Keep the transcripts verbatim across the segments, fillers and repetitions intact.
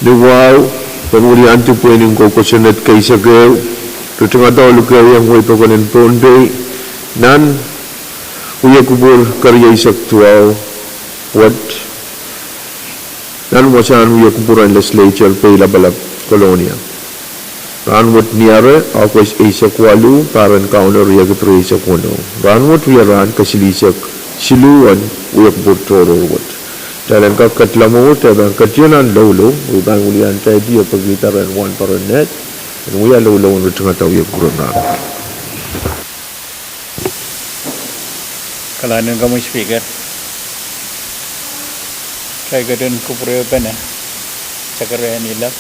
Ni wahu, pahn wiliandi pwehn en kosonned keisek ehu, ritingada oh likeiong wehi pokon en Pohnpei nan wia kupwur kerieisek duwau wet, nan wasahn wia kupwur en Legislature, Pei Lapalap, Kolonia. Rahnwet Niare, August eisek waluh, pahr en Kauno riekid rieisek weneu. Rahnwet wia rahn kesilihsek siluh en wia kupwur tohrohr wet. Kitail en kak ketila mwohmw, kitail pahn ketin nan loulou, oh pahn wiliandi oh pekihda rehn wahnpoaron Ned en wia loulou en ritingada wia kupwur en rahn. Kalahngan en komwi Speaker. Kitail ketin kupwurpene, sekerehni lap,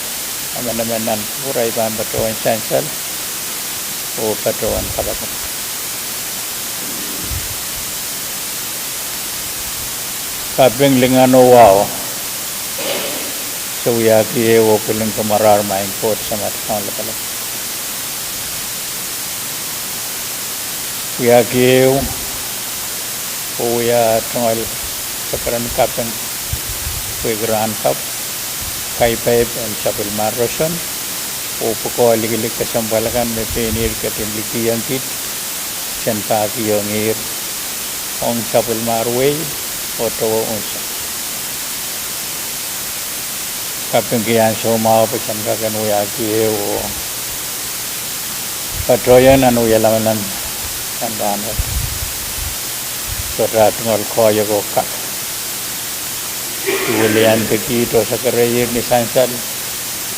emenemen nan kupwur ahi pahn patohwan sansal oh patohwan kapakap. Kaping, lingan oh wahu se wiahki ehu oh pwilikimarahr, Maing Koht Samat Kaun Lapalap. Wiahki ehu oh wia tungoal sekeren kaping pwehki rahn kapw, kaipaipen sapwellimahr roson, oh pwukoa likilik kesempwal akan me pein ihr ketin likihong kiht, sen pahkihong ihr ong sapwellimahr wehi oh towe unsek. Kapingki ansou mwahu pwe sen kak en wiahki ehu oh patohwan wia lamalam en rahn wet. Sohte tungoal koahiek oh kak. Wiliandi kiht oh sekerehr ni sansal,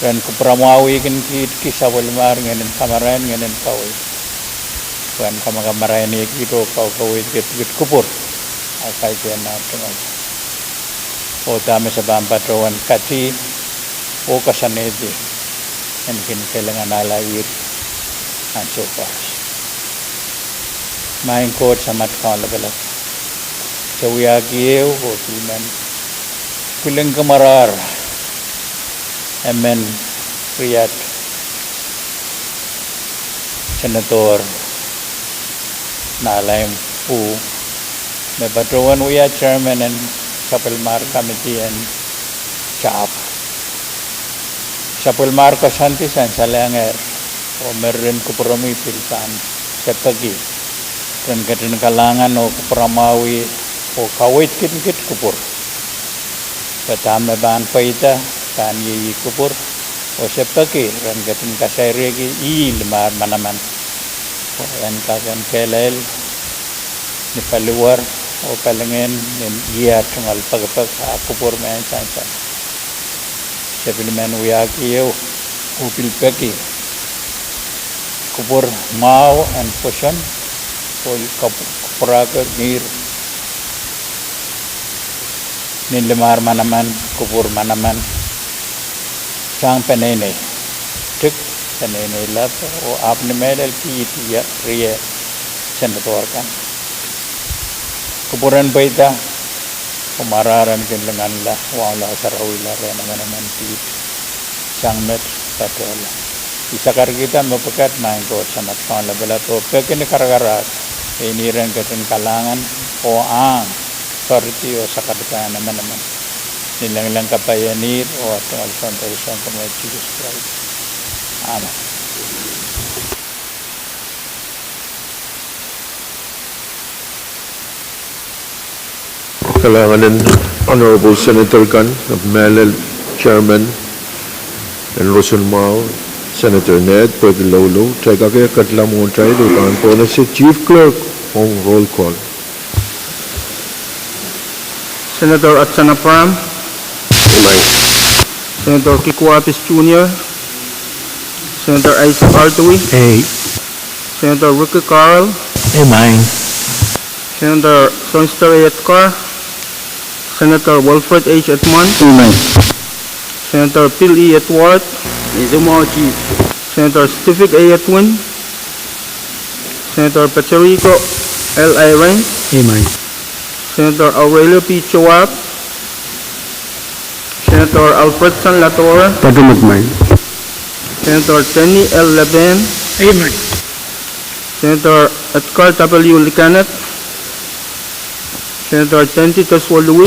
ren kupwuramwahwihkin kiht ki sapwellimahr ngehnin kamarain, ngehnin kaweid, pwehn kamakamarainih kiht oh kaukaweid kiht, kiht kupwur, a kaidehn nan tungoal. Oh dahme se pahn patohwan kadi oh koasoanehdi en kin kelinganahla ihr ansou koaros. Maing Koht Samat Kaun Lapalap, se wiahki ehu oh pil men pwilikimarahr emen riat, Senator Nalai Pwuh, me patohwan wia chairman en sapwellimahr committee en job. Sapwellimahr koasoandi sansalehngehr, oh meririn kupwuromwi pil pahn se peki ren ketin kalahngan oh kupwuramwahwih oh kaweid kiht, kiht kupwur, pwe dahme pahn pweida pahn iei ih kupwur, oh se peki ren ketin kasairehki ih limmahr manaman, pwe en kak en kehlail ni paliwar oh palingehn ni iar tungoal pekipek ah kupwur mehn sansal. Se pil men wiahki ehu oh pil peki kupwur mwahu en pwoson oh kapw-, kupwurahki neir ni limmahr manaman, kupwur manaman, sang peneinei, tik peneinei lap, oh ahpw ni mehlel kiht rie, rie Senator kan. Kupwur en pweida, oh marahr en kin linganla, waunla, sarawihla rehn emenemen kiht sang met patohla. I sakarkihda mepwukat, Maing Koht Samat Kaun Lapalap, oh peki ni karakarahk pein ihr en ketin kalahngan oh ahng authority oh sakarkihda emenemen. Ni lengileng kapaien ihr oh tungoal Sounkomour Sises Krais, amen. Kalahngan en Honorable Senator kan, ahpw mehlel Chairman en roson mwahu, Senator Ned, pwehki loulou. Kitail kak ketila mwohtail oh pahn pohnese Chief Clerk ong roll call. Senator Hudson Abraham. Senator Kikuwa Apis Junior. Senator Isaac R. Dewey. Senator Ricky Carl. Senator Sohnster A. Etgar. Senator Wilfred H. Edmund. Senator Bill E. Edward. Senator Stivik A. Edwin. Senator Pateriko L. Eyring. Senator Aurelio P. Joab. Senator Alfredson Ladora. Senator Denny L. Lepin. Senator Edgar W. Likaned. Senator Tenti Teswolui.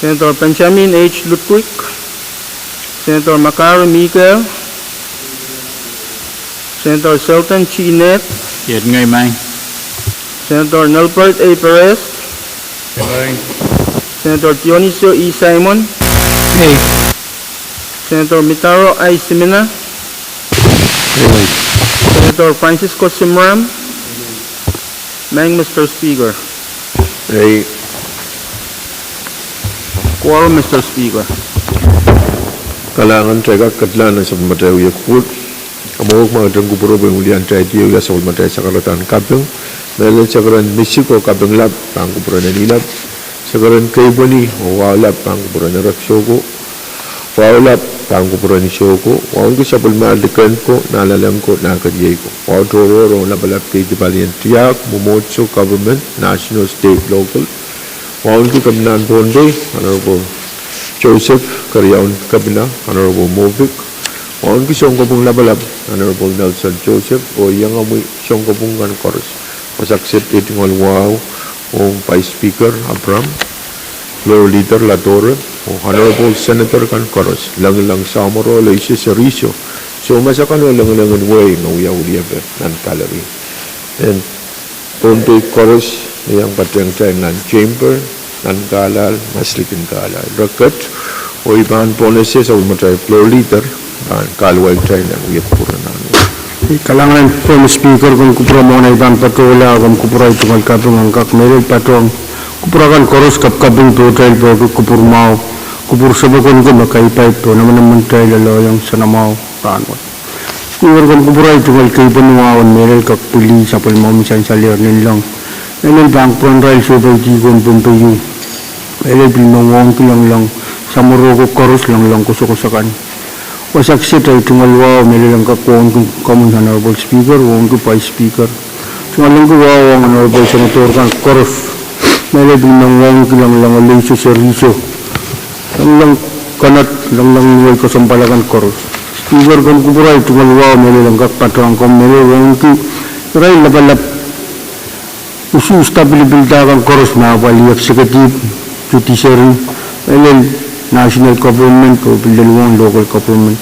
Senator Benjamin H. Ludwig, Senator Makari Mikael, Senator Selton G. Ned, Iet ngehi maing. Senator Nelbert A. Perez, Iet maing. Senator Dionisio E. Simon, Iet. Senator Mitaro I. Simina, Iet. Senator Francisco Simram, Maing Mister Speaker. Ei. Quorum, Mister Speaker. Kalahngan. Kitail kak ketilahng nan sapwellimatail wia kupwur. Kamwakuk, ma kitail en kupwuro pwehn wiliandi atail tiahk wia sapwellimatail sakaradahn kaping. Mehlel sakaradahn misik oh kaping lap pahn kupwuren eni lap. Sakaradahn keipweni oh wahu lap pahn kupwuren erek soko. Wahu lap pahn kupwuren soko. Wauneki sapwellimatail liken ko, nahnalek ko, nahkeriei ko. Wahu tohrohr ong lapalap kei dipalien tiahk, mwomwohdiso, government, national, state, local. Wauneki Kepinahn Pohnpei, Honorable Joseph, Keriaun Kepina, Honorable Movic. Wauneki Sounkopwung Lapalap, Honorable Nelson Joseph, oh iangahki sounkopwung kan koaros. Wasa kiset ei tungoal wahu ong Vice Speaker Abraham, Floor Leader Latore, oh Honorable Senator kan koaros, Lengileng Samworo, Aloysius Eriso, soumas akan oh Lengileng en Wehi me wia wiliepe nan gallery. En Pohnpei koaros me iang patehng kitail nan chamber, nan kahlahl, maslikin kahlahl. Re ket, oh I pahn pohnese sapwellimatail Floor Leader pahn kahluwa kitail nan wia kupwur en rahn wet. Kalahngan en Mister Speaker, komw kupwuromwahu, I pahn patohla, komw kupwur ei tungoal kaping en kak mehlel patohng kupwur akan koaros, kapkaping pohtail pwehki kupwur mwahu, kupwur sapwokon ko me kaipaip oh nemenemen kitail loaloiong nsenamwahu rahn wet. Speaker, komw kupwur ei tungoal keipweni wahu en mehlel kak pwili sapwellimomwi sansalehr nanleng. Mehlel pahn kupwuren irail sohpeidi ko en Pohnpei ieu. Mehlel pil me wauneki Lengileng Samworo ko koaros, Lengileng koasoakoasoakan. Wasa kiset ei tungoal wahu mehlel en kak wauneki komwi Honorable Speaker, wauneki Vice Speaker. Tungoalengki wahu ong Honorable Senator kan koaros. Mehlel pil me wauneki Lengileng Aloysius Eriso, Lengileng Kenneth, Lengileng Wehi kesempwal akan koaros. Speaker, komw kupwur ei tungoal wahu mehlel en kak patohng komw mehlel wauneki irail lapalap usuhs, pilipilda kan koaros me apwalih executive, judiciary, mehlel national government oh pil lel wong local government.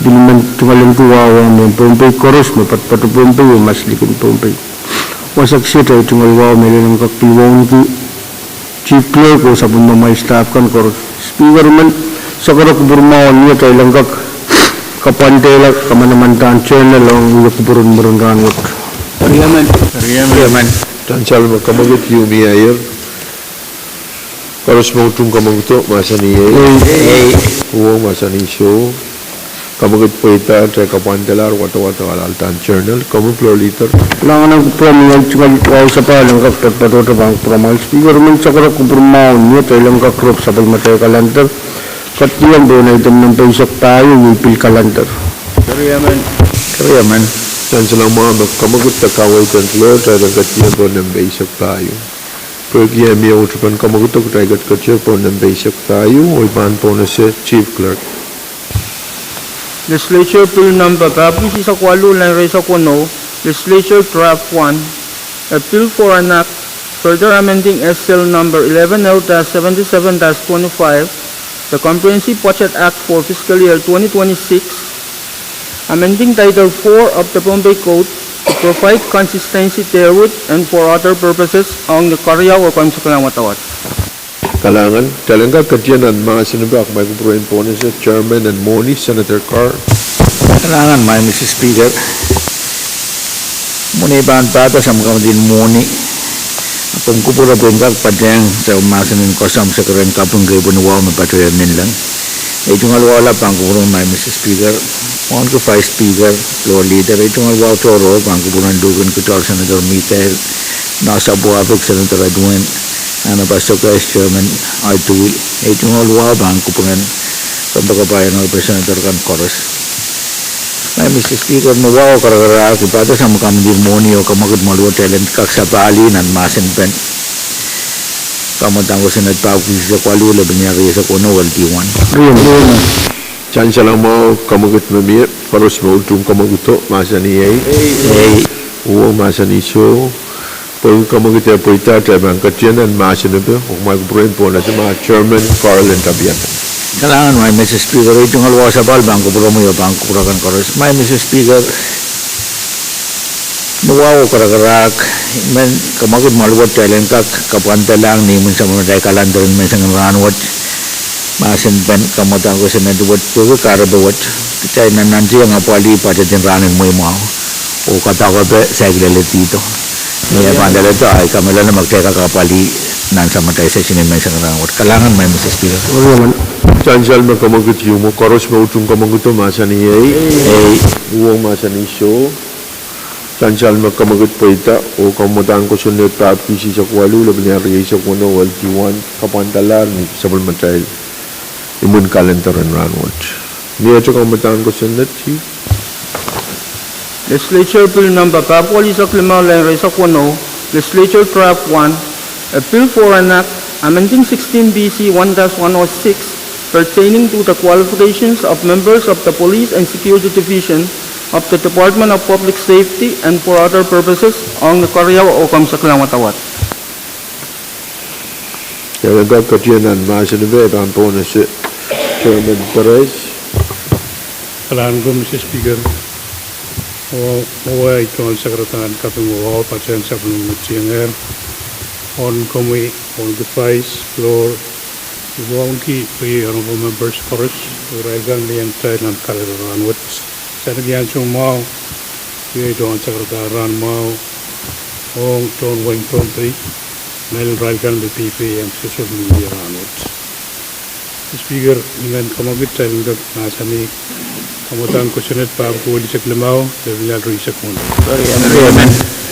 Pil men tungoalengki wahu ong mehn Pohnpei koaros me poatopoato Pohnpei oh maslikin Pohnpei. Wasa kiset ei tungoal wahu mehlel en kak pil wauneki Chief Clerk oh sapwellimamwail staff kan koaros. Speaker men, sakara kupwur mwahu en mie kitail en kak kapwandehla kamanamandan journal ong wia kupwur en mwurin rahn wet. Riemen. Riemen. Tansal me kamwekid ieu mie aier. Koaros me utung kamwekid o mahsanih ei. Ei. Uwo mahsanih soh. Kamwekid pweida, kitail kapwandehla wadawad oh alahldahn journal. Komw Floor Leader. Kalahngan en kupwur mie tungoal wahu sapahl en kak poatopoato pahn kupwuromwail. Speaker men, sakara kupwur mwahu en mie kitail en kak rop sapwellimatail calendar. Ketiong pohn item nempe eisek pahieu, iei pil calendar. Riemen. Riemen. Tansal mwahu me kamwekid de kaweid en Floor, kitail en ketiong pohn nempe eisek pahieu. Pwehki eh mie uhd pahn kamwekid, kitail ketiketier pohn nempe eisek pahieu, oh I pahn pohnese Chief Clerk. Legislature Bill number papier eisek waluh, line rieisek weneu, Legislature Draft one, a bill for an act further amending S L number eleven L dash seventy-seven dash twenty-five, the Comprehensive Budget Act for fiscal year twenty twenty-six, amending Title four of the Pohnpei Code to provide consistency therewith and for other purposes, ong ni keriau oh komw soklang wadawad. Kalahngan, kitail en kak ketier nan mahsen en pak, ma I kupwuren pohnese Chairman en Mwohni, Senator Carr. Kalahngan, Maing Mister Speaker. Mwohni pahn pahda samkamwedin mwohni. Komw kupwure pwehn kak patehng sapwellimomwi mahsen en koasoamw sakaradahn kaping, keipweni wahu me patohwan nanleng. Ei tungoal wahu lap pahn kupwuromwi, Maing Mister Speaker. Wauneki Vice Speaker, Floor Leader, ei tungoal wahu tohrohr pahn kupwuren Luhken Kitail, Senator Mikael, Nasapwapik, Senator Edwin, Anna Pastor Vice Chairman Aitui, ei tungoal wahu pahn kupwuren Rempakapai, Honorable Senator kan koaros. Maing Mister Speaker, me wahu karakarahk, I pahda samkamwedin mwohni oh kamwekid mwaluwo kitail en kak sapahlih nan mahsen pen kamwadang ko Senate pahieu, eisek waluh, lepin rieisek weneu, L D one. Riemen. Tansal mwahu, kamwekid me mie, koaros me utung kamwekid o mahsanih ei. Ei. Uwo mahsanih soh. Pwehki kamwekid eh pweida, kitail pahn ketien nan mahsen epe, oh kumwail kupwuren pohnese ma Chairman Carl N. Tapiada. Kalahngan, Maing Mister Speaker, ei tungoal wasa pahn kupwuromwi oh pahn kupwur akan koaros. Maing Mister Speaker, ni wahu oh karakarahk, I men kamwekid mwahl wet kitail en kak kapwandalahng ni imwin sapwellimatail calendar en menseng en rahnwet, mahsen pen kamwadahn kosonned wet pwehki kahrepe wet, kitail nannantieng apwalih budget en rahn en mweimwahu oh kadoadoahk epe saikinte lelehdi. Ni eh pahn lelehdo, I kamehlele me kitail kak apwalih nan sapwellimatail session en menseng en rahnwet. Kalahngan, Maing Mister Speaker. Sansal me kamwekid ieu mwo, koaros me utung kamwekido mahsanih ei. Ei. Uhwong mahsanih soh. Sansal me kamwekid pweida, oh kamwadahn kosonned pahpwiki silihsek waluh, lepin rieisek weneu, L D one, kapwandalahr ni sapwellimatail imwin calendar en rahnwet. Ni ahte kamwadahn kosonned, Chief. Legislature Bill Number pahpwiki silihsek limau, line rieisek weneu, Legislature Draft One, a bill for an act amending sixteen B C one dash one oh six, pertaining to the qualifications of members of the Police and Security Division of the Department of Public Safety and for other purposes, ong ni keriau oh komw seklahng wadawad. Kalahngan, kak ketien nan mahsen epe, I pahn pohnese Chairman Perez. Kalahngan ko, Mister Speaker. Oh, oh, I tungoal sakaradahn kaping wahu patehng sapwellime tiengehr, oh komwi, oh the Vice, floor, wauneki, oh Honorable Members koaros, oh irail kan me iang kitail nan kalelapak en rahnwet. Saikinte ansou mwahu, I tungoal sakaradahn rahn mwahu ong tohn wehin Pohnpei, mehlel irail kan me peipei iang social media rahnwet. Speaker, I men kamwekid kitail en kak mahsanih, kamwadahn kosonned pahpwiki silihsek limau, lepin rieisek weneu.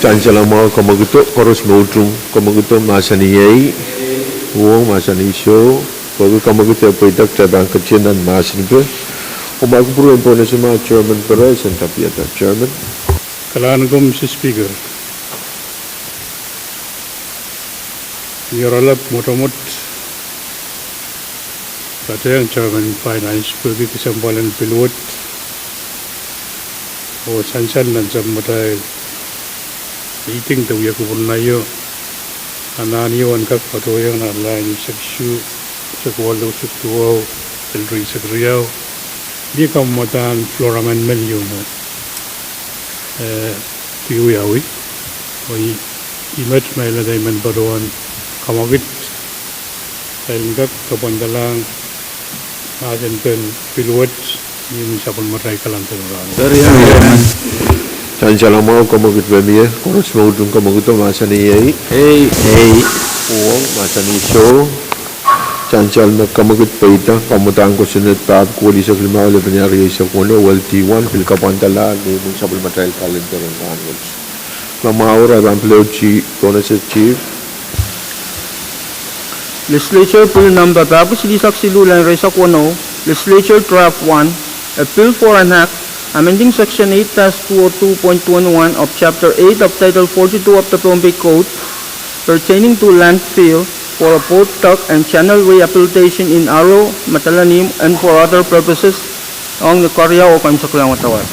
Sansal mwahu kamwekido, koaros me utung kamwekido mahsanih ei. Uhwong mahsanih soh. Pwehki kamwekid eh pweida, kitail pahn ketien nan mahsen epe, oh kumwail kupwuren pohnese ma Chairman Perez en Tapiada. Chairman. Kalahngan ko, Mister Speaker. Ni oaralap mwotomwot patehng Chairman Finance pwehki kesempwal en pil wet, oh sansal nan sapwellimatail meeting de wia kupwur nin io, anahn io en kak patohiong nan lain eisek isuh, eisek waluh, eisek duwau, epwel rieisek riau, mie kamwadahn floor amendment ieu mwo, eh, pil wiawi, oh I, I met me I lel me I men patohwan kamwekid kitail en kak kapwandalahng mahsen pen pil wet ni imwin sapwellimatail calendar en rahnwet. Sansal mwahu kamwekid me mie, koaros me utung kamwekido mahsanih ei. Ei. Ei. Uhwong mahsanih soh. Sansal me kamwekid pweida, kamwadahn kosonned pahpwiki silihsek limau, lepin rieisek weneu, L D one, pil kapwandalahr ni imwin sapwellimatail calendar en rahnwet. Lamau, irail pahn pil pohnese, Chief. Legislature Bill Number pahpwiki silihsek siluh, line rieisek weneu, Legislature Draft One, a bill for an act amending Section eight dash two oh two point twenty-one of Chapter eight of Title forty-two of the Pohnpei Code pertaining to landfill for a port dock and channel rehabilitation in Aro, Madolenihmw, and for other purposes, ong ni keriau oh komw seklahng wadawad.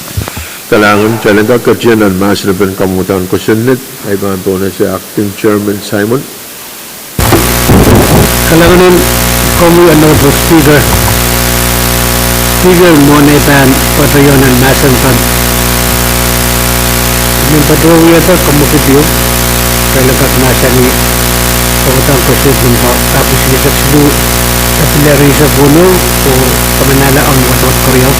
Kalahngan, kitail en kak ketien nan mahsen pen kamwadahn kosonned, I pahn pohnese Acting Chairman Simon. Kalahngan en komwi, Honorable Speaker. Speaker, mwohn ei pahn patohwan nan mahsen pen, I men patohwan wiahda kamwekid ieu, kitail en kak mahsanih, kamwadahn kosonned limau, pahpwiki silihsek siluh, epwel rieisek weneu, oh kamanala ong wadawad keriau.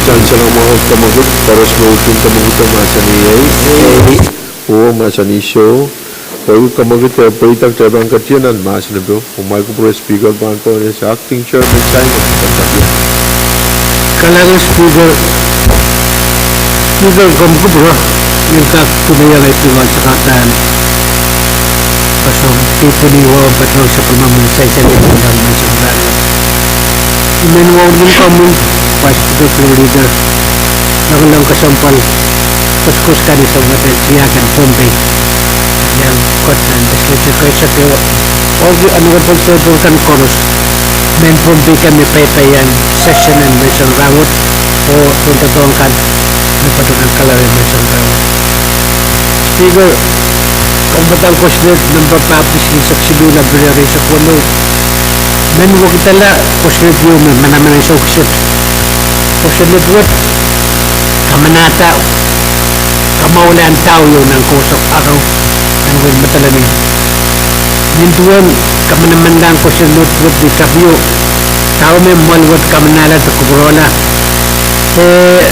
Sansal mwahu kamwekid, koaros me utung kamwekido mahsanih ei. Ei. Uhwong mahsanih soh. Pwehki kamwekid eh pweida, kitail pahn ketien nan mahsen epe, oh kumwail kupwure Speaker pahn pohnese Acting Chairman Simon. Kalahngan Speaker. Speaker, komw kupwure, I kak tungoal tungoal sakaradahn koasoandi pwehki wahu patohwan sapwellimatail sansal en rahnwet. I men wauneki komwi, Vice Speaker, Floor Leader, nanleng kesempwal koaskoaskani sapwellimatail tiahk en Pohnpei, iang Portland Legislature kaisek ehu, oh Honorable Senator kan koaros, mehn Pohnpei kan me peipehiong session en menseng rahnwet, oh tohndoadoahk kan me patohwan nan calendar en menseng rahnwet. Speaker, kompoakohng kosonned member Baptist eisek siluh, Liberia eisek weneu, men wekidala kosonned ieu me manaman ansou kiset. Kosonned wet kamanahda kamwahuiala ndahwo ieu nan koaros arau nan wehin Madolenihmw. Nin duwen kamanamanlahn kosonned wet ni tapio, dahme mwoahl wet kamanahla de kupwurohla, eh,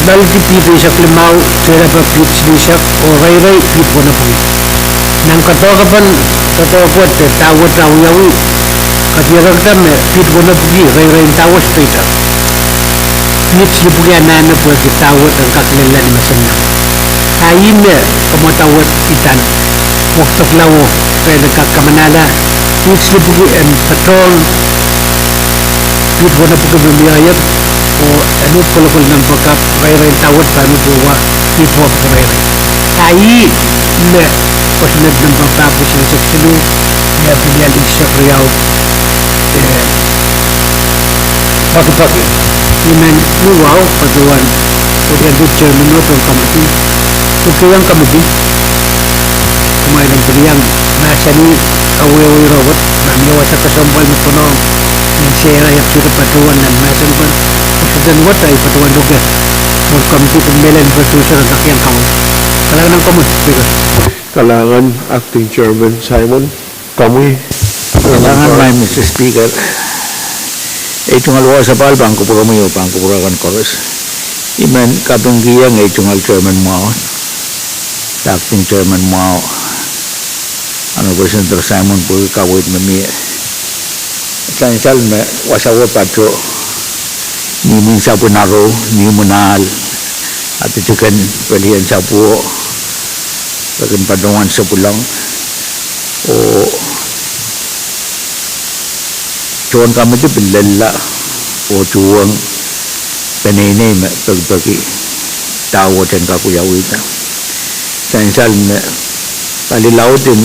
loaliki piht eisek limau, tehlapa piht silihsek, oh reirei piht wenepwiki. Nan kadokepen, kadokepen wet de dahwo wet awiawi, kadierekda me piht wenepwiki reirei en dahwo straight up. Piht silipwiki anahne pwehki dahwo wet en kak lella ni menseng nan. A ih me kompoakohng wet idan wekidekla oh irail en kak kamanahla piht silipwiki en patohwan piht wenepwiki me mie iet, oh en uhd kolokol nan backup, reirei en dahwo wet pahn uhd wehwehki piht wehwehki reirei. A ih me kosonned member Baptist eisek siluh, Liberia eisek riau, eh, pekipeki. I men uhwong patohwan, oh ien chairman wet en committee, oh kihong committee, kumwail en pil iang mahsanih, kawehwe ire wet, ma mie wasa kesempwal me konehng, en sehse ahpw sohte patohwan nan mahsen kan, kosonned wet ahi patohwan luke, oh committee pil mehlel en producer en kak iang kawehwe. Kalahngan komwi, Speaker. Kalahngan Acting Chairman Simon, komwi. Kalahngan, Madam Speaker. Ei tungoal wasapahl pahn kupwuromwi oh pahn kupwur akan koaros. I men kapingkihong ei tungoal chairman mwahu, Acting Chairman mwahu, Honorable Senator Simon, pwehki kaweid me mie. Sansal me wasahu pato ni imwin sapwin arou, ni imwin ahl, a didike pelien sapwo, re kin patohwan sapwellime, oh tohn committee pil lella oh tuhwong peneinei me pekipeki dahwo wet en kak wiawihda. Sansal me pali laud en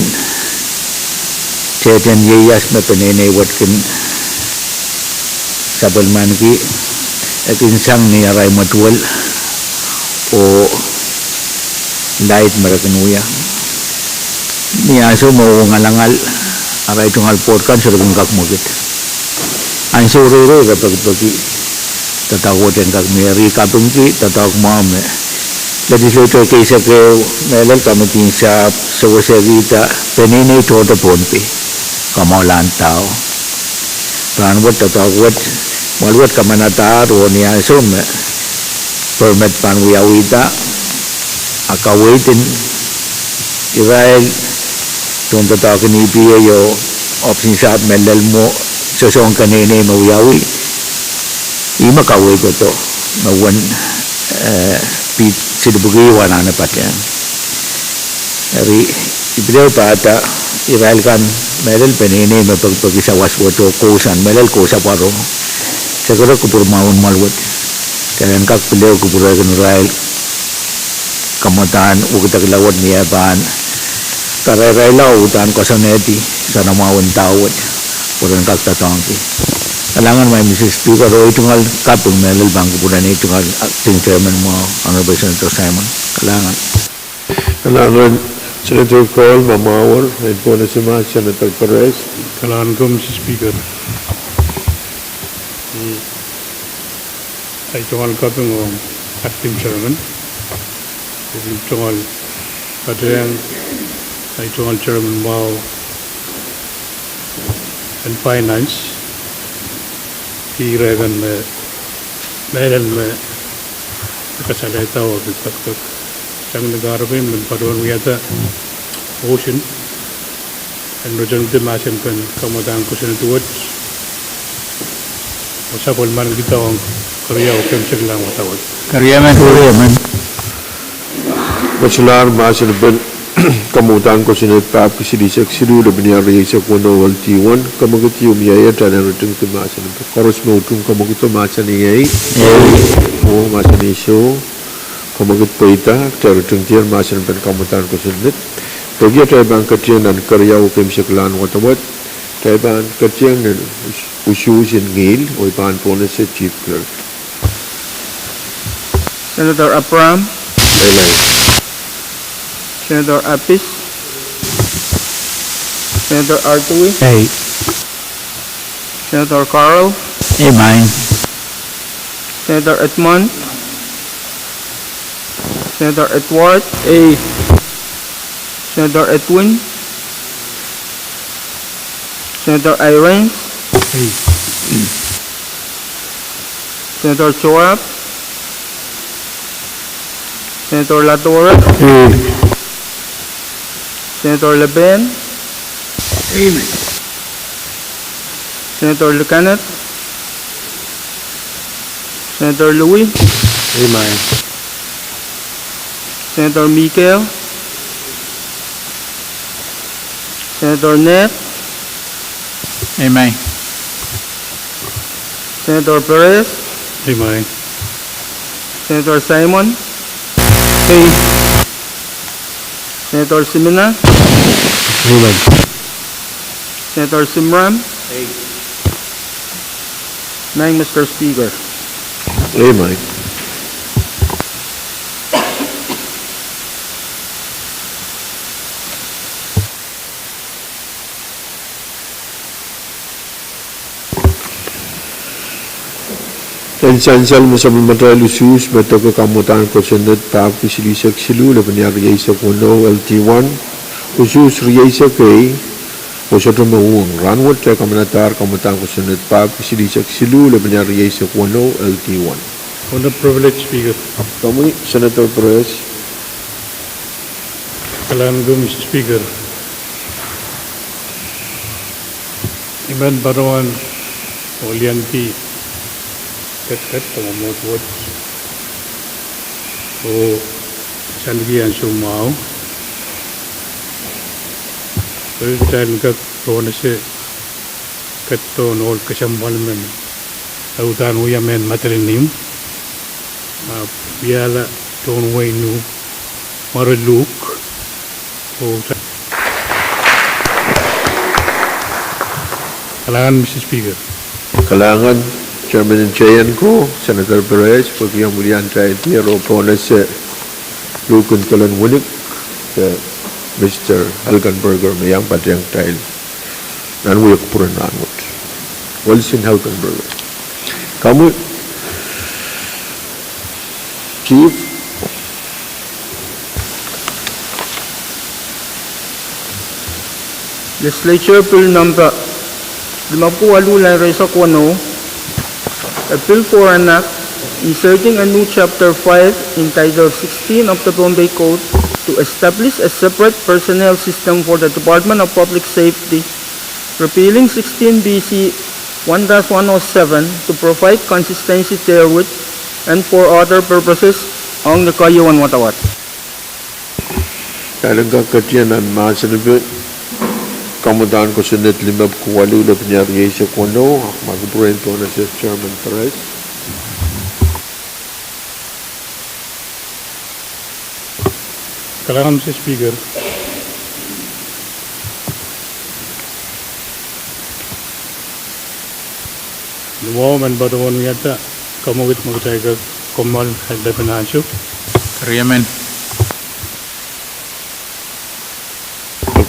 tehten ieias me peneinei wet kin sapwellimaniki, e kin sang ni arail mwetuwel oh laid me re kin wia. Ni ansou me oh ngalangal, arail tungoal pwoud kan sohte kin kak mwekid. Ansou reirei re pekipeki doadoahk wet en kak mie. Eri kapingki doadoahk mwahu me Legislature keisek ehu, mehlel committee en sahpw, sewesehkihda peneinei tohto Pohnpei, kamwahuiala ndahwo. Rahn wet doadoahk wet, mwoahl wet kamanadahr oh ni ansou me permit pahn wiawihda, a kaweid en irail tohn doadoahk en EPA oh ohpis en sahpw me lel mwo, sosohng keneinei me wiawi, ih me kaweidodo me wen, eh, piht silipwiki anahne patehng. Eri, I pil ehu pahda irail kan mehlel peneinei me pekipeki sawas wet oh kousoan, mehlel kousoan pwaro, se kere kupwur mwahu en mwoahl wet. Kitail en kak pil ehu kupwurehkin irail kamwadahn wekidekla wet ni eh pahn karairahla oh udahn koasoanehdi soanamwahu en dahwo wet pwe ren kak doadoahngki. Kalahngan, Madam Speaker, oh ei tungoal kaping mehlel pahn kupwuren ei tungoal Acting Chairman mwahu, Honorable Senator Simon. Kalahngan. Kalahngan, Senator Cole, ma mwahu, en pwonese mahs Senator Perez. Kalahngan, Madam Speaker. Ei tungoal kaping ong Acting Chairman, ei tungoal patehng, ei tungoal Chairman mwahu en Finance, ire kan me, mehlel me kasalehda oh pil pekipek sang ni kahrepen men patohwan wiahda motion en ritengdi mahsen pen kamwadahn kosonned wet oh sapwellimanikihda ong keriau keimwseklahn wadawad. Keriau men. Wet solahr mahsen pen kamwadahn kosonned Baptist silihsek siluh, Liberia eisek weneu, L D one, kamwekid ieu mie iet, a ritengdi mahsen pen koaros me utung kamwekido mahsanih ei, oh mahsanih soh, kamwekid pweida, kitail ritengdier mahsen pen kamwadahn kosonned. Pwehki atail pahn ketin nan keriau keimwseklahn wadawad, kitail pahn ketin nan usuhs en ngihl oh I pahn pwonese Chief Clerk. Senator Abraham. Amen. Senator Appis. Senator Artui. Ei. Senator Carl. Ei, maing. Senator Edmund. Senator Edward. Ei. Senator Edwin. Senator Irons. Ei. Senator Joab. Senator Ladora. Ei. Senator Leben. Ei, maing. Senator Likanat. Senator Louis. Ei, maing. Senator Mikael. Senator Ned. Ei, maing. Senator Perez. Ei, maing. Senator Simon. Ei. Senator Simina. Ei, maing. Senator Simram. Ei. Maing, Mister Speaker. Ei, maing. En sansal me sapwellimatail usuhs me doke kamwadahn kosonned pahpwiki silihsek siluh, lepin iar rieisek weneu, L D one. Usuhs rieisek ei, oh sohte me uhwong. Rahnwet kitail kamanadahr kamwadahn kosonned pahpwiki silihsek siluh, lepin iar rieisek weneu, L D one. What a privilege, Speaker. Komwi, Senator Perez. Kalahngan, Mister Speaker. I men patohwan oh liandi ketiket de mwomwohdiso oh sanki ansou mwahu. Pil kitail kak pohnese ketidohn ohl kesempwal men e uhdahn wia mehn Madolenihmw, ahpw wiahla tohn wehin Nuh, Mwareluk, oh kalahngan, Mister Speaker. Kalahngan, Chairman en J N ko, Senator Perez, pwehki omw wiliandahr diar oh pohnese luhk en Kelen Winik, de Mister Helgenberger me iang patehng kitail nan wia kupwuren rahnwet. Wilson Helgenberger. Komwi, Chief. Legislature Bill Number limepwuko waluh, line rieisek weneu, a bill for an act inserting a new chapter five in Title sixteen of the Pohnpei Code to establish a separate personnel system for the Department of Public Safety, repealing sixteen B C one dash one oh seven to provide consistency therewith and for other purposes ong ni keieun wadawad. Kitail en kak ketido nan mahsen ipe, kamwadahn kosonned limepwuko waluh, lepin iar rieisek weneu, ahpw ma kupwuren pohnese Chairman Perez. Kalahngan, Mister Speaker. Ni mwahu men patohwan wiahda kamwekid me kitail kak kommoal lepin ansou. Riemen.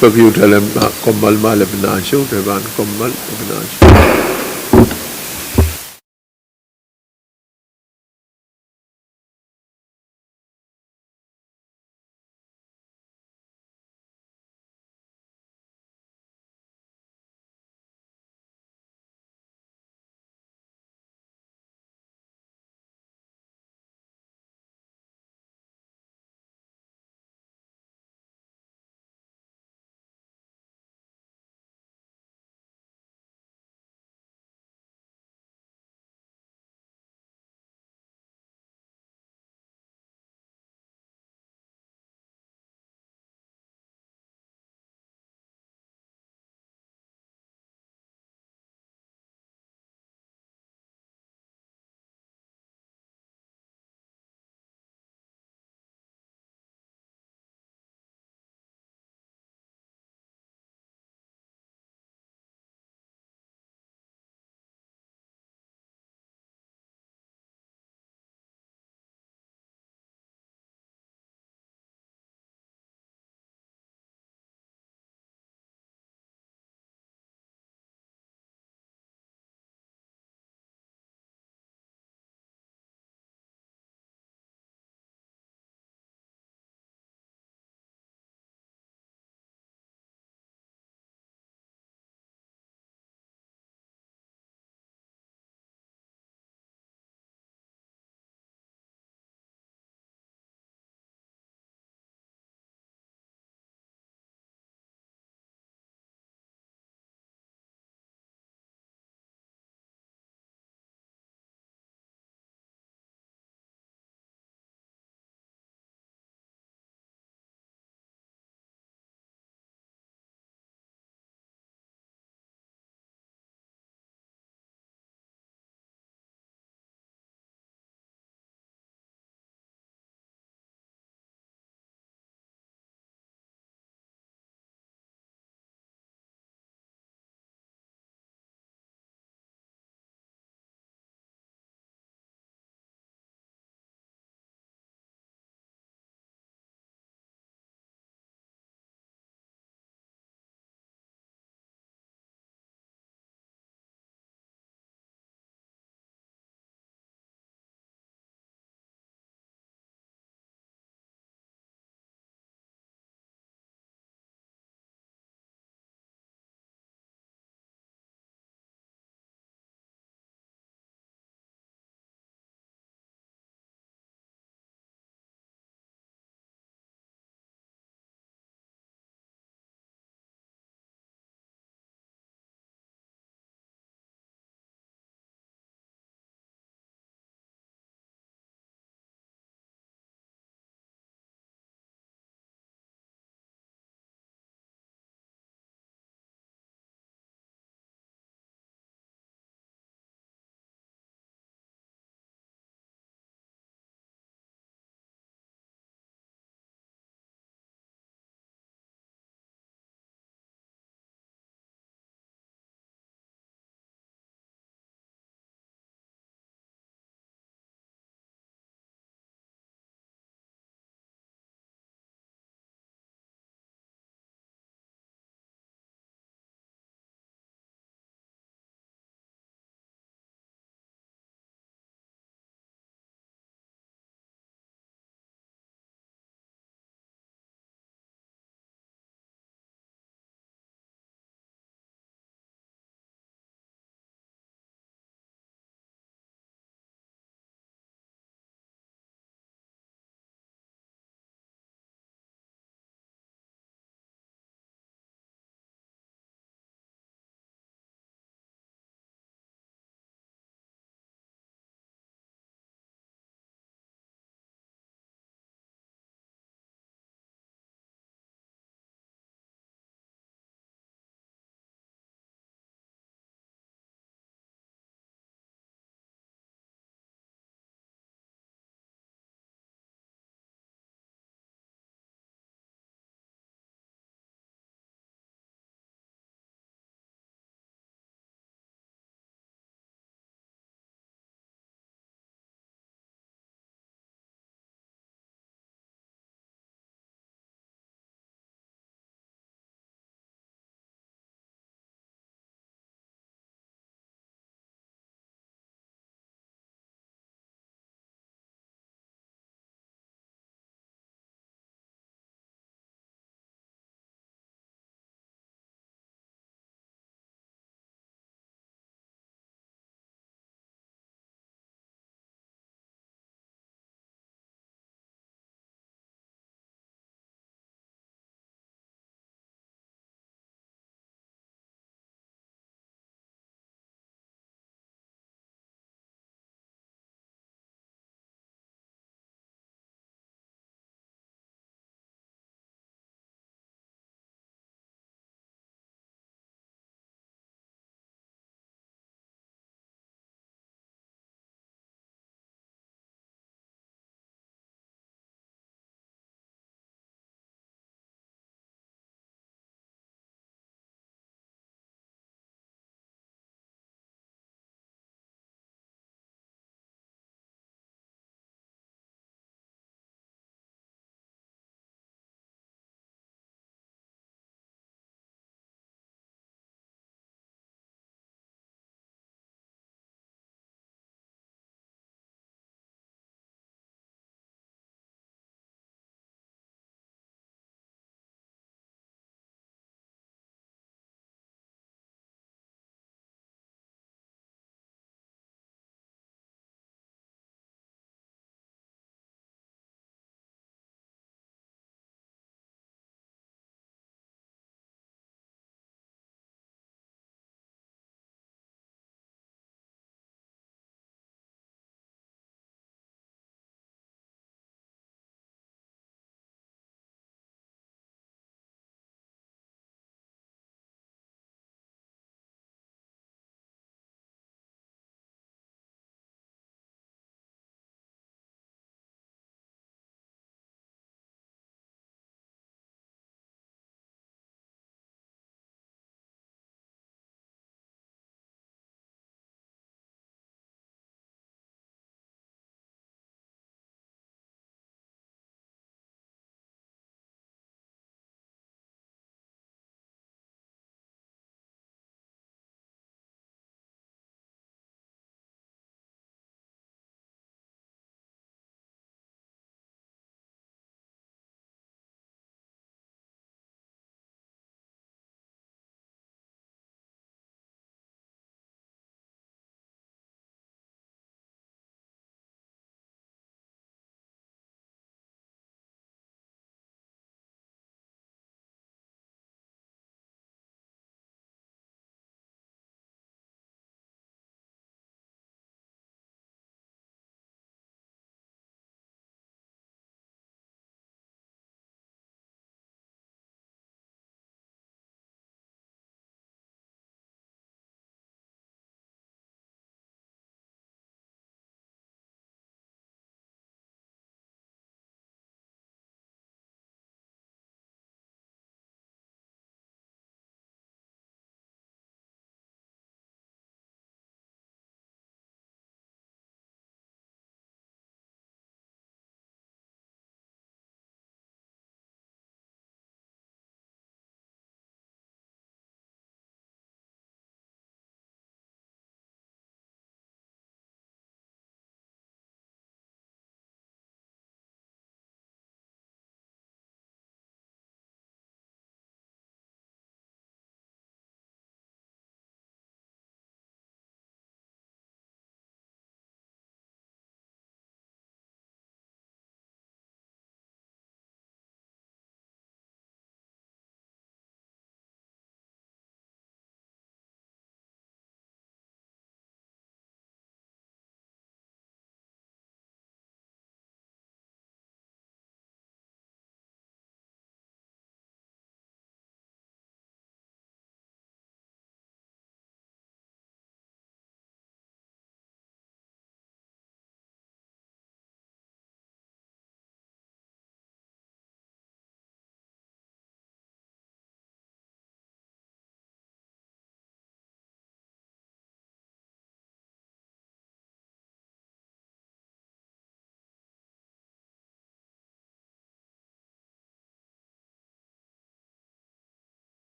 Peki kitail en kommoal ma lepin ansou, kitail pahn kommoal lepin ansou.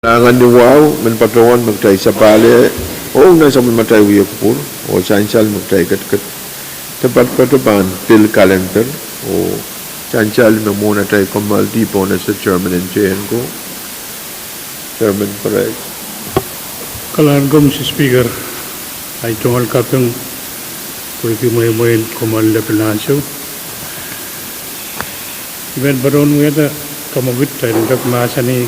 Anahne wahu, men patohwan me kitail sapahl, oh nan sapwellimatail wia kupwur, oh sansal me kitail ketiket. Department pahn pil calendar, oh sansal me mwohn atail kommoaldi pohn ese chairman en teienko. Chairman Perez. Kalahngan ko, Mister Speaker, ahi tungoal kaping, pwehki mweimwein kommoal lepin ansou. I men patohwan wiahda kamwekid, kitail en kak mahsanih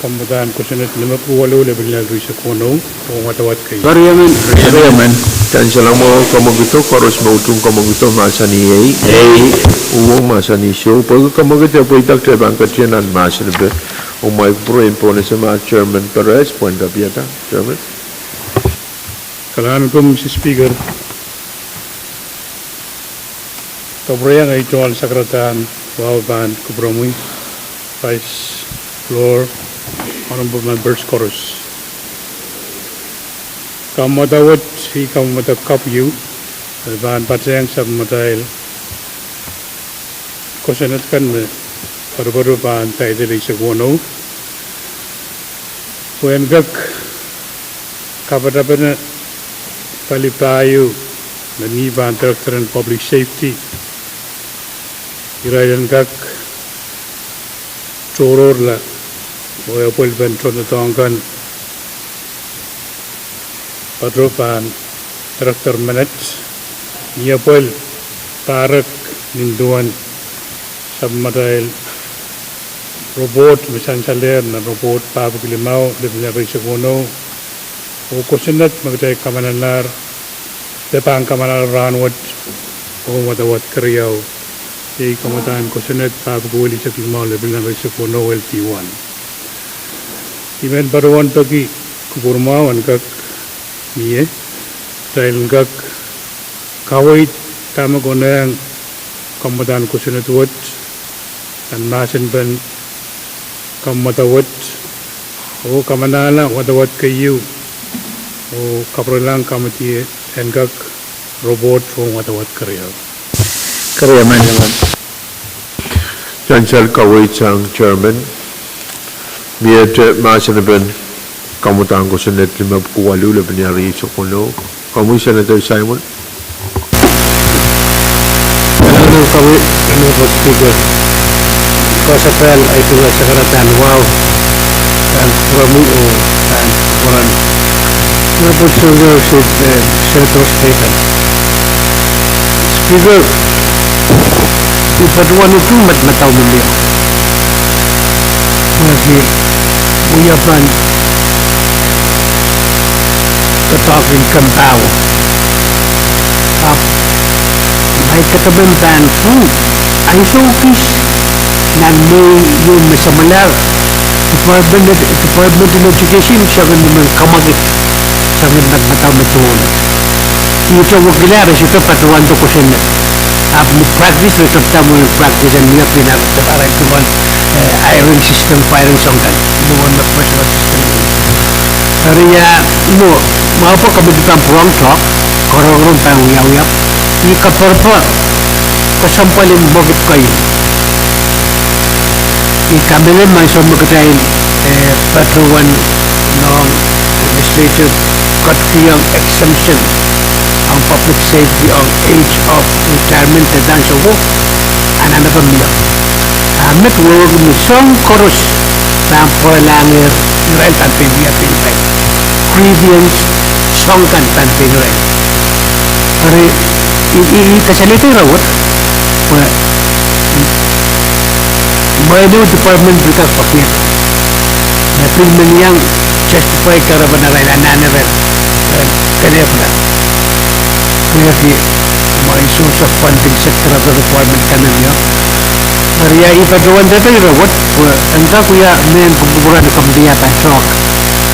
kamwadahn kosonned nimepwuki waluh lepin lel rieisek weneu, oh wadawad keieu. Kariamen. Kariamen. Sansal mwo kamwekid, koaros me utung kamwekid mahsanih ei. Ei. Uhwong mahsanih soh, pwehki kamwekid e pweida, kitail pahn ketin nan mahsen pwe. Oh mwaik pwuren pohn ese ma chairman Perez pwehn kapwaiada, chairman. Kalahngan ko, Mister Speaker. Kapwurehiong ei tungoal sakaradahn wahu pahn kupwuromwi, Vice, Floor, Honorable Members koaros. Kamwadawad, ih kamwadawad kapw ieu, me pahn patehng sapwellimatail kosonned kan me poatopoat pahn title eisek weneu. Pwehn kak kapatapene pali pahieu me mi pahn Director en Public Safety. Irail en kak tohrohrla oh epwelpen tohndoadoahk kan. Patohwan Director menet, ni epwel pahrek nin duwen sapwellimatail report me sansalehr nan report pahpwiki limau lepin lel rieisek weneu, oh kosonned me kitail kamanalahr, de pahn kamanalahr rahnwet, oh wadawad keriau. Ei kamwadahn kosonned pahpwiki wielisek limau lepin lel rieisek weneu, L T one. I men patohwan peki kupwur mwahu en kak mie, kitail en kak kaweid dahme konehng kamwadahn kosonned wet, nan mahsenpen kamwadawad, oh kamanala wadawad keieu, oh kapwurelahng committee en kak report ong wadawad keriau. Keriamen. Sansal kaweid sang chairman. Miehte mahsenpen kamwadahn kosonned nimepwuki waluh lepin lel rieisek weneu. Komwi Senator Simon. Kalahngan ko, Honorable Speaker. Koasoapahl ahi tungoal sakaradahn wahu pahn kupwuromwi oh pahn kupwuren Honorable Senator, eh, Senator Stephens. Speaker, I patohwan utung madamadau me mie. Pwehki wiepen doadoahk en kempoakepahu, ahpw ma I kataman pahn pwung, ansou kis nan Mei ieu me samwalahr, Department, Department en Education soangen me kamwakid soangen madamadau me dohlet. Ihte wekila re sohte patohwando kosonned. Ahpw ni practice re tepda mwo practice en mie pwihn arail tungoal, eh, hiring system, firing soang kan, mwo me personal system. Eri ia, mwo, mwahu pwe committee pahn pwurehng doadoahk, koaros pahn wiawia. I kaperepere kesempwal en mwekid kei. I kamehlele me ansou me kitail, eh, patohwan nohn legislature ketikihong exemption ong public safety ong age of retirement de ansou ko, anahnepe mie. A met wehwehki me soahng koaros pahn pwuralahngehr, irail pahn pein wia pein irail. Grievance soang kan pahn pein irail. Eri, I, I, I kasalehda ire wet, pwe mwein ehu department pil kak poakehda. Me pil men iang justify kahrepen arail anahn irail, eh, kelehpwla. Pwehki mwein source of funding sector of the department kan me mie. Eri ia I patohwan dehde ire wet, pwe en kak wia mehn kupwuren committee pahn doadoahk,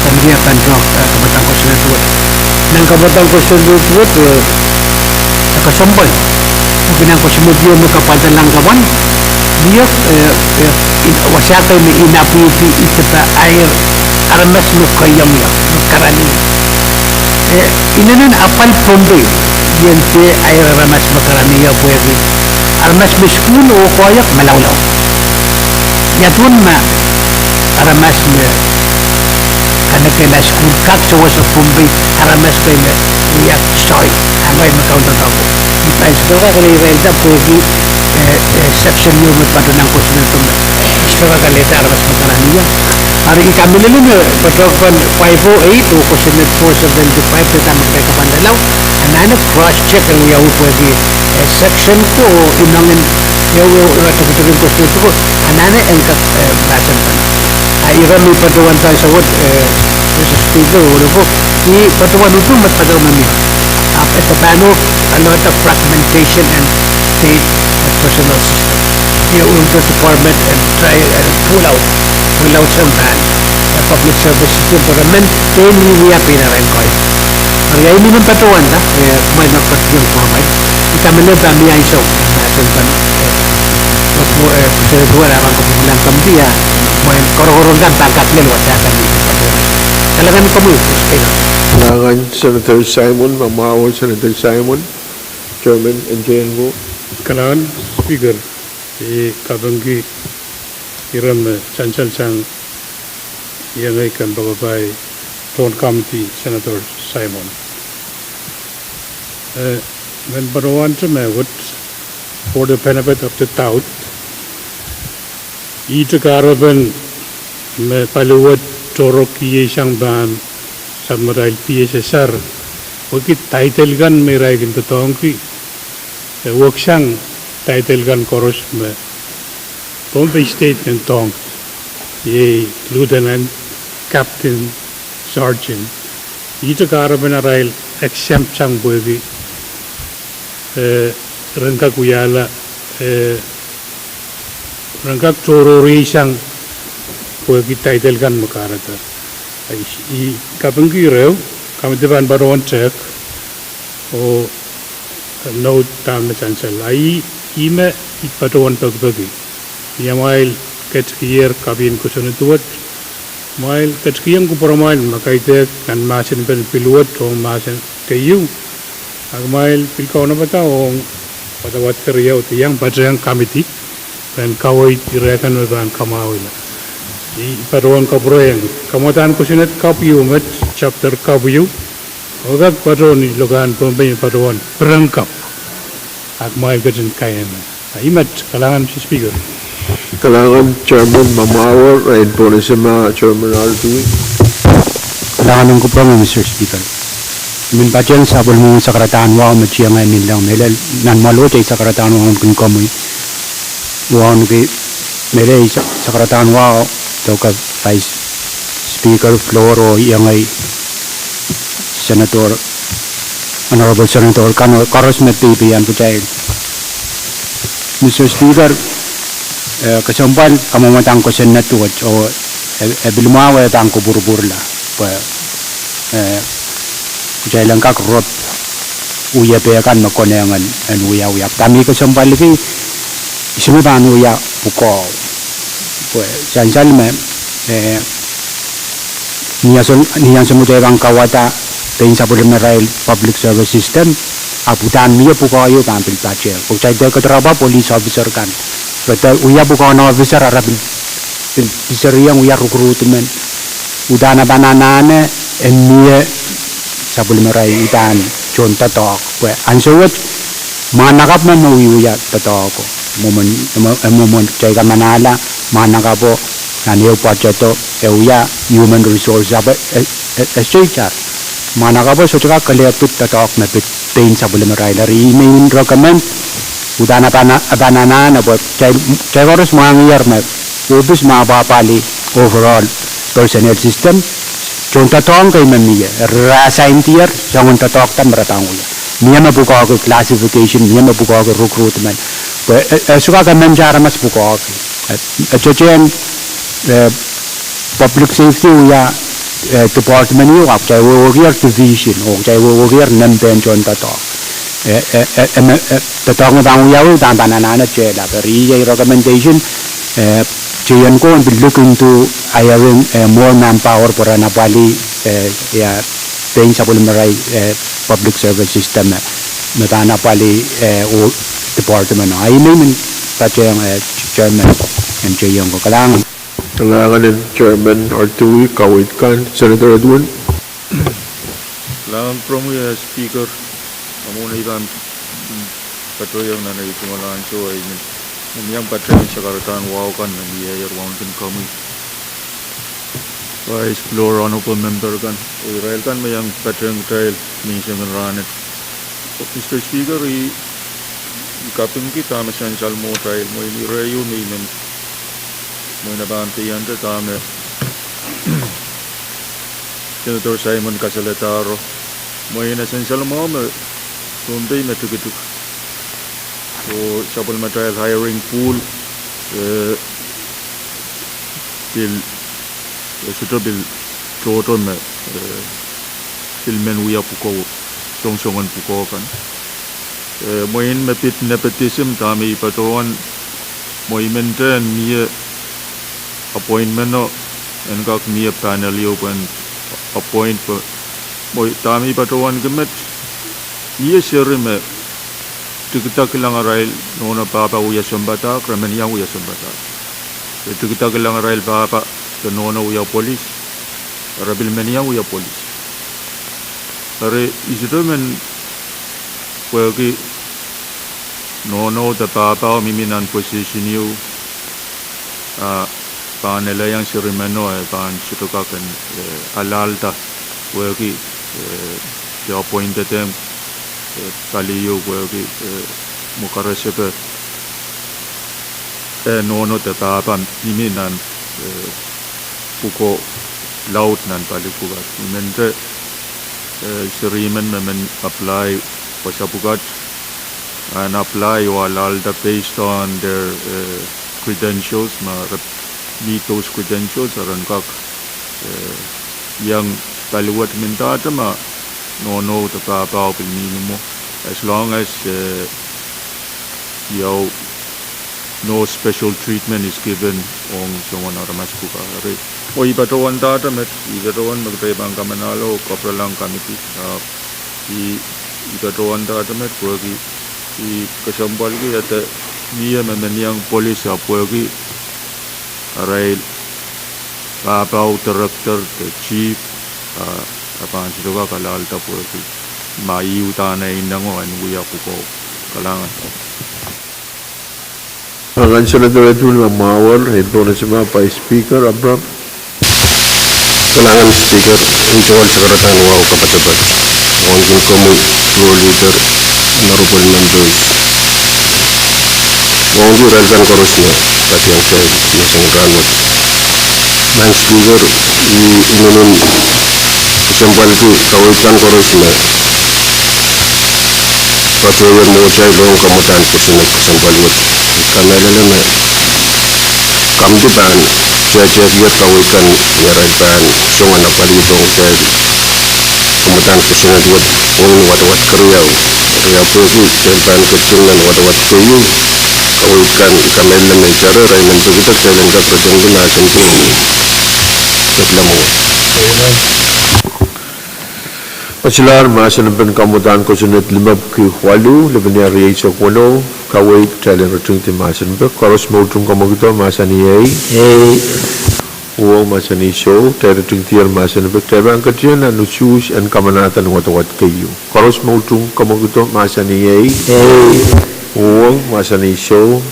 committee pahn doadoahk, eh, kamwadahn kosonned wet. Nan kamwadahn kosonned wet, eh, e kesempwal. Pwehki nan kosonned ieu me kapwaiada nan kamwan, mie, eh, eh, in, wasa kei me inapwihpwi I depe air aramas me keiong ie, me karami. Eh, inenen apwal Pohnpei, I en dehr air aramas me karami ie pwehki aramas me sukuhl oh koahiek malaulaul. Ia duwen ma aramas me Kanekehla sukuhl kak sewese Pohnpei, aramas kei me wia soai, a ngehi me kaunda doadoahngki. I pahn sohte kak leirailda pwehki, eh, eh, section ieu me patohwan kosonnedo me I sohte kak alehda aramas me karanih. Eri I kamehlele me patohwan five oh eight oh kosonned four seventy-five de dahme kitail kapwandala, anahne cross check en wiawi pwehki, eh, section ko oh inengen, ehu, ehu, ehu, tokutoku en kosonned ko, anahne en kak, eh, mahsen kan. A ira me I patohwan pahn sawad, eh, Mister Speaker, oh, ko, I patohwan utung me patohwan mie. Ahpw e pahn wia a lot of fragmentation and state, eh, personnel system. Ia, utung department en try, eh, pull out, pull out sang pahn, eh, public service system, pwe re men pein wia pein arail koahiek. Eri ia I men patohwanda, eh, mwein me ketiong pwuromwail. I kamehlele pahn mie ansou, eh, mahsen kan, eh, eh, pwe, eh, pwe duwehte ahpw pahn kopwurlahng komiti, mwein koaros kan pahn kak lel wasa kan. Kalahngan komwi, Speaker. Kalahngan Senator Simon, ma mwahu Senator Simon, Chairman, en teiengo. Kalahngan Speaker, I kapingki ira me sansal sang iengei kompoakepahi tohn komiti, Senator Simon. Eh, men patohwante me wet, for the benefit of the doubt, ihte kahrepen me paliwet tohrohr kieisang pahn sapwellimatail P S S R, wehwehki title kan me irail kin doadoahngki, eh, weksang title kan koaros me Pohnpei State kin doahngki, iei Lieutenant, Captain, Sergeant. Ihte kahrepen arail exempt sang pwehki, eh, ren kak wiahla, eh, ren kak tohrohr kieisang pwehki title kan me kahrehda. I, I kapingki ire, komiti pahn patohwan tehk oh note dahme sansal. A ih, ih me I patohwan pekipeki. Ni amwail ketikihier kapien kosonned wet, amwail ketikihieng kupwuramwail me kaidehk nan mahsen en pil wet oh mahsen keieu, a kumwail pil kaunopada ong wadawad keriau de iang patehng komiti ren kaweid ire kan me pahn kamwahwihla. I patohwan kapwurehiong kamwadahn kosonned kapw ieu met, chapter kapw ieu, oh kak patohwan lokehn Pohnpei me patohwan pirenkapw. A kumwail ketin kaiene. A ih met, kalahngan Mister Speaker. Kalahngan Chairman, ma mwahu, irail pwon ese ma Chairman Ardui. Kalahngan ong kupwuromwi Mister Speaker. I men patehng sapwellimomwi sakaradahn wahu me tiengeh ni leng mehlel nan mwahl wet, ei sakaradahn wahu kin komwi. Wauneki mehlel ei sa-, sakaradahn wahu, doke Vice Speaker, floor oh iengei Senator, Honorable Senator kan oh koaros me peipeian kitail. Mister Speaker, eh, kesempwal kamwomwdahng kosonned wet oh, eh, e pil mwahu e pahn kupwurpwurla pwe, eh, kitail en kak rop wiepe kan me konehng en wiawia. Dahme I kesempwaliki, I sohte pahn wia pwukoa. Pwe sansal me, eh, ni ansou, ni ansou me kitail pahn kauwada pein sapwellimarail public service system, ahpw uhdahn mie pwukoa ieu pahn pil patehng. Pwe kitail dehr kedirapw police officer kan. Re dehr wia pwukoahn officer, a re pil, pil, pil serieng wia recruitment. Uhdahn e pahn anahne en mie sapwellimarail uhdahn tohn doadoahk. Pwe ansou wet, mwahnakapw me wiewia doadoahko. Mwomwen, mwomwen kitail kamanahla, mwahnakapwo, nan ehu pwoatodo, e wia human resource, ahpw e, e, e, e sohte itar. Mwahnakapwo sohte kak kelehpw pid doadoahk me pid pein sapwellimarail. Eri I men recommend, uhdahn e pahn, e pahn anahne pwe kitail, kitail koaros mwahngiher me ohpis me apwahpwalih overall personnel system, tohn doadoahk kei me mie, re assign-dier soangen doadoahk da me re pahn wia. Mie me pwukoahki classification, mie me pwukoahki recruitment. Pwe, e, e sohte kak emente aramas pwukoahki. E, e sohte en, eh, public safety wia, eh, department ieu, ahpw kitail wehwehkier division, oh kitail wehwehkier nempehn tohn doadoahk. Eh, eh, eh, eh, me, eh, doadoahk me pahn wiawi, uhdahn pahn anahne tehlap. Eri iei recommendation, eh, kitail en kohn pil look into hiring, eh, more manpower pwe ren apwalih, eh, ia, pein sapwellimarail, eh, public service system, eh, me pahn apwalih, eh, oh department. A I men patehng, eh, Chairman, en keiong ko. Kalahngan. Kalahngan en Chairman Artui, kaweid kan, Senator Edwin. Kalahngan pwuromwi, eh, Speaker, a mwohn ei pahn, mm, patohwanohng nan ei tungoal ansou, eh, I men, men iang patehng sakaradahn wahu kan me mie ier wauneki komwi. Vice Speaker, Honorable Member kan, oh irail kan me iang patehng kitail menseng en rahnwet. Mister Speaker, I, I kapingki dahme sansal mwo atail, mwein ire ieu me I men, mwein e pahn peianda dahme Senator Simon kasalehdahr, mwein e sansal mwahu me Pohnpei me tikitik. Oh sapwellimatail hiring pool, eh, pil, eh, sohte pil tohto me, eh, pil men wia pwukoa, soangsoangen pwukoa kan. Eh, mwein me pid nepotism dahme I patohwan, mwein I men dehr mie appointment o, en kak mie panel ieu pwehn appoint pwe, mwein dahme I patohwanki met, mie seri me tikitik kilang arail nohno pahpa wia sounpadahk, re men iang wia sounpadahk. E tikitik kilang arail pahpa de nohno wia polis, re pil men iang wia polis. Eri I sohte men pwehki nohno de pahpa o mihmi nan position ieu, ah, pahn elehiong seri meno, eh, pahn sohte kak en, eh, alahlda pwehki, eh, de appointed, eh, pali ieu pwehki, eh, mwekarasepe, eh, nohno de pahpa mihmi nan, eh, pwukoa laud nan pali pwukat. I men te, eh, seri men me men apply wasa pwukat, and apply oh alahlda based on their, eh, credentials, ma re meet those credentials, a ren kak, eh, iang pali wet mendahte ma nohno de pahpa o pil mihmi mwo. As long as, eh, iou, no special treatment is given ong soangen aramas pwukat. Eri, oh I patohwan dahte met, I patohwan me kitail pahn kamanahlo, kapidelahng committee, ah, I, I patohwan dahte met pwehki I kesempwalki ede mie me men iang polis ahpw pwehki arail pahpa o director de chief, ah, e pahn sohte kak alahlda pwehki ma I uhdahn inengo en wia pwukoa. Kalahngan. Kalahngan Senator Edwin Lamwawar, e donation ma Vice Speaker Abram. Kalahngan Speaker, ei tungoal sakaradahn wahu kapatapat wauneki komwi, Floor Leader, Honorable Members, wauneki irail kan koaros me ketiong kitail menseng en rahnwet. Madam Speaker, I inenen kesempwalki kaweid kan koaros me patohwan mwohtail ong kamwadahn kosonned kesempwal wet. I kamehlele me komidi pahn tehtehkier kaweid kan ni arail pahn song en apwalih dohng kitail kamwadahn kosonned wet ong wadawad keriau. Eri ahpw pwehki kitail pahn ketin nan wadawad keieu, kaweid kan I kamehlele me I tare irail en pekida kitail en kak retenki mahsen pwung. Kedlemwo. Kasilahr mahsen en pahn kamwadahn kosonned limepwiki waluh, lepenia rieisek weneu, kaweid kitail en retingdi mahsen pwung. Koaros me utung kamwakido mahsanih ei. Ei. Uhwong mahsanih soh, kitail retingdier mahsen pwung. Kitail pahn ketin nan usuhs en kamanahda ni wadawad keieu. Koaros me utung kamwakido mahsanih ei. Ei. Uhwong mahsanih soh.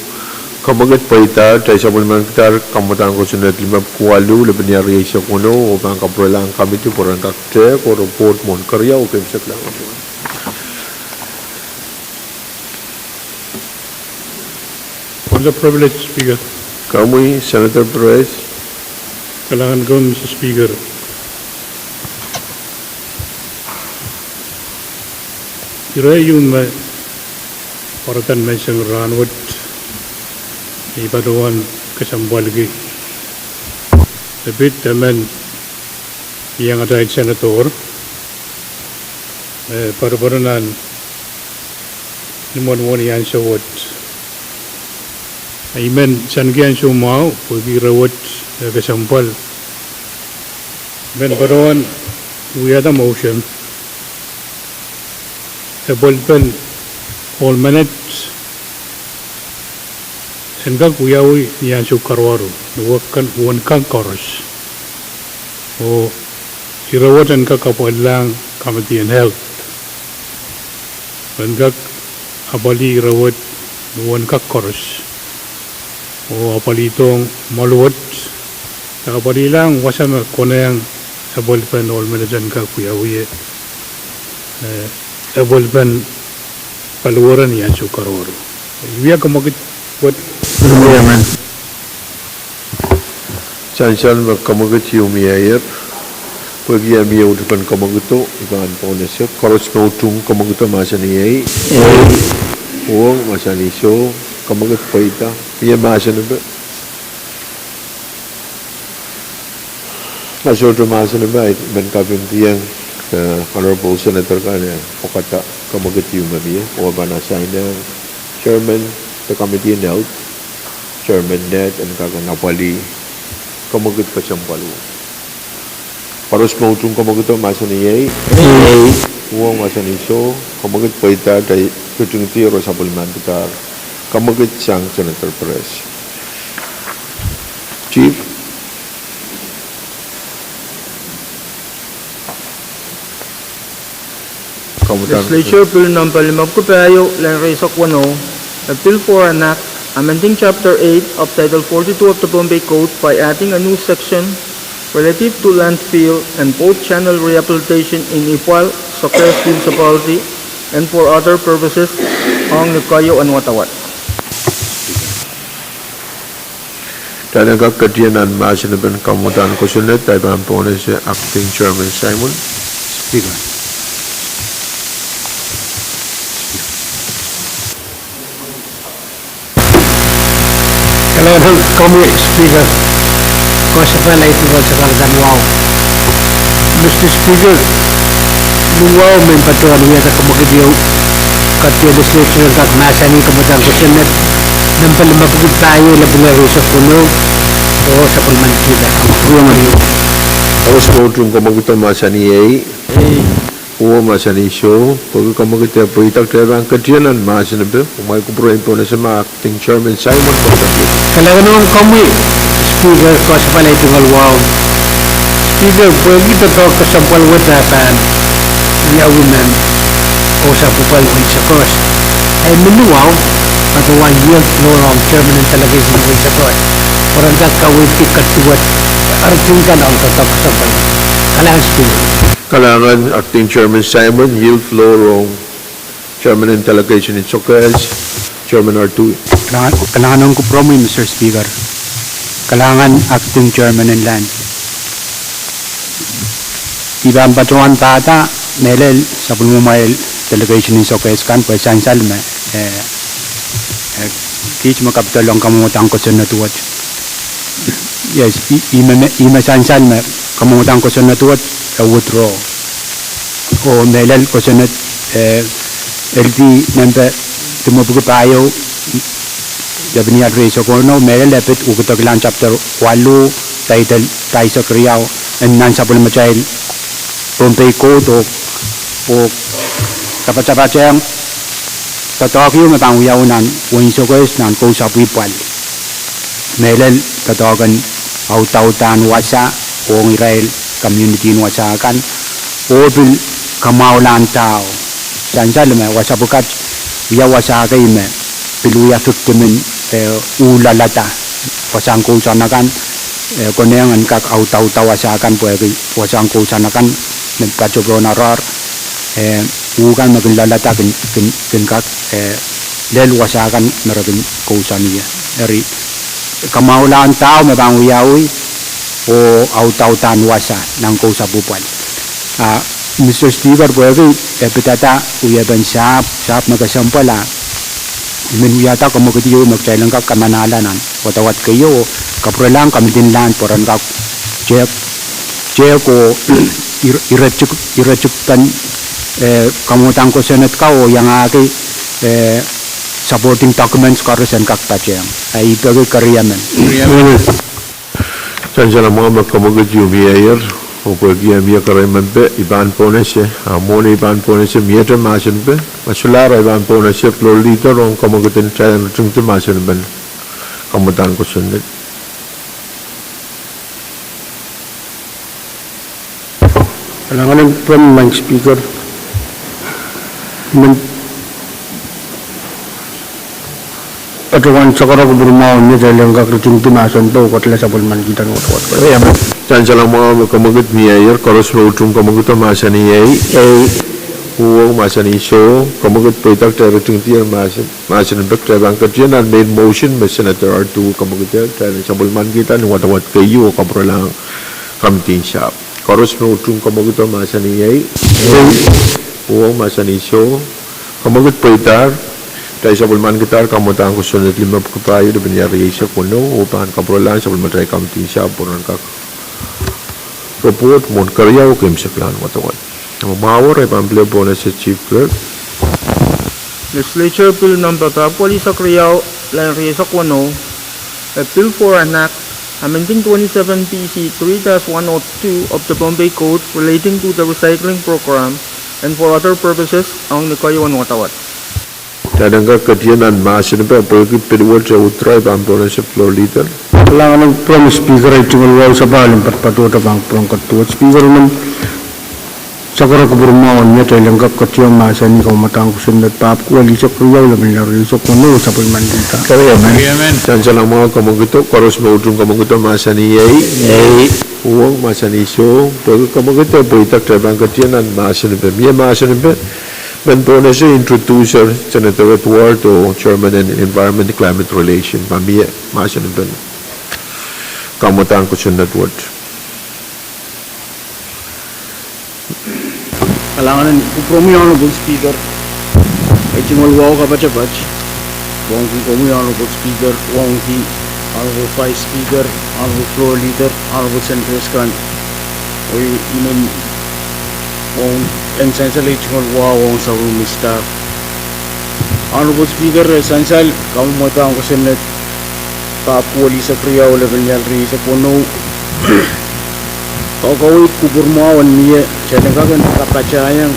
Kamwakid pweida, kitail sapwellimankidahr kamwadahn kosonned limepwiki waluh, lepenia rieisek weneu, oh pahn kapwurelahng committee pwe ren kak tehk oh report mwohn keriau oh keimwseklahng. What a privilege, Speaker. Komwi, Senator Perez. Kalahngan komwi, Mister Speaker. Ire ieu me pwarada menseng rahnwet, I patohwan kesempwalki me pid emen iang atail Senator me poaropoaron nan imwen wini ansou wet. I men sansal ansou mwahu pwehki ire wet, eh, kesempwal. I men patohwan wiahda motion, eh, pwelpen ohl menet, en kak wiawi ni ansou karuwaru, ni wehkan, uwen kan koaros. Oh ire wet en kak apwalilahng Committee on Health, en kak apwalih ire wet ni uwen kak koaros. Oh apwalihdohng mwahl wet, de apwalilahng wasa me konehng epwelpen ohl menet en kak wiawi, eh, epwelpen paliwere ni ansou karuwaru. Wia kemwekid wet. Sansal me kemwekid ieu mieier, pwehki e mie utupen kemwekido, I pahn pohnese koaros me utung kemwekido mahsanih ei, uong mahsanih soh, kemwekid pweida, mie mahsenipe. A sohte mahsenipe, I men kapingkihong, eh, Honorable Senator kan en pwekada kemwekid ieu me mie, oh pahn asainehng Chairman de Committee on Health, Chairman Ned en kak en apwalih kemwekid kesempwal. Koaros me utung kemwekido mahsanih ei, uong mahsanih soh, kemwekid pweida, de ritingdi re sapwellimanikidahr kemwekid sang Senator Perez. Chief. Legislature Bill number limepwukat pahieu, lel rieisek weneu, a bill for an act amending Chapter eight of Title forty-two of the Pohnpei Code by adding a new section relative to landfill and boat channel rehabilitation in Ipwal, Sokehes Municipality, and for other purposes, ong ni keieun wadawad. Kitail en kak ketier nan mahsen en pahn kamwadahn kosonned, I pahn pohnese Acting Chairman Simon. Speaker. Kalahngan komwi Speaker, koasoandi akan wahu. Mister Speaker, ni wahu me I patohwan wiahda kemwekid ieu, ketier legislature en kak mahsanih kamwadahn kosonned, nempe limepwukat pahieu, lepin rieisek weneu, oh sapwellimanikihda. Koaros me utung kemwekido mahsanih ei, oh mahsanih soh, pwehki kemwekid e pweida, kitail pahn ketier nan mahsen en pahn, kumwail kupwure en pohnese ma Acting Chairman Simon, pwehki. Kalahngan ong komwi Speaker, koasoandi akan wahu. Speaker, pwehki doadoahk kesempwal wet e pahn wiawi mehn Osa Pwupwal Wehi Sokohs, I men ni wahu patohwan yield floor ong Chairman en Delegation Wehi Sokohs pwe ren kak kaweidki ketiwet, eri kan ong doadoahk kesempwal. Kalahngan Speaker. Kalahngan Acting Chairman Simon, yield floor ong Chairman en Delegation en Sokohs, Chairman Artui. Kalahngan, kalahngan ong kupwuromwi Mister Speaker. Kalahngan Acting Chairman en Land. I pahn patohwan pahda mehlel sapwellimamwail delegation en Sokohs kan pwe sansal me, eh, eh, kiht me kapidol ong kamwadahn kosonned wet. Yes, I, I me, I me sansal me kamwadahn kosonned wet e withdraw. Oh mehlel kosonned, eh, L D nempe limepwukat pahieu, lepin rieisek weneu, mehlel e pid uhk doadoahk en Chapter waluh, Title pahisek riau, en nan sapwellimatail Pohnpei Code, oh, oh kapatapat ong doadoahk ieu me pahn wiawi nan Wehi Sokohs nan Kousapwi Pwal. Mehlel doadoahk en audaudahn wasa ong irail community en wasa kan, oh pil kamwahulahn dahu. Sansal me wasa pwukat wia wasa kei me pil wia victim en, eh, uh loalada. Wasahn kousoan akan, eh, konehng en kak audaudahn wasa kan pwehki wasahn kousoan akan me patohwan oaroahr, eh, uh kan me kin loalada kin, kin, kin kak, eh, lel wasa kan me re kin kousoan ie. Eri kamwahulahn dahu me pahn wiawi, oh audaudahn wasa nan Kousapwi Pwal. Ah, Mister Speaker, pwehki e pidada wiepen sahpw, sahpw me kesempwal, I men wiahda kemwekid ieu me kitail en kak kamanahla nan wadawad keieu, oh kapwurelahng Committee en Land pwe ren kak tehk, tehk oh ire, ire tik, ire tikpen, eh, kamwadahn kosonned ka oh iangahki, eh, supporting documents koaros en kak patehng. Ah, I peki keriemen. Sansal mwahu me kemwekid ieu mieier, oh pwehki e mie keriemen pwe I pahn pohnese, ah, mwohn ei pahn pohnese miehte mahsen en pahn, ma solahr I pahn pohnese floor leader ong kemwekid en kitail en ritingdi mahsen en pahn. Kamwadang kosonned. Kalahngan en kupwuromwi, Madam Speaker. I men patohwan sakara kupwur mwahu en mie kitail en kak ritingdi mahsen pwe oh kadehla sapwellimanikihda wadawad. Sansal mwahu me kemwekid mieier, koaros me utung kemwekido mahsanih ei. Ei. Uhwong mahsanih soh, kemwekid pweida kitail ritingdier mahsen. Mahsen en pek kitail pahn ketier nan main motion me Senator Artui kemwekider, kitail en sapwellimanikihda ni wadawad keieu oh kapwurelahng komidin sahpw. Koaros me utung kemwekido mahsanih ei. Ei. Uhwong mahsanih soh, kemwekid pweidahr, kitail sapwellimanikidahr kamwadang kosonned limepwukat pahieu, lepin ire rieisek weneu, oh pahn kapwurelahng sapwellimatail komidin sahpw pwe ren kak report mwohn keriau oh keimwseklahn wadawad. Mwahu, re pahn pil pwonese Chief Clerk. Legislature Bill Number pahieu, eisek riau, line rieisek weneu, a bill for an act amending twenty-seven B C three dash one oh two of the Pohnpei Code relating to the recycling program and for other purposes, ong ni keieun wadawad. Kitail en kak ketier nan mahsen en pek pwehki pil wet e withdraw, pahn pwonese Floor Leader. Kalahngan en kupwuromwi Speaker, ei tungoal wahu sapahl en patohdo pahn kupwuren ketier. Speaker, I men sakara kupwur mwahu en mie kitail en kak ketier mahsanih kamwadang kosonned pahieu, eisek riau, lepin ire rieisek weneu, sapwellimanikihda. Sansal mwahu kemwekido, koaros me utung kemwekido mahsanih ei. Ei. Uhwong mahsanih soh, pwehki kemwekido pweida kitail pahn ketier nan mahsen en pek. Mie mahsen en pek men pwonese introducer Senator Edward oh Chairman en Environment Climate Relation. Ma mie mahsen en pek, kamwadang kosonned wet. Kalahngan en kupwuromwi Honorable Speaker, ei tungoal wahu kapatapat, wauneki komwi Honorable Speaker, wauneki Honorable Vice Speaker, Honorable Floor Leader, Honorable Senators kan, oh I men wauneki en sansal ei tungoal wahu ong sapwellime staff. Honorable Speaker, e sansal kamwadang kosonned pahieu, eisek riau, lepin ire rieisek weneu, kakaweid kupwur mwahu en mie kitail en kak en kapatahieng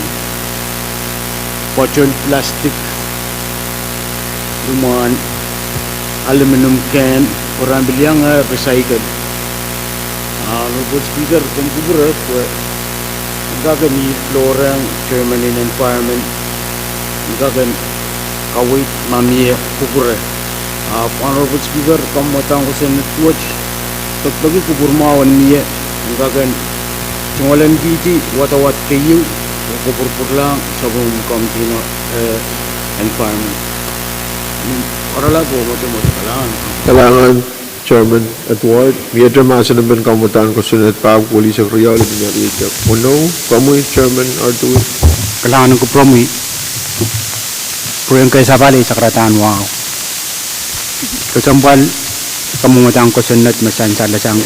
patohl plastic, imwahn aluminum can, pwe ren pil iang recycle. Honorable Speaker, ken kupwure pwe en kak en ih floor ong Chairman en Environment, en kak en kaweid ma mie kupwure. Ahpw Honorable Speaker, kamwadang kosonned wet pekipeki kupwur mwahu en mie en kak en tungoalenkihdi wadawad keieu oh kapwurpwurlahng sapwellime komidin, eh, Environment. Oaralap oh mwotomwot. Kalahngan. Kalahngan Chairman Edward, miehte mahsen en pek kamwadang kosonned pahieu, eisek riau, lepin ire rieisek weneu, komwi Chairman Artui. Kalahngan en kupwuromwi, pwurehng kehn sapahl ei sakaradahn wahu. Kesempwal kamwadang kosonned me sansalehsang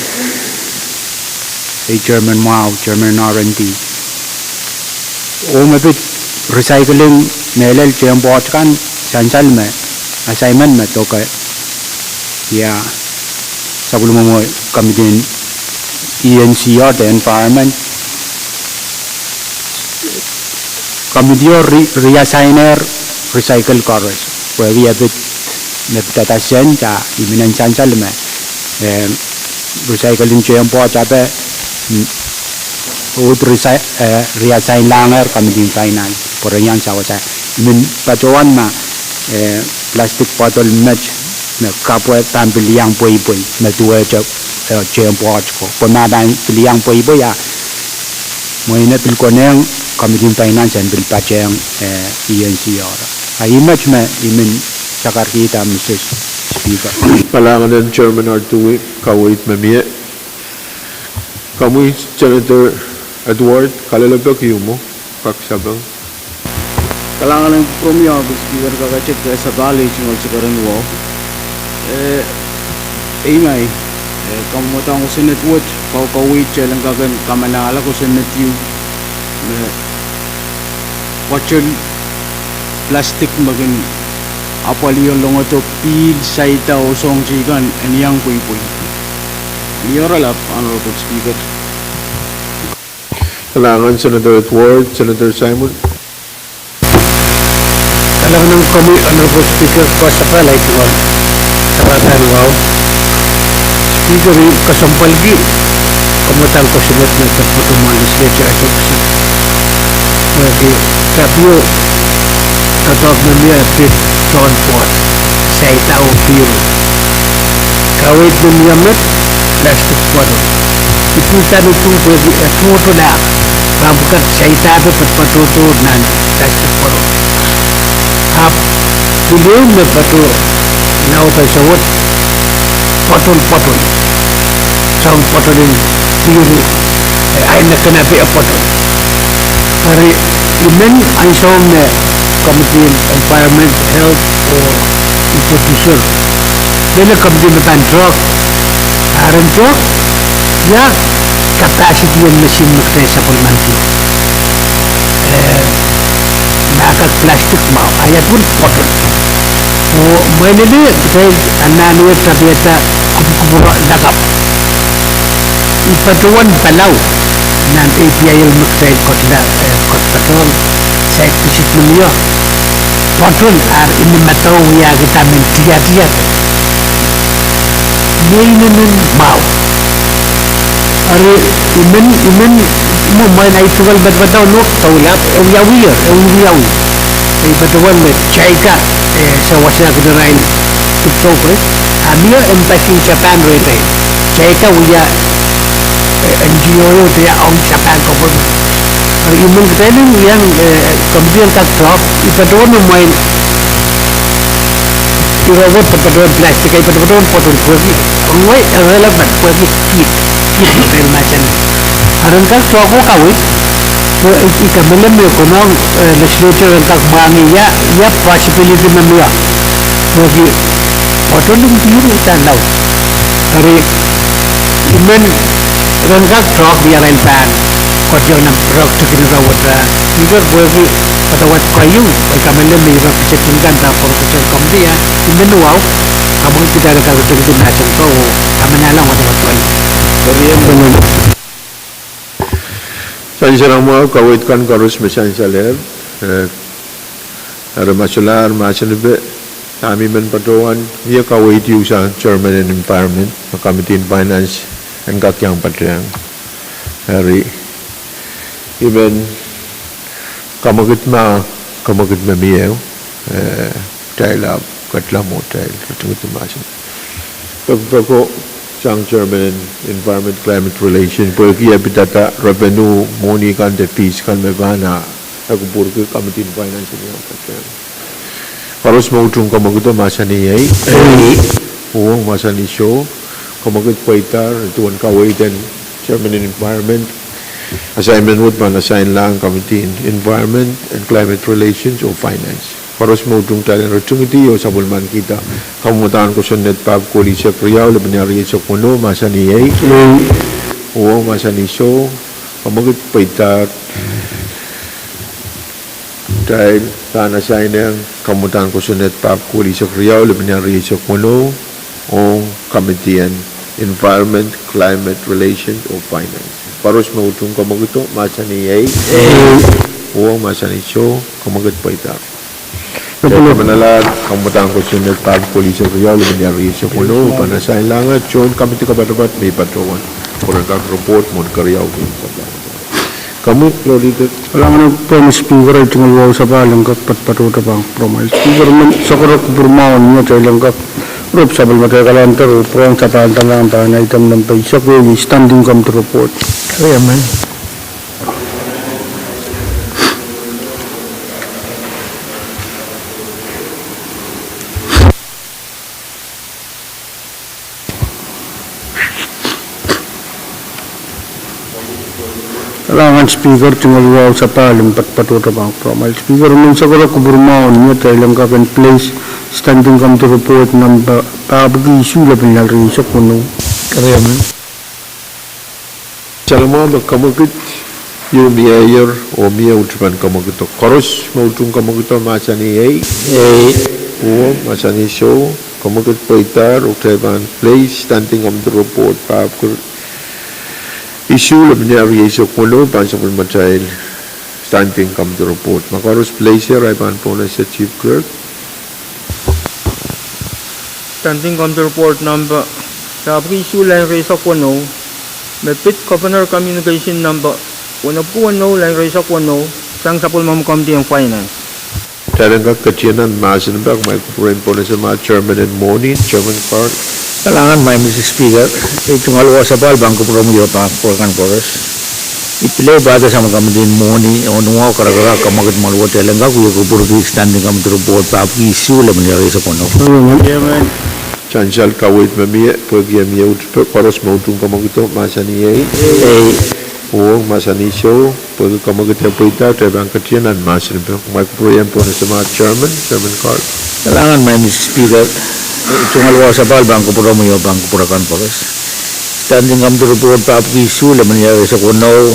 ei Chairman mwahu, Chairman R and D, oh me pid recycling mehlel tehnpwoat kan, sansal me assignment me doke, ia, sapwellime komidin E N C R de Environment. Komidin o re-, reassigner recycle koaros. Pwehki e pid, me pid dahda sent, a I men en sansal me, eh, recycling tehnpwoat ape, mm, uhd resi-, eh, reassignlahngehr komidin Finance pwe ren iang sawasa. I men patohwan ma, eh, plastic bottle met me kapwe pahn pil iang pweipwei me duwehte, eh, tehnpwoat ko. Pwe ma pahn pil iang pweipwei a mwein e pil konehng komidin Finance en pil patehng, eh, E N C R. A ih met me I men sakarkihda, Mister Speaker. Kalahngan en Chairman Artui, kaweid me mie. Komwi Senator Edward, kalelapak ieu mwo, kak sapeng. Kalahngan en kupwuromwi Honorable Speaker, kakete kehn sapahl ei tungoal sakaradahn wahu. Eh, ei ngehi, eh, kamwadang kosonned wet, kau-, kaweid kitail en kak en kamanahla kosonned ieu me patohl plastic me kin apwalih oh longodo pihl, saida oh soahng teikan en iang pweipwei. Ni oaralap Honorable Speaker. Kalahngan Senator Edward, Senator Simon. Kalahngan en komwi Honorable Speaker, kehn sapahl ei tungoal. Kahrehda wahu. Speaker, I kesempwalki kamwadang kosonned me patohwan legislature action. Pwehki tapio doadoahk me mie pid tohn pwoat, saida oh piru. Kaweid me mie met, plastic bottle. I pil pahn utung pwehki e tohto lah, pahn pwukat saida pil patohto nan plastic bottle. Ahpw pil ehu me patohwan lauda sohte bottle, bottle. Soang bottle en piru, eh, ahi me kanape a bottle. Eri I men ansou me committee en environment, health oh introducer. Mele committee me pahn talk, aren talk, ia capacity en machine me kitail sapwellimaniki. Eh, ma kak plastic mwahu, a ia duwen bottle. Oh, mwein lel kitail anahne tapihada kupwukupwure lakapw. I patohwan palau nan A P I L me kitail ketido, eh, ketidohng site visit me mie. Bottle ar inenen medewe wiahkihda men tiatiada. Mie inenen mwahu. Eri I men, I men, mwo mwein ahi tuhwong padapadau nohk doula, e wiawi, e wiawi. I patohwan me JICA, eh, se wasa kitail rail kupwukupwure. A mie embassy en Japan rehrail. JICA wia, eh, N G O de ong Japan government. Eri I men kitail en iang, eh, committee en kak talk, I patohwan me mwein ire wet patohwan plastic, I patohwan bottle pwehki, ngehi irrelevant pwehki kiht, kiht me kitail mahsanih. Aren kak talk oh kaweid, pwe I, I kamehlele me konehng, eh, legislature en kak mwahngih ia, ia possibility me mie. Pwehki bottle en piru uhdahn laud. Eri I men ren kak talk ni arail pahn koasoia nan prok tikin ire wet, eh, Speaker, pwehki wadawad keieu, I kamehlele me ire pitsek kan pahn pwurokete committee, ia I men wahu, kamwekid kitail kak ritingdi mahsen ko oh kamanahla wadawad keieu. Eri I men sansal mwahu, kaweid kan koaros me sansalehr, eh, eri ma solahr mahsanipe, dahme I men patohwan mie kaweid ieu sang chairman en environment, me committee en finance en kak iang patehng. Eri I men kamwekid ma, kamwekid me mie, eh, kitail ahpw ketlahng oh kitail ritingdi mahsen. Pekpeko sang chairman en environment, climate relation, pwehki e pidada revenue, mwohni kan de fees kan me pahn, ah, e kupwurki committee en finance en iang patehng. Koaros me utung kamwekido mahsanih ei. Ei. Oh mahsanih soh, kamwekid pweidahr, duwen kaweid en chairman en environment, assignment wet pahn assign lahng committee en environment and climate relations oh finance. Koaros me utung kitail en ritingidi oh sapwellimanikihda kamwadang kosonned pahpwiki eisek riau, lepin rieisek weneu, mahsanih ei. Ei. Oh mahsanih soh, kamwekid pweidahr. Kitail pahn assign-ehng kamwadang kosonned pahpwiki eisek riau, lepin rieisek weneu, ong committee en environment, climate relations oh finance. Koaros me utung kamwekido mahsanih ei. Ei. Oh mahsanih soh, kamwekid pweidahr. Kitail kamanalahda kamwadang kosonned pahpwiki eisek riau, lepin rieisek weneu, pahn assign lahng tohn committee kapatapat me I patohwan pwurehng kak report mwohn keriau. Komwi, Lorita. Kalahngan en Speaker, ei tungoal wahu sapahl en kak patpatohte pahn promise. Speaker, men sokoto kupwur mwahu en mie, kitail en kak rop sapwellimatail calendar oh pwurehng sapahl en tangahng pahn item nempe eisek ehu, standing committee report. Eri emen. Kalahngan Speaker, tungoal wahu sapahl en patpatohte pahn promise. Speaker, men sokoto kupwur mwahu en mie, kitail en kak en place standing committee report nempe pahpwiki isuh, lepin rieisek weneu. Eri emen. Sansal mwahu me kamwekid ieu mieier oh mie, utung pahn kamwekido. Koaros me utung kamwekido mahsanih ei. Ei. Oh mahsanih soh, kamwekid pweidahr, oh kitail pahn place standing committee report pahpwiki isuh, lepin rieisek weneu, pahn sapwellimatail standing committee report. Ma koaros place-er, I pahn pohnese Chief Clerk. Standing Committee Report number pahpwiki isuh, line rieisek weneu, me pid Governor Communication number wenepwiki weneu, line rieisek weneu, sang sapwellimomwi Committee en Finance. Kitail en kak ketin nan mahsen en pak, kumwail kupwuren pwonese ma chairman en mwohni, Chairman Carl. Kalahngan, Madam Speaker, ei tungoal wasa pahn kupwuromwi oh pahn kupwuren kan koaros. I pil pahda sang Committee en mwohni oh noumwahu, karakarahk, kamwakid, mwoalwet, e lel kak wia kupwurki Standing Committee Report pahpwiki isuh, line rieisek weneu. Sansal kaweid me mie, pwehki e mie uhd koaros me utung kamwakido, mahsanih ei. Ei. Oh mahsanih soh, pwehki kamwakid e pweida, kitail pahn ketin nan mahsen en pak, kumwail kupwuren pwonese ma chairman, Chairman Carl. Kalahngan, Madam Speaker, ei tungoal wasa pahn kupwuromwi oh pahn kupwuren kan koaros. Standing Committee Report pahpwiki isuh, line rieisek weneu.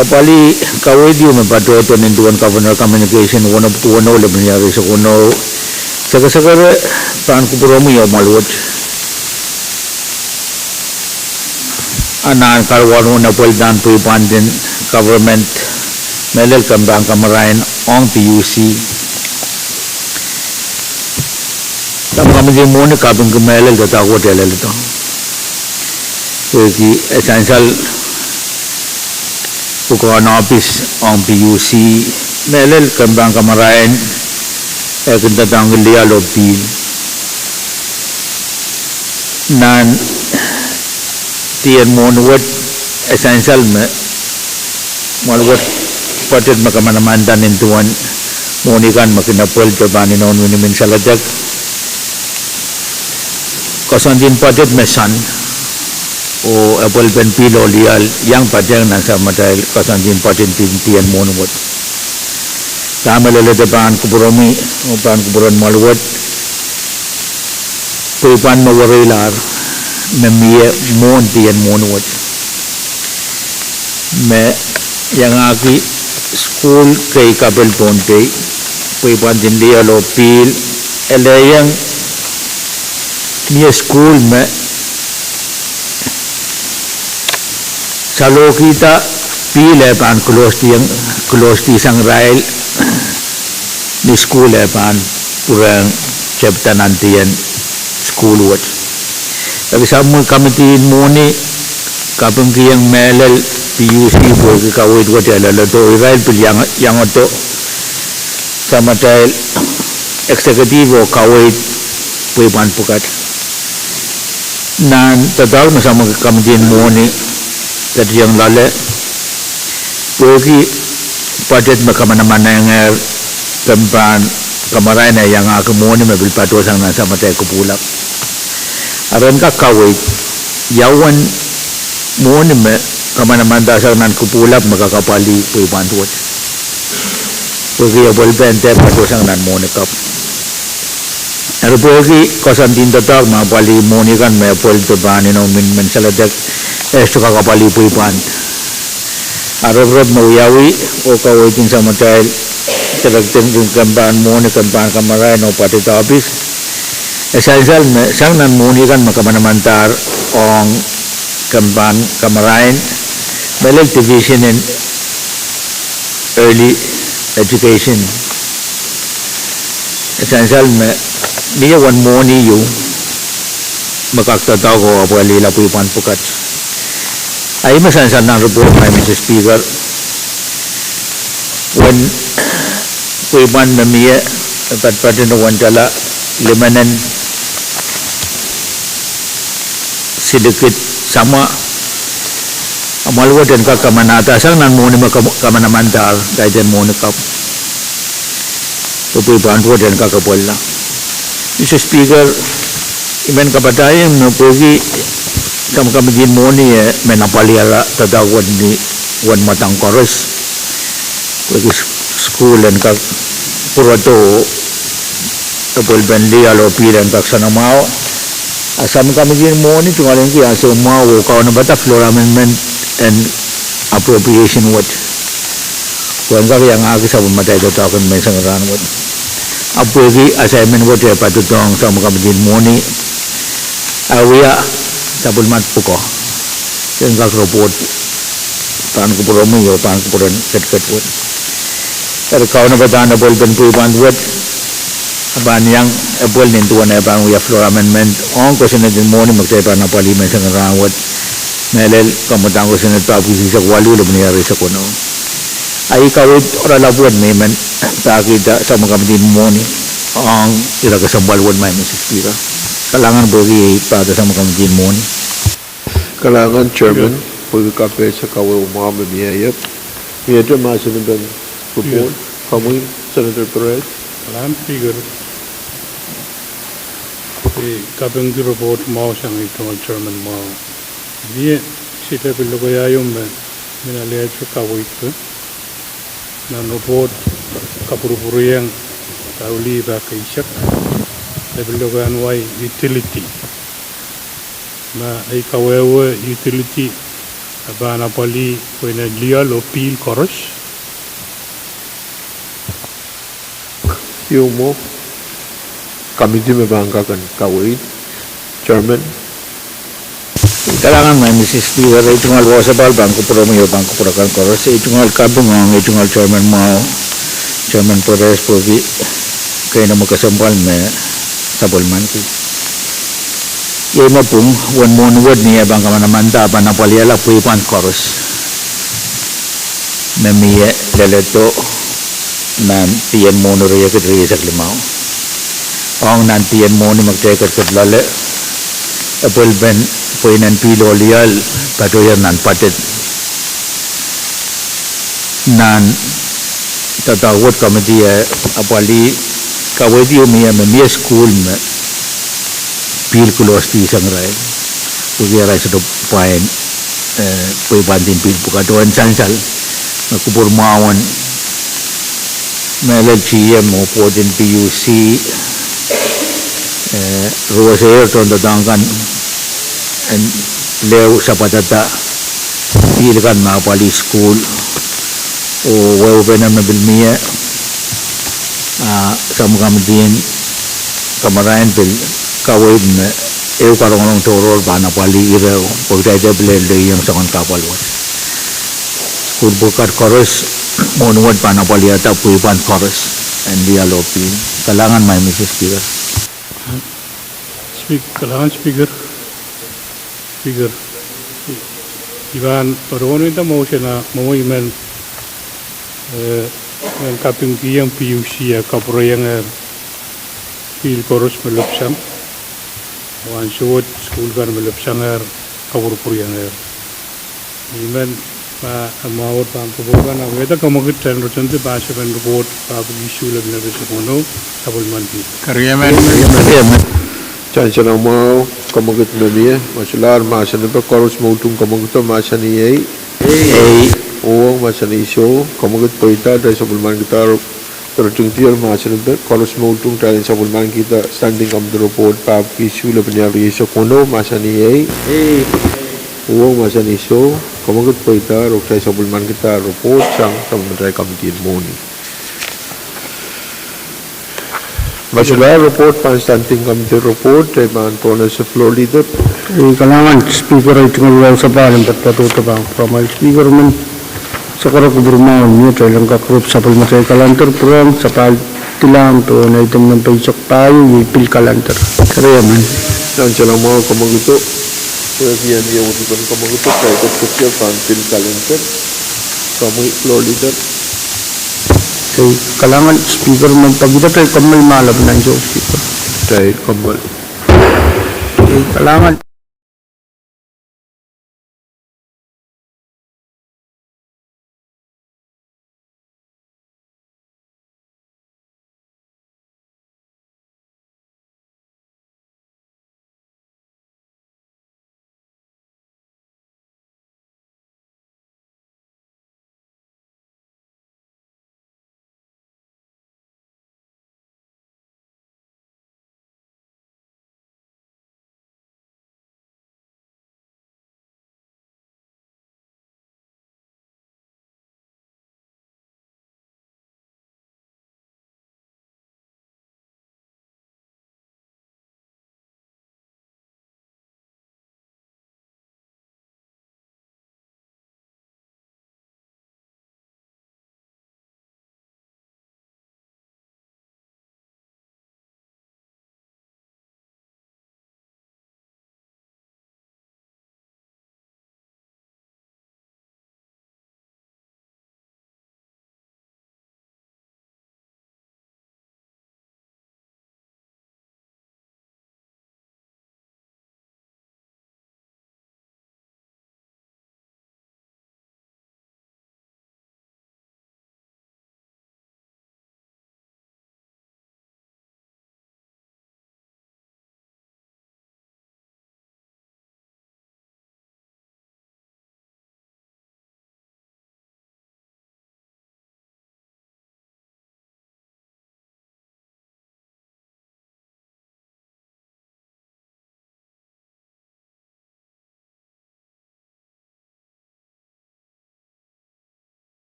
Apwalih kaweid ieu me patohdo nin duwen Governor Communication wenepwiki weneu, line rieisek weneu. Sekesekere pahn kupwuromwi oh mwoalwet, anahn karuwaru en apwalih pweipwand en government, mehlel kempe en kamarain ong PUC. Sang Committee en mwohni kapingki mehlel doadoahk wet e leledo. Pwehki e sansal pwukoahn ohpis ong PUC, mehlel kempe en kamarain, e kin doadoahngki lihal oh pihl. Nan tiahk en mwohni wet, e sansal me mwoalwet budget me kamanamanada nin duwen mwohni kan me kin apwalih pweipwand en minimin saledek, koasoandi en budget me sang, oh apwalipen pihl oh lihal iang patehng nan samatail koasoandi en budget en tiahk en mwohni wet. Dahme leledo pahn kupwuromwi oh pahn kupwuren mwoalwet, pweipwand me wereilahr me mie mwohn tiahk en mwohni wet, me iangahki sukuhl kei kapil Pohnpei, pweipwand en lihal oh pihl, elehieng mie sukuhl me salohkihda pihl e pahn close-di, close-di sang irail, ni sukuhl e pahn pwurehng tepda nan tiahk en sukuhl wet. Eri sang Committee en mwohni kapingkihong mehlel PUC pwehki kaweid wet e leledo, irail pil iang, iangodo samatail executive oh kaweid pweipwand pwukat. Nan doadoahk me sang Committee en mwohni ketikihong loale, pwehki budget me kamanamanengehr kempe en kamarain e iangahki mwohni me pil patohsang nan samatail kupwulap. Eri en kak kaweid, ia uwen mwohni me kamanamanda sang nan kupwulap me kak apwalih pweipwand wet, pwehki apwalipen dehr patohsang nan mwohni kapw. Eri pwehki koasoandi en doadoahk me apwalih mwohni kan me apwalih pweipwand en minimin saledek, e sohte kak apwalih pweipwand. Eri ropirop me wiawi oh kaweid en samatail director en kempe en mwohni, kempe en kamarain oh budget ohpis, e sansal me sang nan mwohni kan me kamanamandahr ong kempe en kamarain, mehlel division en early education, e sansal me mie uwen mwohni ieu me kak doadoahk oh apwalihla pweipwand pwukat. A ih me sansal nan report, Madam Speaker, uwen pweipwand me mie, e patpato uwen tala limenen silikid samwa, a mwoalwet en kak kamanahda sang nan mwohni me kam, kamanamandahr kaidehn mwohni kapw, pwe pweipwand wet en kak apwalihla. Madam Speaker, I men kapatahieng me pwehki sang Committee en mwohni e men apwalihla doadoahk wet ni uwen mwadang koaros, pwehki sukuhl en kak pwurodo, apwalipen lihal oh pihl en kak soanamwahu. A sang Committee en mwohni tungoal ahneki ansou mwahu oh kaunopada floor amendment en appropriation wet, pwe en kak iangahki sapwellimatail doadoahk en menseng rahn wet. Ahpw pwehki assignment wet e patohdohng sang Committee en mwohni, a wia sapwellimat pwukoa en kak report pahn kupwuromwi oh pahn kupwuren ketiket wet. Eri kaunopadahn apwalipen pweipwand wet, Pahn iang approve nin duwen eh pahn wia floor amendment ong kosonned en mwohni me kitail pahn apwalih menseng en rahnwet. Mehlel kamwadang kosonned pahpwiki eisek waluh lepwin ire eisek weneu. Ahi kaweid oaralap wet me I men pahkihda sapwellimomwi en mwohni ong ire kesempwal wet, Madam Speaker. Kalahngan pwehki ei pahkihda sapwellimomwi en mwohni. Kalahngan Chairman, pwehki kapehse kawehwe mwahu me mie iep. Miehte mahsen en report, komwi Senator Perez. Kalahngan Speaker, I kapingki report mwahu sang ei tungoal Chairman mwahu. Mie site pil lokaia ieu me, me I men alehdi kaweid pwe nan report kapwurpwuriong, kaulih pak eisek, e pil lokaiahn wai utility. Ma ei kawehwe utility, e pahn apwalih pweinen lioal oh pihl koaros. Ieu mwo, committee me pahn kak en kaweid, Chairman. Kalahngan Madam Speaker, ei tungoal wausapahl pahn kupwuromwi oh pahn kupwur akan koaros. Ei tungoal kaping ong ei tungoal Chairman mwahu, Chairman Perez, pwehki keinemwe kesempwal me sapwellimanki. Iei me pwung wen mwohni wet ni eh pahn kamanamanda pahn apwalihala pweipwand koaros me mie leledo nan pien mwohni riekid rieisek limau. Ong nan pien mwohni me kitail ketiket loale, apwalpen pweinen pihl oh lioal patohier nan budget. Nan doadoahk wet committee e apwalih kaweid ieu mie me mie sukuhl me pihl kulosti sang irail. Pwehki arail sohte pwain, eh, pweipwandin pihl pwukat oh en sansal me kupwur mwahu en mehlel G M oh board en P U C, eh, ruwese tohndoadoahk kan en leu sapwadada pihl kan me apwalih sukuhl. Oh wehwehpene me pil mie, ah, sapwellimomwi en kamarain pil kaweid me ehu karongorong tohrohr pahn apwalih ireo, pwe kitail dehr pil lelohng soangen kahpwal wet. Sukuhl pwukat koaros, mwohni wet pahn apwalihada pweipwand koaros en lioal oh pihl. Kalahngan Madam Speaker. Speak-, kalahngan Speaker. Speaker, I, I pahn patohwan nda motion a, mwo I men, eh, I men kapingkihong P U C e kapwurehiong eh pihl koaros me lepwsang, oh ansou wet sukuhl kan me lepwsang er, kapwurpwuriong er. I men, ma, ma wet pahn kupwur kan, a wehwehki komwekid en roson de pahn sepen report, pahpwiki isuh lepwin ire eisek weneu, sapwellimanki. Keriemen. Keriemen. Sansalan mwahu, komwekid me mie, ma solahr mahsen ipe, koaros me utung komwekido mahsanih ei. Ei. Uhwong mahsanih soh, komwekid pweida, kitail sapwellimankihda, ritingdier mahsen ipe, koaros me utung kitail en sapwellimankihda standing committee report, pahpwiki isuh lepwin ire eisek weneu, mahsanih ei. Ei. Uhwong mahsanih soh, komwekid pweida, oh kitail sapwellimankihda report sang sapwellimatail committee en mwohni. Ma solahr report pahn standing committee report, e pahn pwurehng ese floor leader. Ei, kalahngan Speaker, ei tungoal wausapahl en poatopoat pahn pwurehng Speaker men sakara kupwur mwahu en mie, kitail en kak rep sapwellimatail calendar pwurehng sapahl dilahng pohn item nempe eisek pahieu, iei pil calendar. Keriemen. Sansalan mwahu, komwekido, eh, pil mie wadipen komwekido, kitail ketiket pahn pil calendar. Komwi floor leader. Ei, kalahngan Speaker, me pahkihda kitail kommoal mahla pahn ansou Speaker. Kitail kommoal. Ei, kalahngan.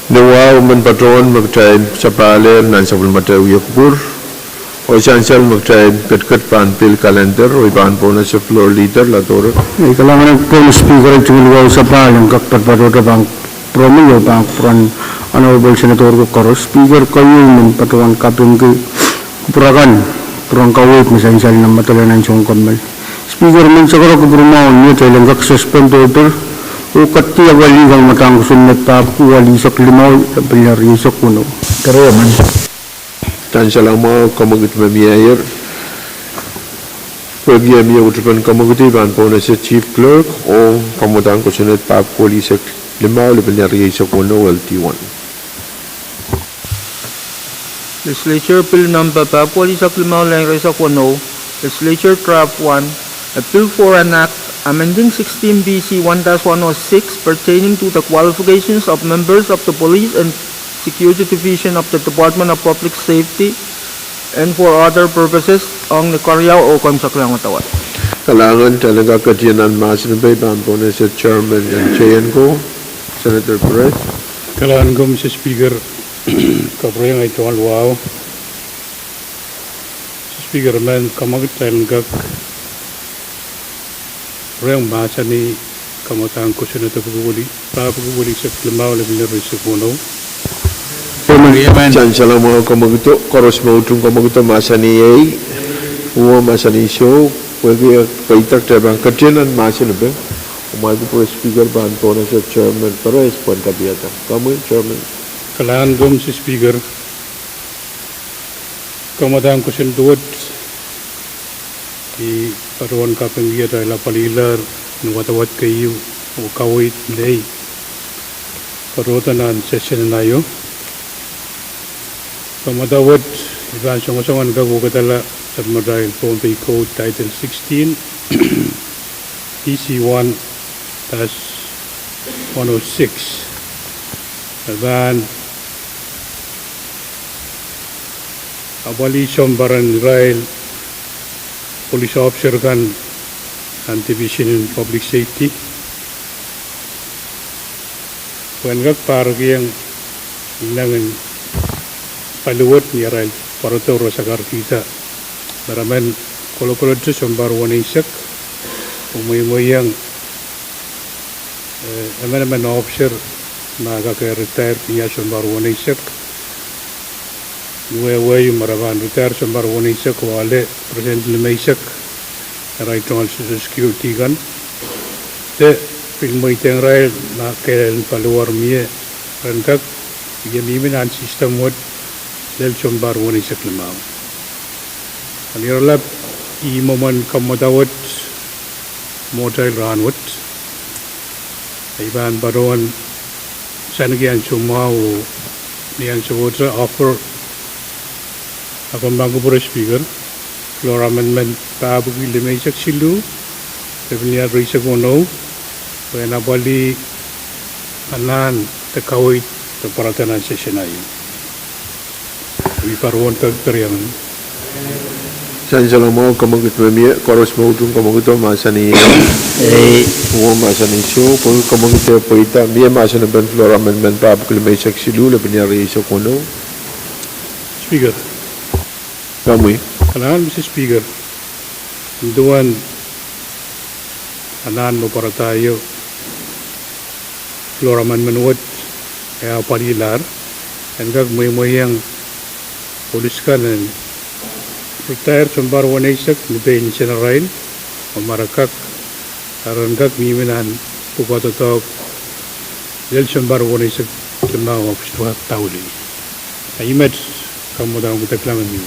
Ni wahu men patohwan me kitail sapahl nan sapwellimatail wia kupwur, oh sansal me kitail ketiket pahn pil kalender, oh I pahn pohnese floor leader Ladoro. Ei, kalahngan en kupwur Speaker, tungoal wahu sapahl en kak patopato pahn kupwuromwi oh pahn kupwuren Honorable Senator ko koaros. Speaker, keieu men patohwan kapingki kupwur akan, kupwur en kaweid me sansal nan Madolenihmw Sounkomour. Speaker, men sakara kupwur mwahu ni atail en kak suspend order oh ketiket apwalih kangomadahn kosonned pahpwiki walihsek limau, lepin rieisek weneu. Sansal mwahu, kamwekid me mieier. Pwehki mie utupen kamwekid, I pahn pohnese Chief Clerk oh kangomadahn kosonned pahpwiki walihsek limau, lepin rieisek weneu, L T one. Legislature Bill Number pahpwiki walihsek limau, ire rieisek weneu. Legislature Draft one, a bill for an act amending sixteen B C one dash one oh six pertaining to the qualifications of members of the Police and Security Division of the Department of Public Safety and for other purposes, ong ni keriau oh komw saklang wadawad. Kalahngan, kitail en kak ketiket nan mahsen en pei, I pahn pohnese Chairman en J N ko, Senator Perez. Kalahngan ko Mister Speaker, kapwurehiong ei tungoal wahu. Mister Speaker, men kamwekid kitail en kak pwurehng mahsanih kangomadahn kosonned pahpwiki wali, pahpwiki walihsek limau, lepin rieisek weneu. Sansal mwahu, kamwekid koaros me utung kamwekid mahsanih ei, uwen mahsanih soh, pwehki e peidek, kitail pahn ketiket nan mahsen en pei, oh mwahu kupwur Speaker pahn pohnese Chairman Perez pwehn kapaiada. Komwi Chairman. Kalahngan ko Mister Speaker, kangomadahn kosonned wet, I patohwan kapingki atail apwalihlahr ni wadawad keieu oh kaweid nei, patohdo nan session en aio. Kangomadahn wet, I pahn songosong en kak wekidala sapwellimatail Pohnpei Code Title sixteen, B C one dash one oh six, me pahn apwalih sounpar en irail police officer kan nan Division en Public Safety, pwehn kak pahrekiong inengen paliwet ni arail pwarodo re sakarkihda me re men kolokolete sounpar weneisek, oh mweimweiong eh, emenemen officer me kak retire ni ah sounpar weneisek, ni wehwehki me re pahn retire sounpar weneisek oh ale percent limeisek arail tungoal Social Security kan, de pil mweidehng irail me kehlail en paliwar mie, ren kak mihmi nan system wet lel sounpar weneisek limau. Ahn iralap ih mwomwen kangomadahn wet mwohtail rahnwet. I pahn patohwan saniki ansou mwahu ni ansou wet offer, a komw pahn kupwure Speaker, floor amendment pahpwiki limeisek siluh, lepin rieisek weneu, pwehn apwalih anahn de kaweid de pwarada nan session aio. I patohwan kak keriau. Sansal mwahu, kamwekid me mie, koaros me utung kamwekido mahsanih ei, uwen mahsanih soh, pwe kamwekid e pweida, mie mahsen en floor amendment pahpwiki limeisek siluh, lepin rieisek weneu. Speaker. Komwi. Kalahngan Mister Speaker, nin duwen anahn me pwarada aio, floor amendment wet e apwalihlahr en kak mweimweiong police kan en retire sounpar weneisek ni pein nsenarail, oh ma re kak, a ren kak mihmi nan pwukoa doadoahk lel sounpar weneisek limau oh pwukat dawili. A I met, kamwekid, kalahngan.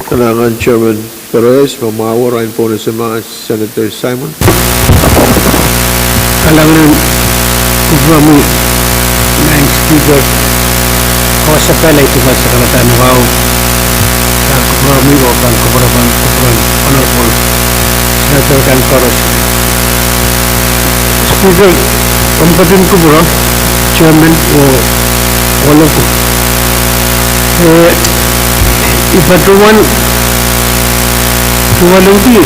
Kalahngan Chairman Perez, ma mwahu arail pohnese ma Senator Simon. Kalahngan en kupwuromwi Madam Speaker, koasoiahki tungoal sakarada ni wahu, pahn kupwuromwi oh pahn kupwure, pahn kupwuren Honorable Senator kan koaros. Speaker, komw ketin kupwure, Chairman oh ohloko. Eh, I patohwan tungoal ongki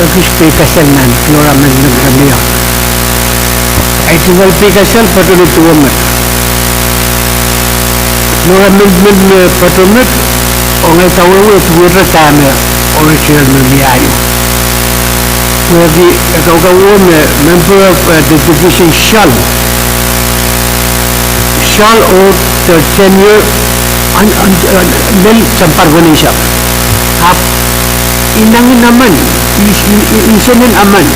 ekis peikasal nan floor amendment me mie. Ahi tungoal peikasal patohwan duwe met. Floor amendment me patohwan met, ong ai kawehwe duwehte dahme original me mie aio. Pwehki e kaukawehi me member of, uh, the division shall, shall hold the tenure un-, un-, un-, lel sampah weneisek. Ahpw inangin emen, i-, i-, i-, insenen emen,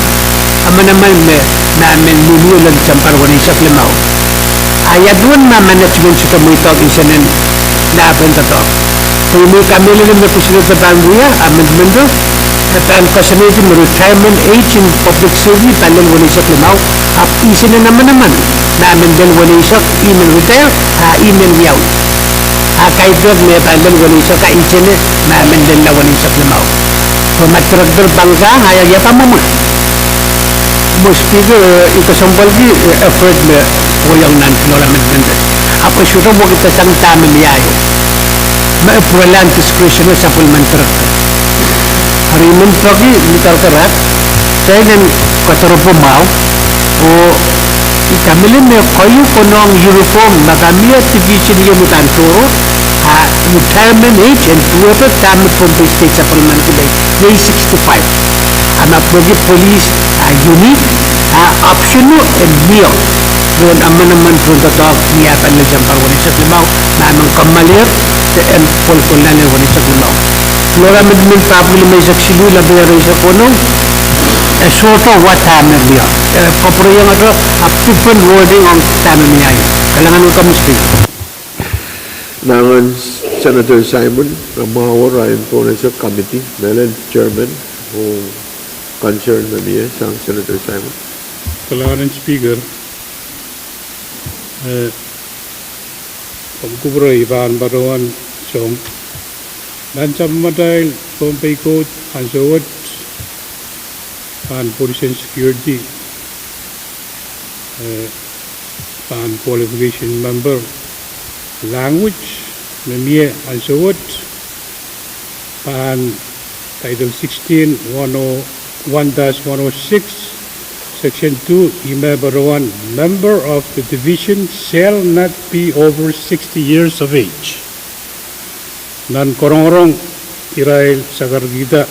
emen emen me, me, me mihmi lel sampah weneisek limau. A ia duwen ma management sohte mweidohng insenen nah pahn doadoahk. Pwe I men kamehlele me kusile de pahn wia amendment-o, e pahn koasoanehdi me retirement age in public safety pahn lel weneisek limau, ahpw insenen emen emen, ma men lel weneisek, I men retire, a I men wiawi. A kaidehk me pahn lel weneisek, a insene, ma men lel weneisek limau. Pwe ma director pahn kang, a ia, ia pahn mwomwe. Mo Speaker, eh, I kesempwalki, eh, effort me kohiong nan floor amendment. Ahpw e sohte wekidasang dahme mie aio. Me pwuralahng discretion en sapwellimen director. Eri I men peki ni kalkarak, kitail en kadoropwe mwahu, oh I kamehlele me keieu konehng uniform, ma ke mie division ieu me pahn tohrohr, a retirement age en duwehte dahme Pohnpei State sapwellimanki me iei sixty-five. A ma pwehki police, a unique, a option-o en mie. Duwen emen emen duwen doadoahk ni ah pahn lel sampah weneisek limau, ma men kamwalehr, de en kolkolahng lel weneisek limau. Floor amendment pahpwiki limeisek siluh, ire eisek weneu, e sohte wa dahme mie. E kapwurehiong ahpw different wording ong dahme mie aio. Kalahngan wet, Mister Speaker. Nangen Senator Simon, me mwahuo rahn en pohnese committee, mehlel chairman, oh concern me mie sang Senator Simon. Kalahngan en Speaker, eh, komw kupwure I pahn patohwan song. Nan sapwellimatail Pohnpei Code ansou wet, pahn police and security, eh, pahn qualification member, language me mie ansou wet, pahn Title sixteen, one oh, one dash one oh six, Section two, I men patohwan, member of the division shall not be over sixty years of age. Nan rongorong irail sakarkihda,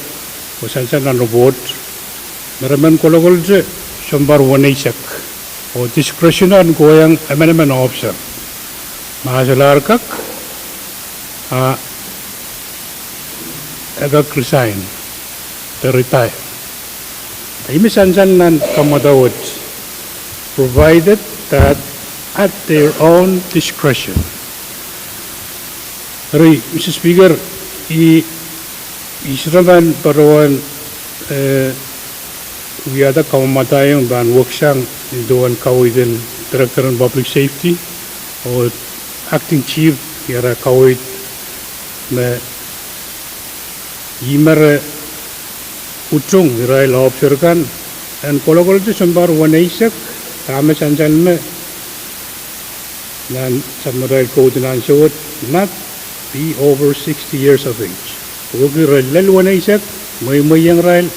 oh sansal nan report, me re men kolokolte sounpar weneisek, oh discretion en kohiong emenemen officer. Ma e solahr kak, a e kak resign, de retire. Ih me sansal nan kamwadawet, provided that at their own discretion. Eri, Mister Speaker, I, I sohte pahn patohwan, eh, wiahda kamwadaiong pahn weksang nin duwen kaweid en Director en Public Safety, oh Acting Chief, ira kaweid me ihme re utung irail officer kan en kolokolte sounpar weneisek, dahme sansal me nan sapwellimatail code nan ansou wet, not be over sixty years of age. Pwehki re lel weneisek, mweimweiong irail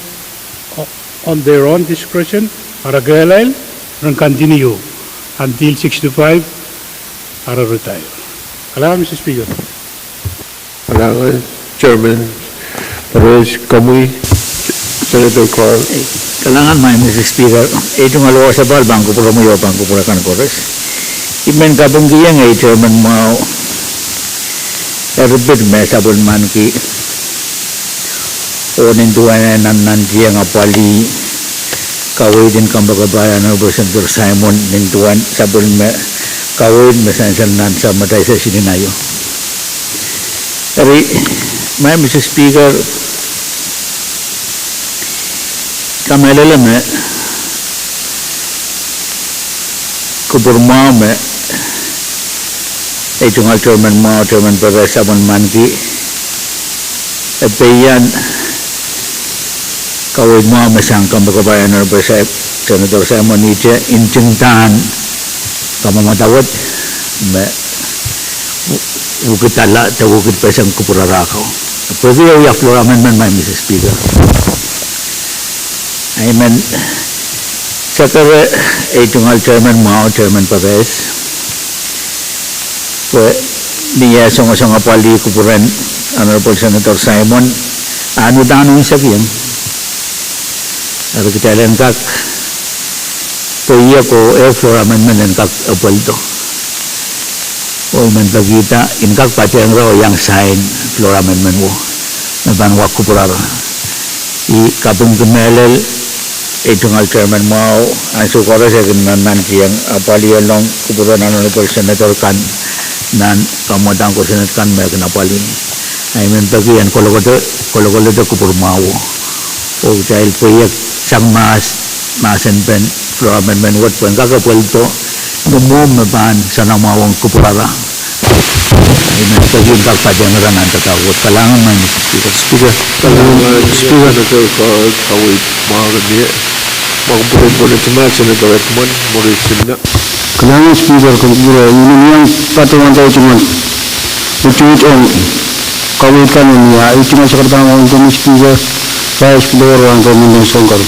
o-, on their own discretion, a re kehlail, re continue until sixty-five, a re retire. Kalahngan, Mister Speaker. Kalahngan, Chairman Perez. Komwi, Senator Carl. Kalahngan, Madam Mister Speaker. Ei tungoal wasapahl pahn kupwuromwi oh pahn kupwur akan koaros. I men kapingkihong ei chairman mwahu eripit me sapwellimanki, oh nin duwen eh nannantihong apwalih kaweid en kompoakepahi, Honorable Senator Simon, nin duwen sapwellime kaweid me sansal nan sapwellimatail session aio. Eri, Madam Mister Speaker, kamehlele me kupwur mwahu me ei tungoal chairman mwahu, Chairman Perez, sapwellimanki, e pehian kaweid mwahu me sang kompoakepahi, Honorable Senator Simon Ite, ntingdahn kamwadawet me wekidala de wekidpeseng kupwurara ko. Pwehki e wia floor amendment, Madam Mister Speaker. I men sakere ei tungoal chairman mwahu, Chairman Perez, pwe Ni eh songosong apwalih kupwuren Honorable Senator Simon, a udahn unsekiong. Eri kitail en kak pweiek oh eh floor amendment en kak epweldo. Oh I men pekihda I en kak patehng ira oh iang sign floor amendment wo me pahn wa kupwurara. I kapingki mehlel ei tungoal chairman mwahu, ansou koaros e kin nannantieng apwalih en lohng kupwuren Honorable Senator kan nan kamwadang kosonned kan me e kin apwalih. Ahi men peki en kolokolete, kolokolete kupwur mwahuo. Oh kitail pweiek sang mahs, mahsen pen floor amendment wet pwe en kak epweldo, ni mwo me pahn sanamwahu ong kupwurara. Ahi men peki en kak patehng ira nan doadoahk wet. Kalahngan, Madam Speaker. Speaker. Kalahngan, Speaker. Senator, ka, kaweid mwahu kan mie. Mwahu kupwuren Pohnpei, Senator Edmund Morris Simina. Kalahngan Speaker, kupwure, I men iang patohwanda ei tungoal utung ong kaweid kan en mie, ei tungoal sakaradahn wahu en komwi Speaker, Vice Speaker, wahu en komwi Legislature.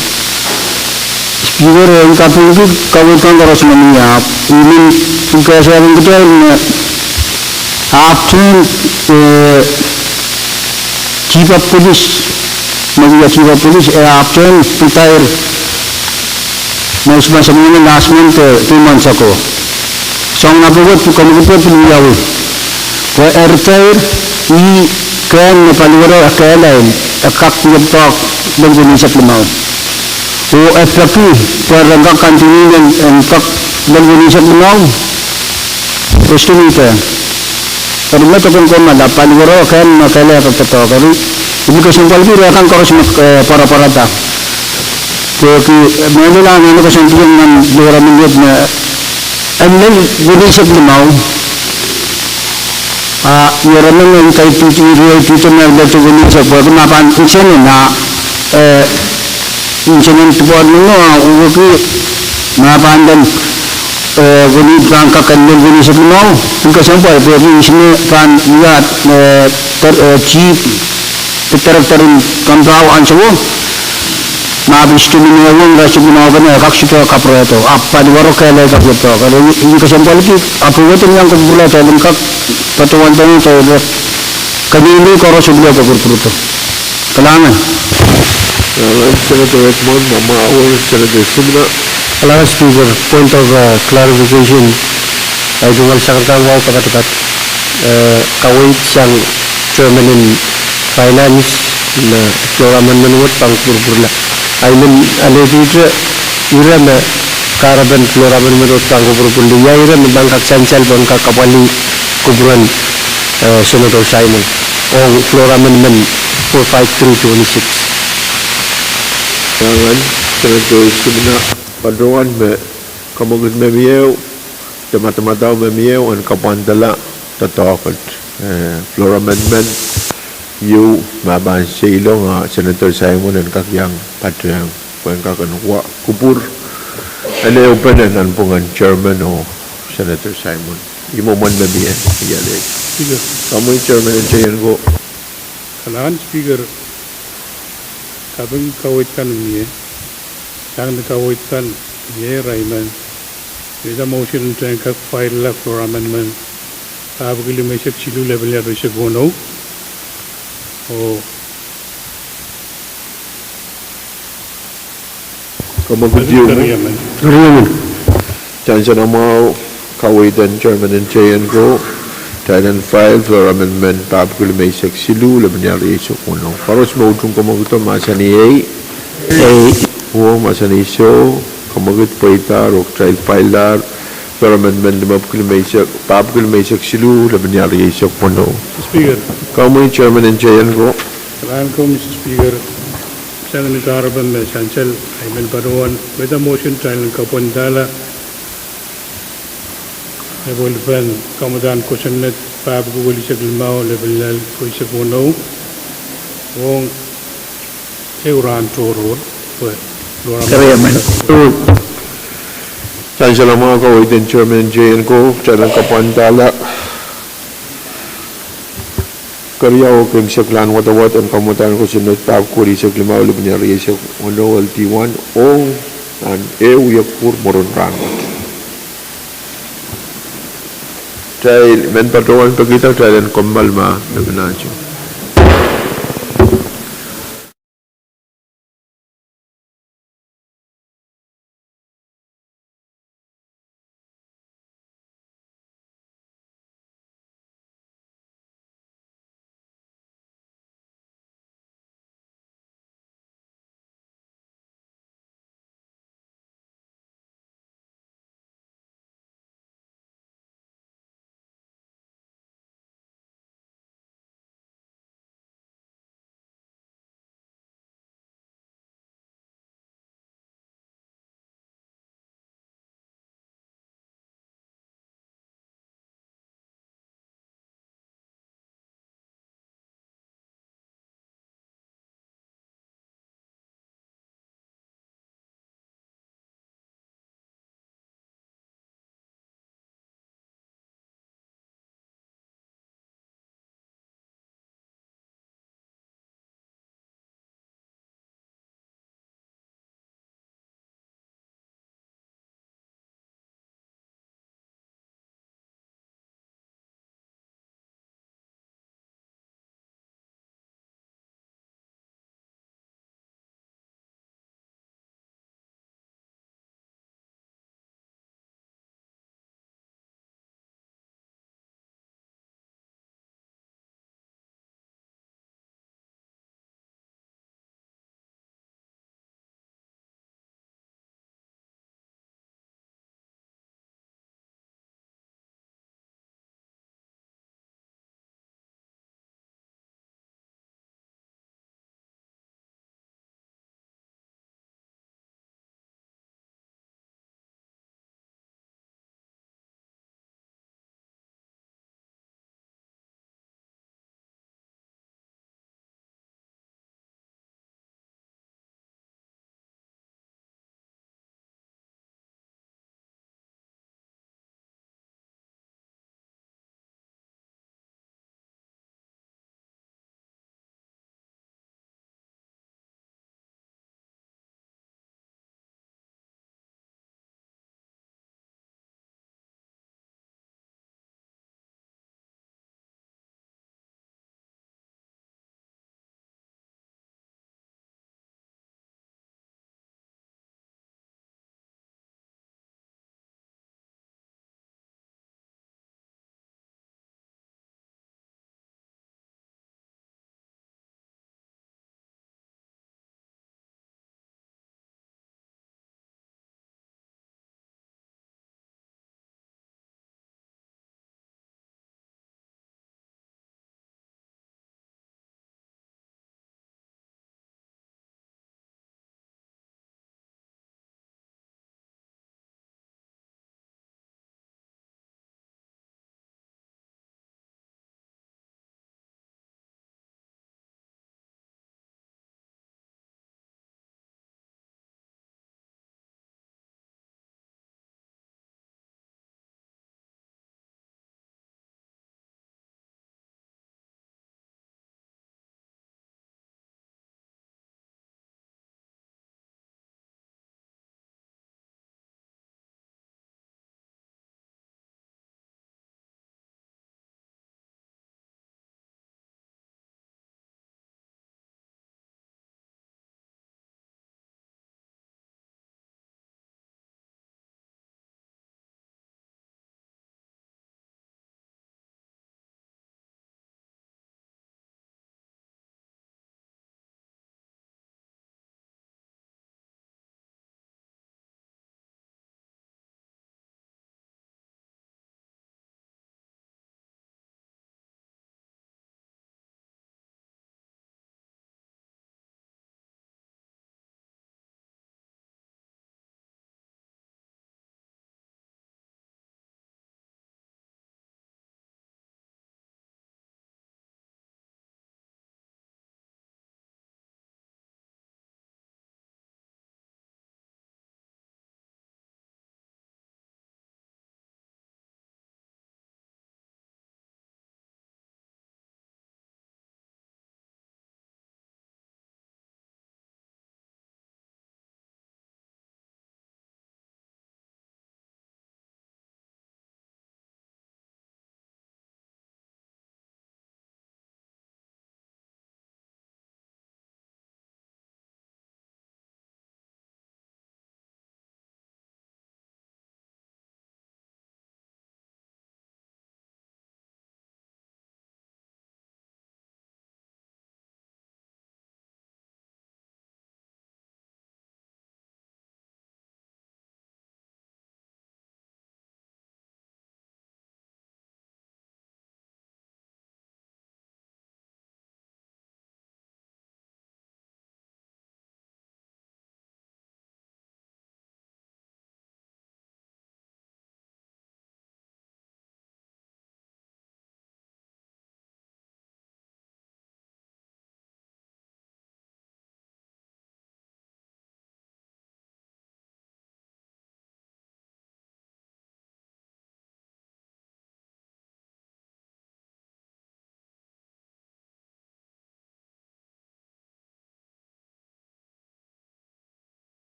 Speaker, I en kapingki kaweid kan koaros me mie, ahpw I men pwukasalen kitail me ahpwtehn, eh, chief of police, me wia chief of police, e ahpwtehn retired, me se, me se mihmi last month, eh, two months ago. Soangen apwuo wet, komw kak pil wiawi. Pwe e retired, ih kehn me paliwere e kehlail, e kak wia doadoahk lel weneisek limau. Oh e peki pwe ren kak continue en, en kak lel weneisek limau. Estimate. Eri me token komala paliwere kehn me kehlail e kak doadoahk. Eri I pil kesempwalki ira kan koaros me, eh, pwarapwarada. Pwehki, eh, mehlel anahne koasoandiong nan floor amendment me en lel weneisek limau. A, ira men en kaidehn, ira kaidehn me lel weneisek, pwehki ma pahn nsenen a, eh, nsenen department o, a, wehwehki ma pahn lel, eh, weneis pahn kak en lel weneisek limau, I kesempwal pwehki ih me pahn wia, eh, ter-, eh, chief director en kampau ansouo, ma pil stimine wong rasik limau kan e kak sohte kapwurehdo, ahpw paliwere kehlail e kak doadoahk. Eri I kesempwalki apwuo wet en iang kupwurla, kitail en kak patohwan dene, kitail en kak, kemehla koaros e pil kupwurpwurdo. Kalahngan. Kalahngan Senator Edmund, ma, ma, oh, Senator Simina. Kalahngan Speaker, point of, uh, clarification. Ei tungoal sakaradahn wahu kapatapat, eh, kaweid sang chairman en finance me floor amendment wet pahn kupwurpwurla. Ahi men alehdi ire, ire me kahrepen floor amendment wet pahn kupwurpwurla. Ia ire me pahn kak sansal pahn kak apwalih kupwuren, eh, Senator Simon ong floor amendment four five three twenty-six. Kalahngan Senator Simina, patohwan me kamwekid me mie, de madamadau me mie en kapwandala doadoahk wet, eh, floor amendment ieu me pahn seilong, a Senator Simon en kak iang patohwan pwe en kak en wa kupwur en ehupene nanpwungen chairman oh Senator Simon. Ih mwomwen me mie, ia lel. Speaker. Komwi chairman en J N ko. Kalahngan Speaker, kaping kaweid kan mie, sang ni kaweid kan mie irail men. Wet a motion en kak file floor amendment, pahpwiki limeisek siluh, lepin limeisek weneu. Oh kamwekid ieu. Eri emen. Eri emen. Sansal mwahu, kaweid en chairman en J N ko, kitail en file floor amendment, pahpwiki limeisek siluh, lepin limeisek weneu. Koaros me utung kamwekido mahsanih ei. Ei. Oh mahsanih soh, kamwekid pweidahr oh kitail file floor amendment, limepwiki limeisek, pahpwiki limeisek siluh, lepin limeisek weneu. Speaker. Komwi chairman en J N ko. Kalahngan ko Mister Speaker, sang ni kahrepen me sansal, ahi men patohwan, wet a motion kitail en kapwandala epwelpen kamwadang kosonned, pahpwiki welisek limau, lepin limeisek weneu, ong ehu rahn tohrohr, pwe floor amendment. Eri emen. Sansal mwahu, kaweid en chairman en J N ko, kitail en kapwandala keriau oh eisek rahn wadawad en kamwadang kosonned, pahpwiki welisek limau, lepin limeisek weneu, L D one, ong nan ehu wieku mwurin rahn wet. Kitail men patohwan pekihda, kitail en kommoal ma lepin ahnsoun.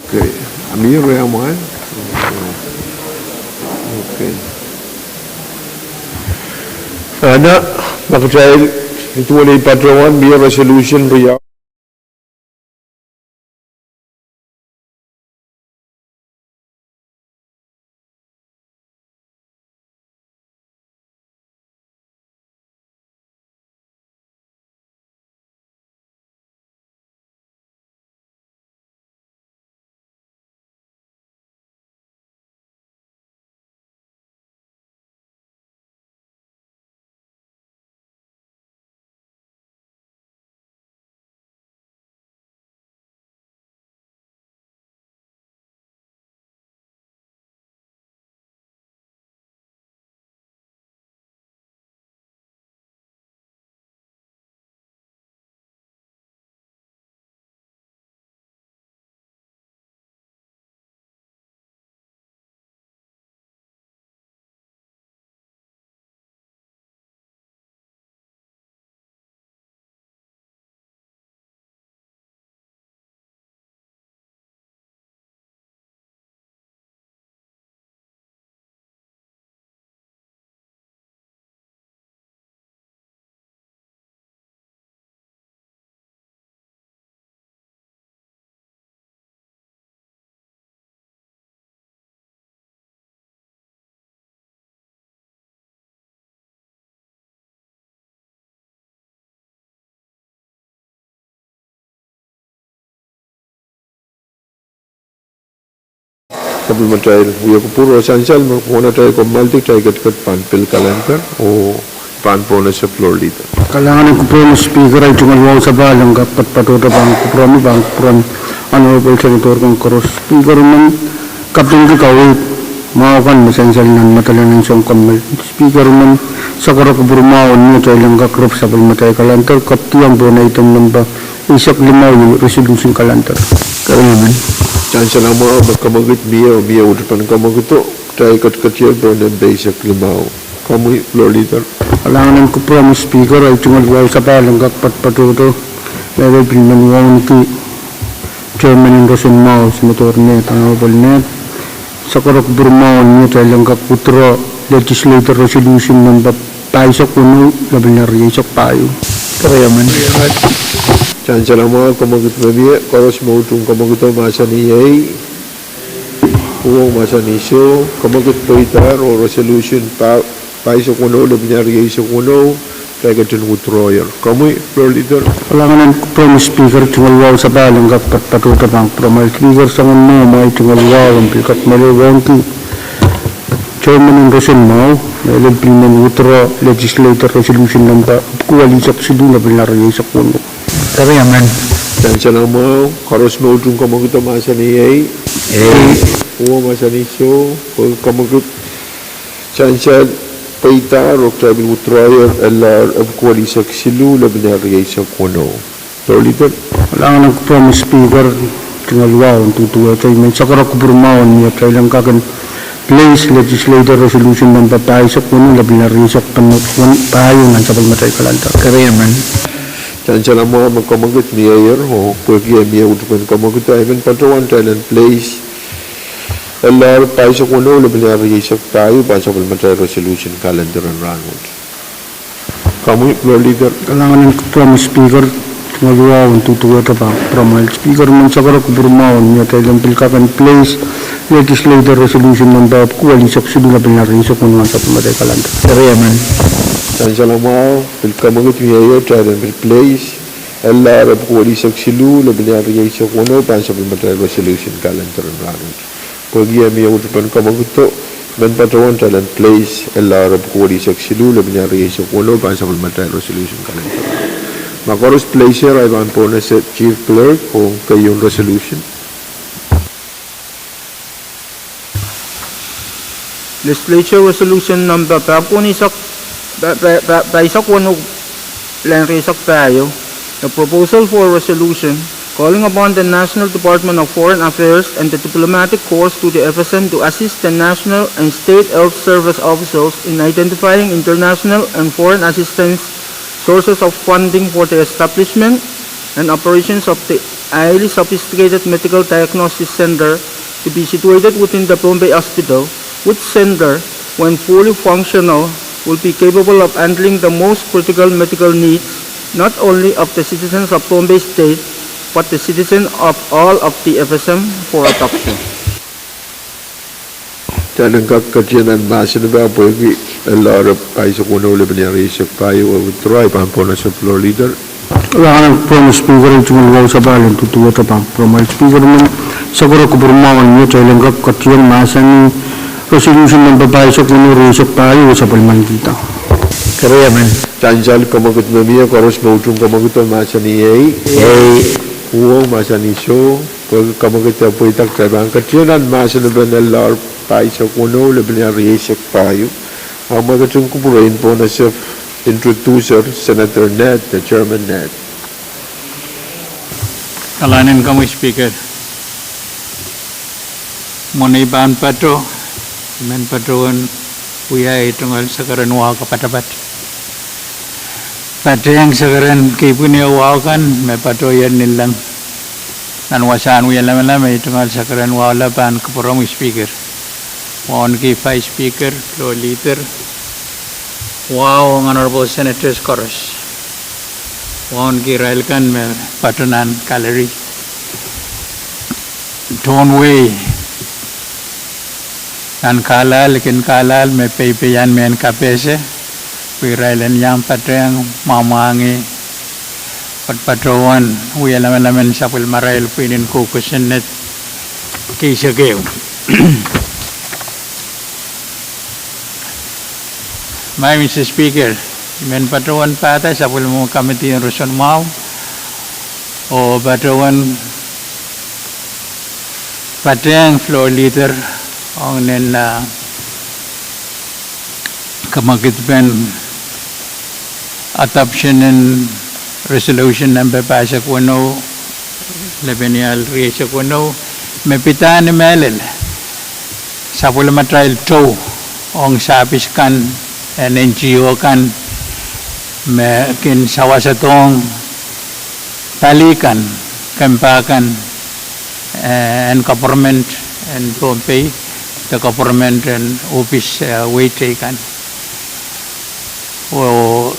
Okay. Ami riamwail. Okay. Ana, ma kitail iduwei patohwan, mie resolution riau. Sapwellimatail wia kupwur oh sansal me pwonatail kommoaldi, kitail ketiket pahn pil kalender oh pahn pwonese Floor Leader. Kalahngan en kupwuromwi Speaker, ahi tungoal wahu sapahl en kak patpatohdo pahn kupwuromwi, pahn kupwuren Honorable Senator kan koaros. Speaker men, kapingki kaweid mwahu kan me sansal nan Madalaw en Sounkomour. Speaker men, sakaro kupwur mwahu en mie atail en kak rep sapwellimatail kalender, ketiong pohn item nempe eisek limau, resolution kalender. Sansal mwahu me kemwekid mie, mie utupen kemwekido, kitail ketiketier pohn nempe eisek limau. Komwi Floor Leader. Kalahngan en kupwuromwi Speaker, ahi tungoal wahu sapahl en kak patpatohdo, me pil men wauneki Chairman en roson mwahu, Senator Ned, Honorable Ned. Sakaro kupwur mwahu en mie atail en kak withdraw Legislature Resolution nempe pahisek weneu, lepin ehu rieisek pahieu. Sansal mwahu, kemwekid me mie, koaros me utung kemwekido mahsanih ei, uhwong mahsanih soh, kemwekid pweida oh resolution pahisek weneu, lepin ehu rieisek weneu, kitail ketin withdrawyer. Komwi Floor Leader. Kalahngan en kupwuromwi Speaker, tungoal wahu sapahl en kak patpatohdo pahn kupwuromwail Speaker, soangen mwo me ahi tungoal wahu en pil kak melewaunki Chairman en roson mwahu, me lel pil men withdraw Legislature Resolution nempe epwiki walisek siluh, lepin ehu rieisek weneu. Sansal mwahu, koaros me utung kemwekido mahsanih ei, uhwong mahsanih soh, kemwekid sansal pweida oh kitail pil withdrawyer, L R epwiki walisek siluh, lepin ehu rieisek weneu. Floor Leader. Kalahngan en kupwuromwi Speaker, tungoal wahu en duduwehte I men sakaro kupwur mwahu en mie atail en kak en place Legislature Resolution nempe pahisek weneu, lepin ehu rieisek pahieu nan sapwellimatail kalender. Sansal mwahu me kemwekid mieier oh pwehki mie utupen kemwekido, I men patohwan atail en place L R pahisek weneu, lepin ehu rieisek pahieu, pahn sapwellimatail resolution kalender en rahnwet. Komwi Floor Leader. Kalahngan en kupwuromwi Speaker, tungoal wahu en duduwehte pahn kupwuromwail Speaker, I men sakaro kupwur mwahu en mie atail en pil kak en place Legislature Resolution nempe epwiki walisek siluh, lepin ehu rieisek weneu, nan sapwellimatail kalender. Sansal mwahu, pil kemwekid mieier atail en pil place L R epwiki walisek siluh, lepin ehu rieisek weneu, pahn sapwellimatail resolution kalender en rahnwet. Pwehki mie utupen kemwekido, I men patohwan atail en place L R epwiki walisek siluh, lepin ehu rieisek weneu, pahn sapwellimatail resolution kalender. Ma koaros place er, I pahn pwonese Chief Clerk ong keieun resolution. Legislature Resolution nempe pahisek weneu, lel rieisek pahieu, a proposal for a resolution calling upon the National Department of Foreign Affairs and the diplomatic corps to the F S M to assist the national and state health service officials in identifying international and foreign assistance sources of funding for the establishment and operations of the highly sophisticated medical diagnosis center to be situated within the Pohnpei Hospital, which center, when fully functional, will be capable of handling the most critical medical needs, not only of the citizens of Pohnpei State, but the citizens of all of the F S M for adoption. Kitail en kak ketin nan mahsen pwe pwehki ellaro pahisek weneu lepin rieisek pahieu, e withdraw, e pahn pwonese Floor Leader. Kalahngan Madam Speaker, ei tungoal wausapahl en duduwehte pahn kupwuramwail Speaker men, sakura kupwurmwahu en met, kitail en kak ketin mahsanih resolution number pahisek weneu rieisek pahieu, e sapwellimanikihda. Kitail ansou komwekid me mie, koaros me utung komwekido mahsanih ei. Uhwong mahsanih soh. Pwehki komwekid pweida, kitail pahn ketin nan mahsen pen ellaro pahisek weneu lepin rieisek pahieu. A me ketin kupwure en pwonese introducer, Senator Ned, de Chairman Ned. Kalahngan en komwi Speaker. Mwohn ei pahn pato, I men patohwan wia ei tungoal sakaren wahu kapatapat, patehng sakaren kepwin ehu wahu kan me patohier nilleng. Nan wasahn wia lamalam, ei tungoal sakaren wahu lap pahn kupwuromwi Speaker. Wauneki Vice Speaker, Floor Leader, wahu Honorable Senators koaros, wauneki irail kan me pato nan gallery, tohn wehi, nan kahlahl, kin kahlahl me peipeian mehn kapehse, pwe irail en iang patehng mwamwahngi, patohwan wia lamalamen sapwellimarail pwihn en kou kosonned keisekeu. Madam Speaker, I men patohwan pahda sapwellime kamidi en roson mwahu, oh patohwan patehng Floor Leader ong nen, ah, komwekidpen adoption en resolution number pahisek weneu lepin rieisek weneu, me pidahn ni mehlel sapwellimatail tou ong service kan en N G O kan me kin sawasedohng pali kan, kempa kan, eh, en government en Pohnpei, de government en ohpis, eh, wehi teikan. Oh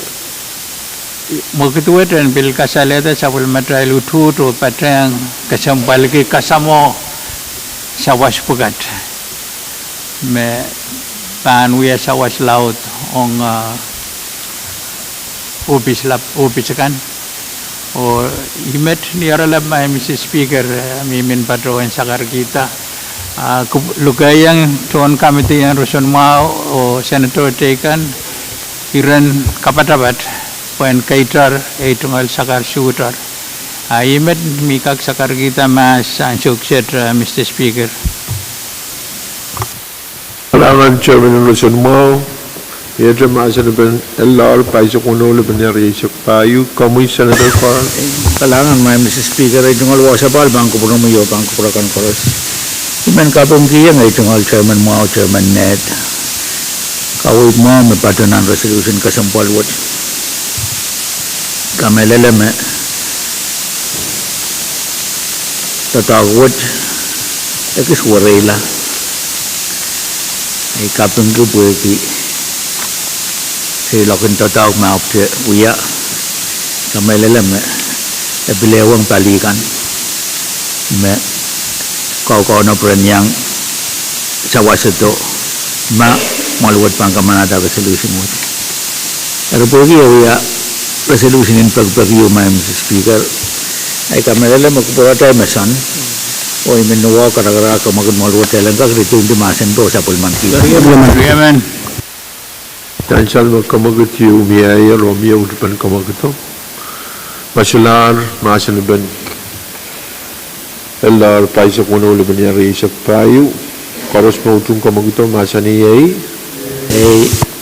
mwekid wet en pil kasalehda sapwellimatail utuht oh patehng kesempwalki kasamwo sawas pwukat me pahn wia sawas laud ong, ah, ohpis lap, ohpis akan. Oh I met ni oaralap, Madam Speaker, eh, me I men patohwan sakarkihda, ah, lukehiong tohn kamidi en roson mwahu oh senator teikan iren kapatapat pwehn keitar ei tungoal sakar suhtar. Ah, I met me I kak sakarkihda mahs ansou kiset, ah, Mister Speaker. Kalahngan Chairman en roson mwahu, iete mahsen pen ellaro pahisek weneu lepin rieisek pahieu, komwi Senator Carl. Kalahngan Madam Speaker, ei tungoal wausapahl pahn kupwuromwi oh pahn kupwur akan koaros. I men kapingkihong ei tungoal Chairman mwahu, Chairman Ned, kaweid mwahu me pato nan resolution kesempwal wet. Kamehlele me doadoahk wet ekis wereila. Ei kapingki pwehki seiloak en doadoahk me ahpwete wia. Kamehlele me e pil ehuong pali kan me kaukaunohng pwe ren iang sawasedo ma mwahl wet pahn kamanahda resolution wet. Eri pwehki e wia resolution en pekipek ieu, Madam Speaker, ei kamehlele me kupwuratail me soan, oh I men wahu karakarahk komwekid mwahl wet, kitail en kak ritindi mahsen pwe sapwellimanikihda. Ansou me komwekid ieu mieier oh mie utupen komwekido, ma solahr mahsen pen ellaro pahisek weneu lepin rieisek pahieu, koaros me utung komwekido mahsanih ei.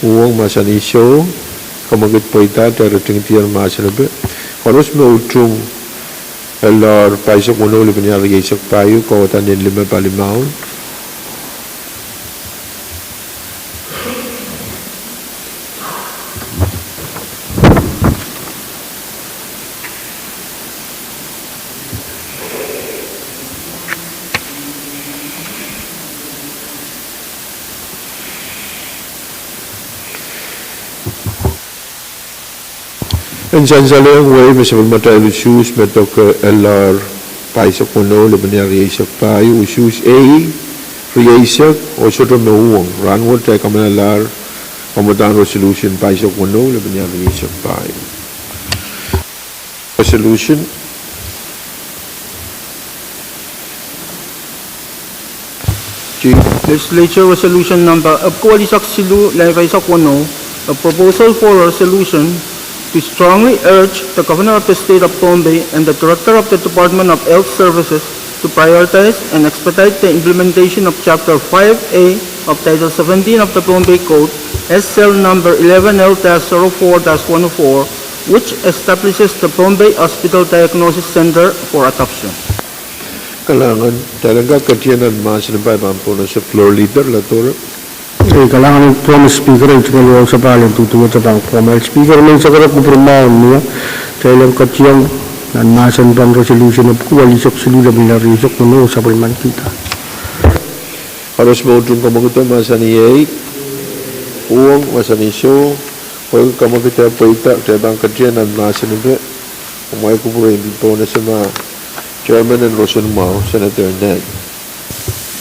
Uhwong mahsanih soh. Komwekid pweida, kitail ritingdier mahsen pen. Koaros me utung ellaro pahisek weneu lepin rieisek pahieu, kauwada nin lime pali maun. En sansalehng wehi me sapwellimatail usuhs me doke L R pahisek weneu, lepin rieisek pahieu, usuhs A, rieisek, oh sohte me uhwong, rahnwet kitail kamanalahr kamwadahn resolution pahisek weneu, lepin rieisek pahieu. Resolution. Legislature Resolution number epwiki walisek siluh, lel pahisek weneu, a proposal for a resolution to strongly urge the Governor of the State of Pohnpei and the Director of the Department of Health Services to prioritize and expedite the implementation of Chapter five A of Title seventeen of the Pohnpei Code, S L number eleven L dash zero four dash one oh four, which establishes the Pohnpei Hospital Diagnosis Center for adoption. Kalahngan, kitail en kak ketieng nan mahsen en pahi pahn pohnese Floor Leader Ladoro. Ei, kalahngan en Provost Speaker, ei tungoal wahu sapahl en duduwehte pahn Provost Speaker, mehn sakerek kupwur mwahu mie, kitail en ketieng nan mahsen pahn resolution epwiki walisek siluh, lepin rieisek weneu, sapwellimanikihda. Koaros me utung kamwekid mahsanih ei, uhwong mahsanih soh, pwe kamwekid pweida, kitail pahn ketieng nan mahsen epe, kumwail kupwur en pohnese ma Chairman en roson mwahu, Senator Ned.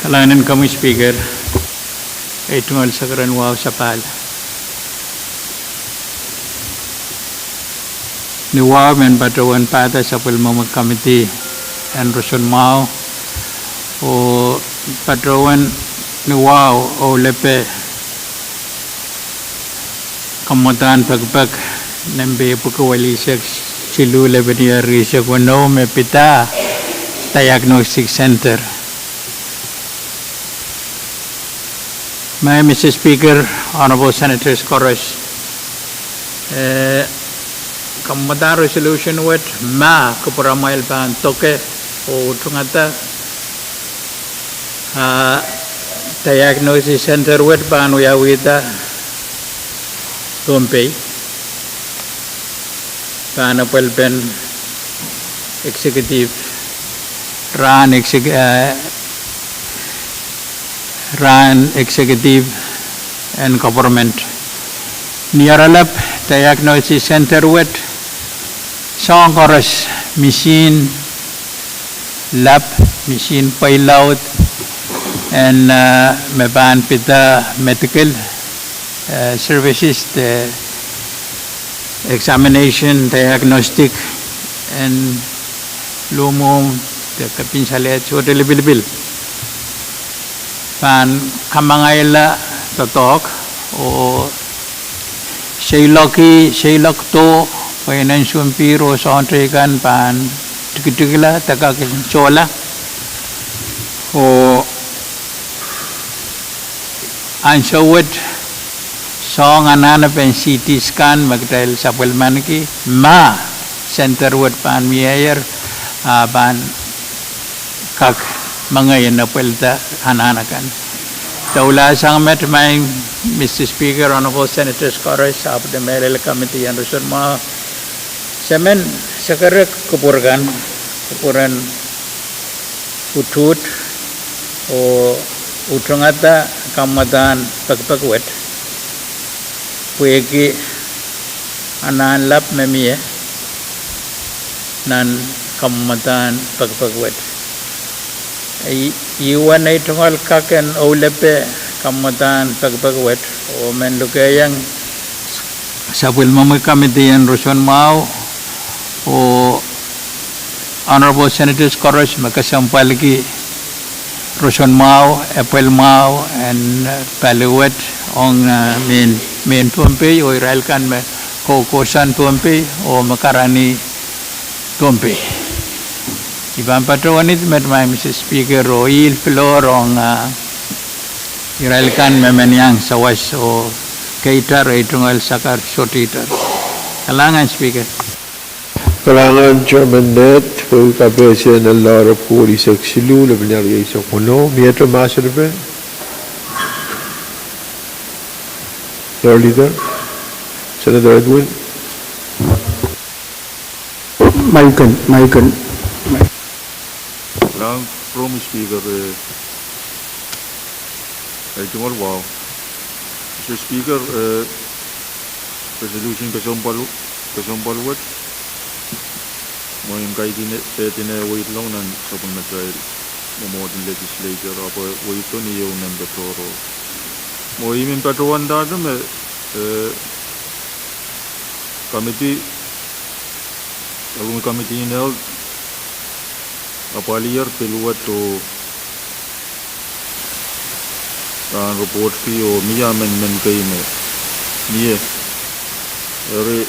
Kalahngan en komwi Speaker, ei tungoal sakaren wahu sapahl. Ni wahu men patohwan pahda sapwellimomwi committee en roson mwahu, oh patohwan ni wahu oh lepe kamwadahn pekipek nempe epwiki walisek siluh, lepin rieisek weneu me pid Diagnostic Center. Maing Mister Speaker, Honorable Senators koaros, eh, kamwadahn resolution wet ma kupwuramwail pahn doke oh utungada, ah, Diagnosis Center wet pahn wiawihda Pohnpei, pahn apwalpen executive, rahn exec-, eh, rahn executive en government. Ni oaralap Diagnosis Center wet, soahng koaros, misin lab, misin pweilaud, en, eh, me pahn pid medical, eh, services, de examination, diagnostic, en luhmwuhm, de kepin salehd, sohte lipilipil, pahn kamangaila doadoahk oh seiloak, seiloak doh, pwe inensumpir oh soahng teikan pahn tikitikla de kak sohla. Oh ansou wet, soahng anahnepen C T scan me kitail sapwellimaniki, ma center wet pahn mieier, ah, pahn kak mengei en apwalda anahn akan. Doula sang met, maing Mister Speaker, Honorable Senators koaros, ahpw de mehlel committee en roson mwahu, se men sakerek kupwur kan, kupwuren utuht oh utungada kamwadahn pekipek wet, pwehki anahn lab me mie nan kamwadahn pekipek wet. I, I wen ei tungoal kak en ohlepe kamwadahn pekipek wet, oh men lukehiong sapwellimomwi committee en roson mwahu oh Honorable Senators koaros me kesempwaliki roson mwahu, apwal mwahu en, eh, pali wet ong, eh, mehn, mehn Pohnpei oh irail kan me kohkohsang Pohnpei oh me karanih Pohnpei. I pahn patohwan ih met, maing Mister Speaker, oh ihl floor ong, ah, irail kan me men iang sawas oh keitar ei tungoal sakar sohte itar. Kalahngan Speaker. Kalahngan Chairman Ned, pwehki kapehse en L R epwiki walisek siluh, lepin rieisek weneu, miehte mahsen epe. Floor Leader, Senator Edwin. Maiken, maiken. Kalahngan Provost Speaker, eh, ei tungoal wahu. Mister Speaker, eh, resolution kesempwal Kesempwal wet, mwein kaidehn, eh, dehn weidlong nan sapwellimatail mwomwohd en legislature, ahpw weidon ieu nan patohrohr. Mwein I men patohwanda me, eh, committee, sapwellime committee en health, apwalier pil wet oh pahn report ki oh mie amendment kei me mie. Eri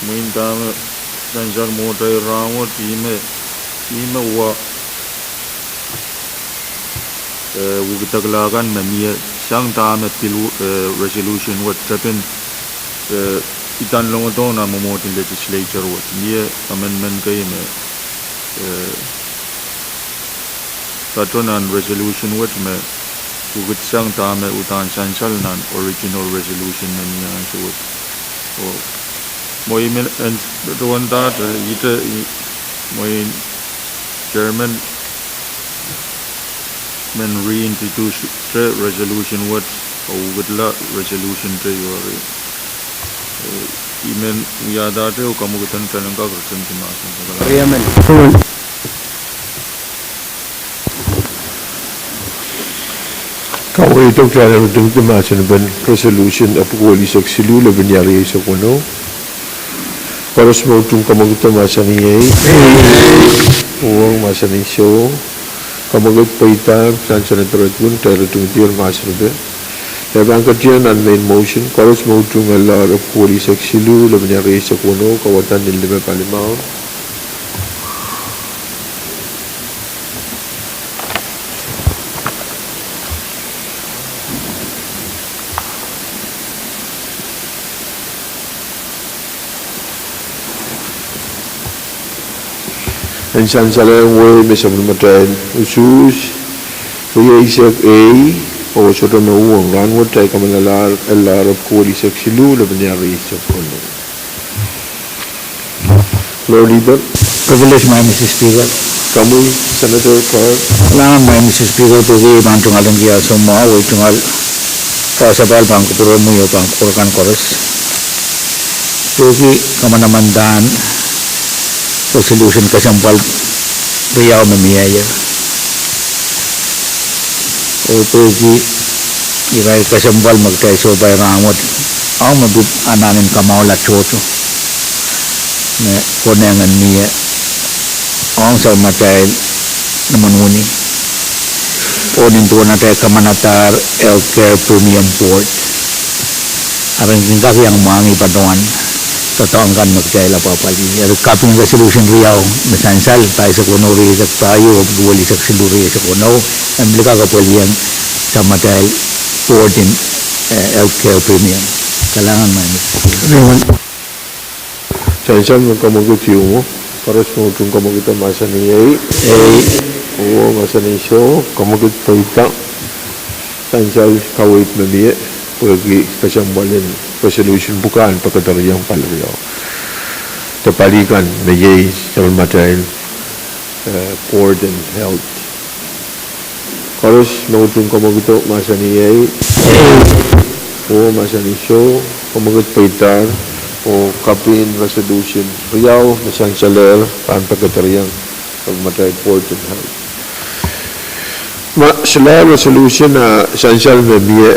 mwein dahme sansal mwohtail rahnwet, ih me, ih me wa, eh, wekidekla kan me mie sang dahme pil, eh, resolution wet tepin, eh, idanlongodohng nan mwomwohd en legislature wet. Mie amendment kei me, eh, patohwan nan resolution wet me wekid sang dahme uhdahn sansal nan original resolution me mie ansou wet. Oh mwein I men patohwanda, eh, ihte, mwein chairman men reintroduce te resolution wet, oh wekidla resolution te ieu. Eh, I men wiahda te oh kamwekid en kitail en kak ritingdi mahsen. Riamen. Kaweidok, kitail en ritingdi mahsen en resolution epwiki welisek siluh, lepin riau rieisek weneu. Koaros me utung kamwekid mahsanih ei. Uhwong mahsanih soh. Kamwekid pweida, sang Senator Edwin, kitail ritingdi mahsen en Kitail pahn ketieng nan main motion, koaros me utung L R epwiki welisek siluh, lepin riau rieisek weneu, kauwada ni lime palimaun. En sansal en wehi me sapwellimatail usuhs rieisek ei, oh sohte me uhwong. Rahnwet kitail kamehlelelahr L R epwiki welisek siluh, lepin riau rieisek weneu. Floor Leader. Privilege, Madam Mister Speaker. Komwi, Senator Carr. Kalahngan, Madam Mister Speaker, pwehki I pahn tungoal kin ansou mwahu, I tungoal kasapahl pahn kupwuromwi oh pahn kupwur kan koaros pwehki kamanamandan resolution kesempwal riau me mie ie. Oh pwehki irail kesempwal me kitail sohpai rahnwet, ong me pid anahn en kamwahula tohto me konehng en mie ong sapwellimatail imwen wini, oh nin duwen atail kamanadahr Healthcare Premium Board. Eri I kin kak iang mwahngih patohwan doadoahk kan me kitail apwapwalih. Eri kaping resolution riau me sansal, pahisek weneu rieisek pahieu, epwiki welisek siluh rieisek weneu, en pil kak apwalih sapwellimatail board en, eh, healthcare premium. Kalahngan, Madam Speaker. Sansal me kamwekid ieu mwo, koaros me utung kamwekido mahsanih ei. Ei. Uhwong mahsanih soh, kamwekid pweida. Sansal kaweid me mie pwehki kesempwal en resolution pwukat pekedereiong pali riau. De pali kan me iei sapwellimatail, eh, Board en Health. Koaros me utung kamwekido mahsanih ei. Ei. Oh mahsanih soh, kamwekid pweidahr, oh kaping resolution riau me sansalehr pahn pekedereiong sapwellimatail Board en Health. Ma solahr resolution, ah, sansal me mie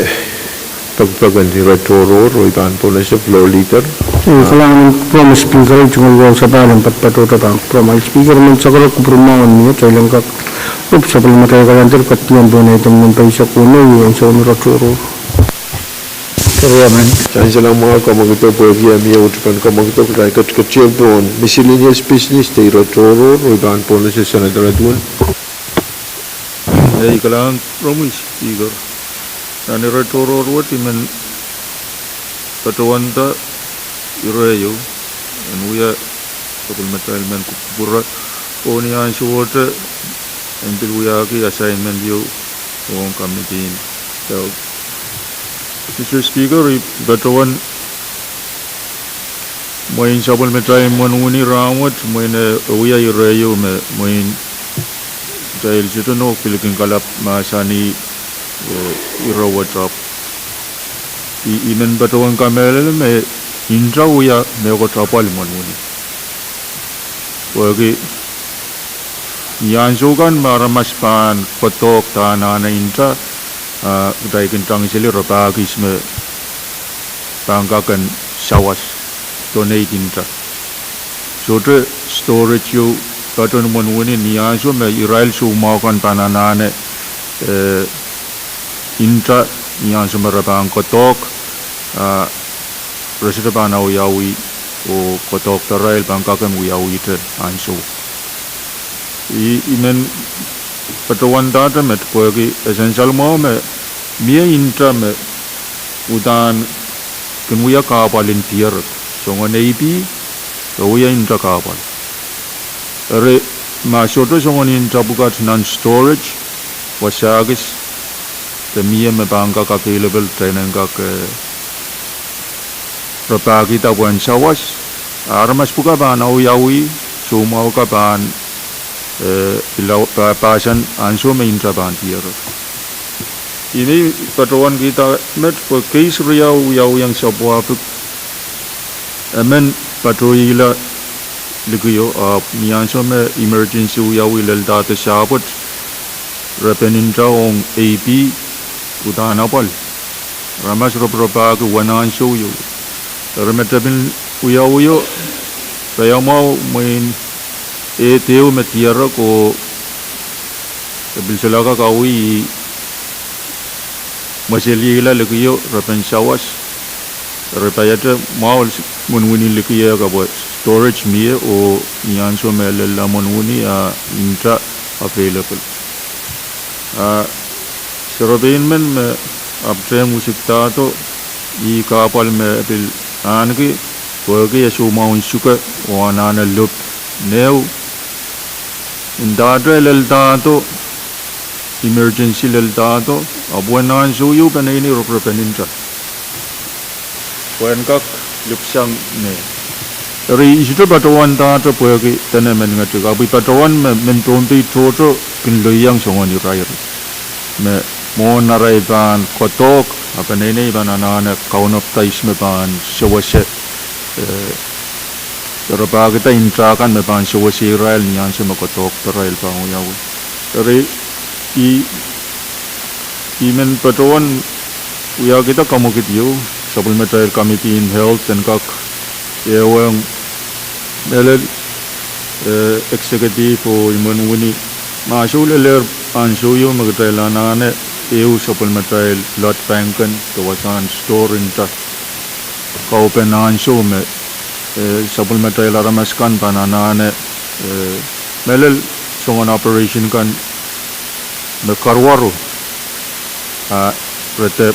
pekipek en ire tohrohr, oh I pahn pohnese Floor Leader. Eh, kalahngan, Madam Speaker, I tungoal kasapahl en patohdo pahn kupwuromwail Speaker, men sakarek kupwuromwail mie, kitail en kak rop sapwellimatail kalahngan, ketieng pohn item nempe eisek weneu, ansou en ire tohrohr. Sansal mwahu kamwekido pwehki e mie uhd pahn kamwekido, kitail ketiketier pohn miscellaneous business de ire tohrohr, oh I pahn pohnese Senator Edwin. Ei, kalahngan Madam Speaker. Nan ire tohrohr wet I men patohwanda ire ieu, en wia sapwellimatail men kupwure, oh ni ansowohte en pil wiahki assignment ieu ong committee en health. Mister Speaker, I patohwan mwein sapwellimatail imwen wini rahnwet, mwein e wia ire ieu me mwein kitail sohte nohk pil kin kalap mahsanih, oh, ire wet ahpw I, I men patohwan kamehlele me Inta wia mehkot apwal imwen wini. Pwehki ni ansou kan me aramas pahn kodohk de anahne inta, ah, kitail kin tangihseli rapahkis me pahn kak en sawas, donate inta. Sohte storage ieu patohwan imwen wini ni ansou me irail soumwahu kan pahn anahne, eh, inta ni ansou me re pahn kodohk, ah, re sohte pahn awiawi oh kodohk derail pahn kak en wiawihte ansou. I, I men patohwan dahte met pwehki e sansal mwahu me mie inta me uhdahn kin wia kahpwal en dierek. Soangen A P, re wia inta kahpwal. Eri ma sohte soangen inta pwukat nan storage, wasa kis, de mie me pahn kak available, kitail en kak, eh, rapahkihda pwehn sawas, aramas pwukat pahn awiawi, soumwahu kan pahn, eh, pil pa-, pahsan ansou me inta pahn dierek. I men patohwankihda met pwe case riau wiawiong South Pacific, emen patohla likio, ahpw ni ansou me emergency wiawi lel dahde sapwet, re pahn inta ong A P, uhdahn apwal. Aramas roporapahki wen ansou ieu. Eri me tepin wiawio, paiamwahu mwein ehu me dierek oh e pil solahr kak awi, mweseliehla likio, re pahn sawas, re paiete mwahu imwen wini likier ka pwe storage mie oh ni ansou me lella imwen wini a inta available. Ah, serepein men me apwtehn wisikdahdo, ih kahpwal me pil ahneki, pwehki e soumwahu en suke oh anahne lop nehu. Ndahte lel dahdo, emergency lel dahdo, ahpw wen ansou ieu peneinei roporapahn inta pwehn kak lipsang nehu. Eri I sohte patohwan dahte pwehki dene men ngetik, ahpw I patohwan me mehn Pohnpei tohto kin lelohng soangen irair. Me mwohn arail pahn kodohk, a peneinei pahn anahne kaunopdaisme pahn sewese, eh, rapahkihda inta kan me pahn sewese irail ni ansou me kodohk derail pahn wiawi. Eri I, I men patohwan wiahkihda kamwekid ieu, sapwellimatail Committee in Health en kak ehuong mehlel, eh, executive oh imwen wini, ma sohlehr ansou ieu me kitail anahne ehu sapwellimatail blood bank kan de wasahn store inta kaupen ansou me, eh, sapwellimatail aramas kan pahn anahne, eh, mehlel soangen operation kan me karuwaru, ah, re de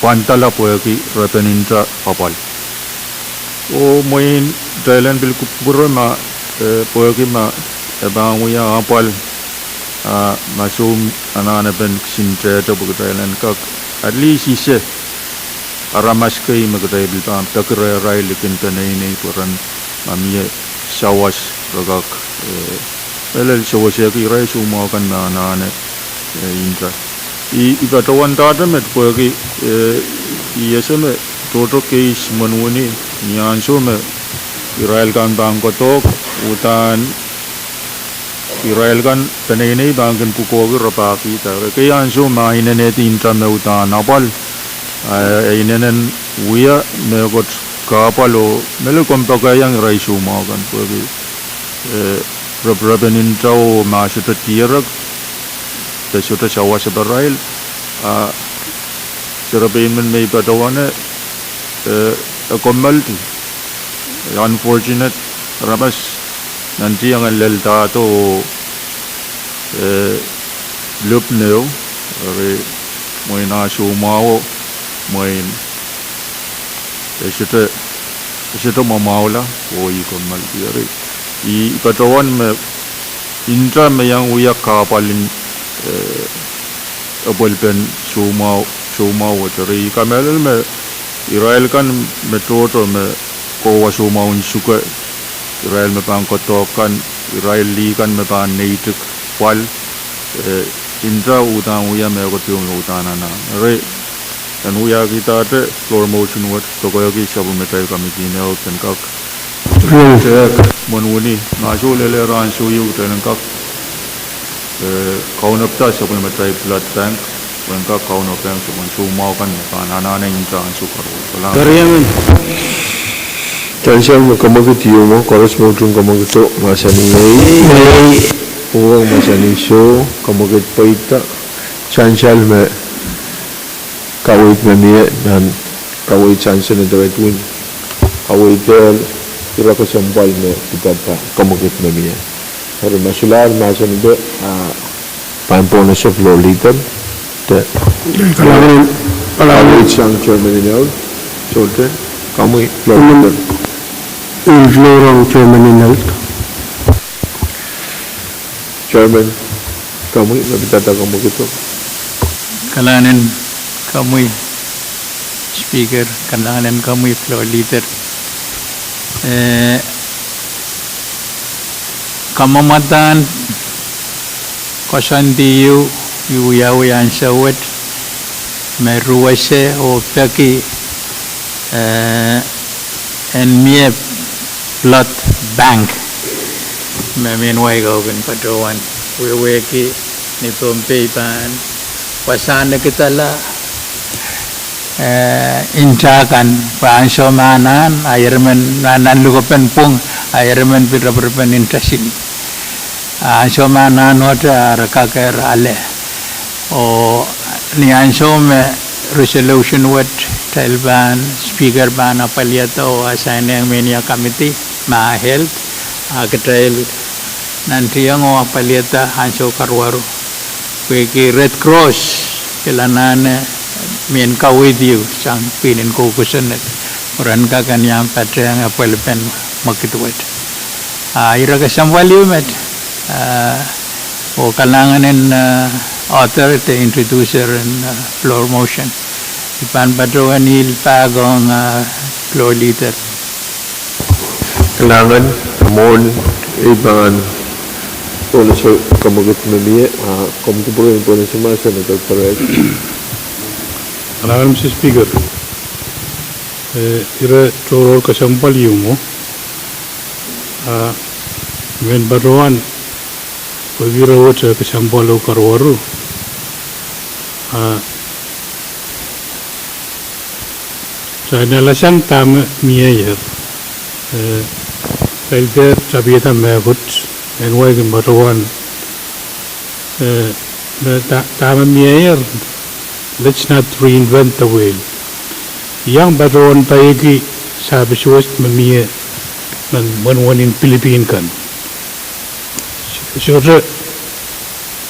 pwandala pwehki re pahn inta apwal. Oh mwein kitail en pil kupwure ma, eh, pwehki ma e pahn wia apwal, ah, ma soh anahnepen kisin tehte pwe kitail en kak at least ese aramas kei me kitail pil pahn peki rehrail likin peneinei pwe ren ma mie sawas re kak, eh, mehlel sewesehki irail soumwahu kan me anahne, eh, inta. I, I patohwan dahte met pwehki, eh, I ese me tohto case imwen wini ni ansou me irail kan pahn kodohk, uhdahn irail kan peneinei pahn kin pwukoahki rapahkihda. Ekei ansou ma inenen inta me uhdahn apwal, ah, e inenen wia mehkot kahpwal oh mehlel kompoakaiong irail soumwahu kan pwehki, eh, roporapahn inta oh ma sohte dierek, de sohte sawaseparail, ah, serepein men me I patohwane, eh, e kommoaldi. Unfortunate, aramas nantihong en lel dahdo, eh, lop nehu, eri mwein ah soumwahu, mwein e sohte, e sohte mwamwahula, oh ih kommoaldi. Eri I patohwan me inta me iang wia kahpwal en, eh, apwalipen soumwahu, soumwahu wet. Eri I kamehlele me irail kan me tohto me kohwa soumwahu en suke, irail me pahn kodohk kan, irail lih kan me pahn neitik pwal, eh, inta uhdahn wia mehkot ieu me uhdahn anahne. Eri En wiahkihda floor motion wet, doadoahngki sapwellimatail committee en Health en kak tehk mwohn wini, ma soh lelehdi ansou ieu kitail en kak, eh, kaunopada sapwellimatail blood bank, pwehn kak kaunopada soangen soumwahu kan me pahn anahne nta ansou karuo. Kalahngan. Sansal me kemwekid ieu mwo, koaros me utung kemwekido mahsanih ei. Uwen mahsanih soh, kemwekid pweida. Sansal me kaweid me mie nan kaweid sang Senator Edwin, kaweid ehl, ire kesempwal me pidada kemwekid me mie. Eri ma solahr mahsen de, ah, pahn pohnese floor leader de. Kalahngan, kalahngan. Kaweid sang Chairman en Health, sohte, komwi floor leader. Floor ong Chairman en Health. Chairman, komwi me pidada kemwekido. Kalahngan en komwi Speaker, kalahngan en komwi floor leader. Eh, kamwomwadahn koasoandi ieu, I wiawi ansou wet, me ruwese oh peki, eh, en mie blood bank me mehn wai kau kin patohwan wehwehki ni Pohnpei pahn wasahn ekidala, eh, nta kan, pwe ansou me anahn, a ire men nan, nan lukepen pwung, a ire men pil reperepen nta sili. Ansou me anahn wet, a re kakehr ale. Oh ni ansou me resolution wet, kitail pahn, Speaker pahn apwalihada oh assign-ehng mehnia committee, ma Health, a kitail nantihong oh apwalihada ansou karuwaru. Pwehki Red Cross, pil anahne mehn kaweid ieu sang pwihn en kou kosonned, pwe ren kak en iang patehng apwalipen mwekid wet. Ah, ire kesempwal ieu met, ah, oh kalahngan en, ah, author de introducer en, ah, floor motion. I pahn patohwan yield back ong, ah, floor leader. Kalahngan, a mwohn ei pahn pohnese kemwekid me mie, ah, komw kupwuren pohnese ma Senator Perez. Kalahngan, Mister Speaker. Eh, ire tohrohr kesempwal ieu mwo, ah, I men patohwan pwehki ire wet, eh, kesempwal oh karuwaru, ah, kitail en alasang dahme mieier, eh, kitail dehr tapihada mehkot, en wai kin patohwan, eh, me da-, dahme mieier, let's not reinvent the wheel. Iang patohwan paieki service wet me mie nan mwenmwen en pilipihn kan. Sohte,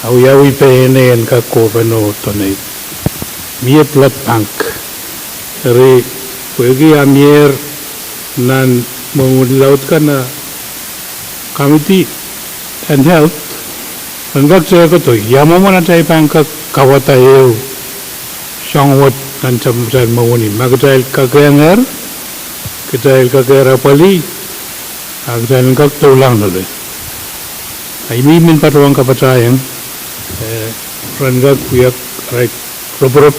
a wiawi pein en kak kohpene donate. Mie blood bank. Eri, pwehki a mieier nan mwenmwen laud kan, a committee en Health en kak tehkada ia mwomwen atail pahn kak kawada ehu soahng wet nan sapwellimatail mwenmwen. Ma kitail kakehnger, kitail kakehr apwalih, a kitail en kak doulahng loale. A I men patohwan kapatahieng, eh, ren kak wia arail roporop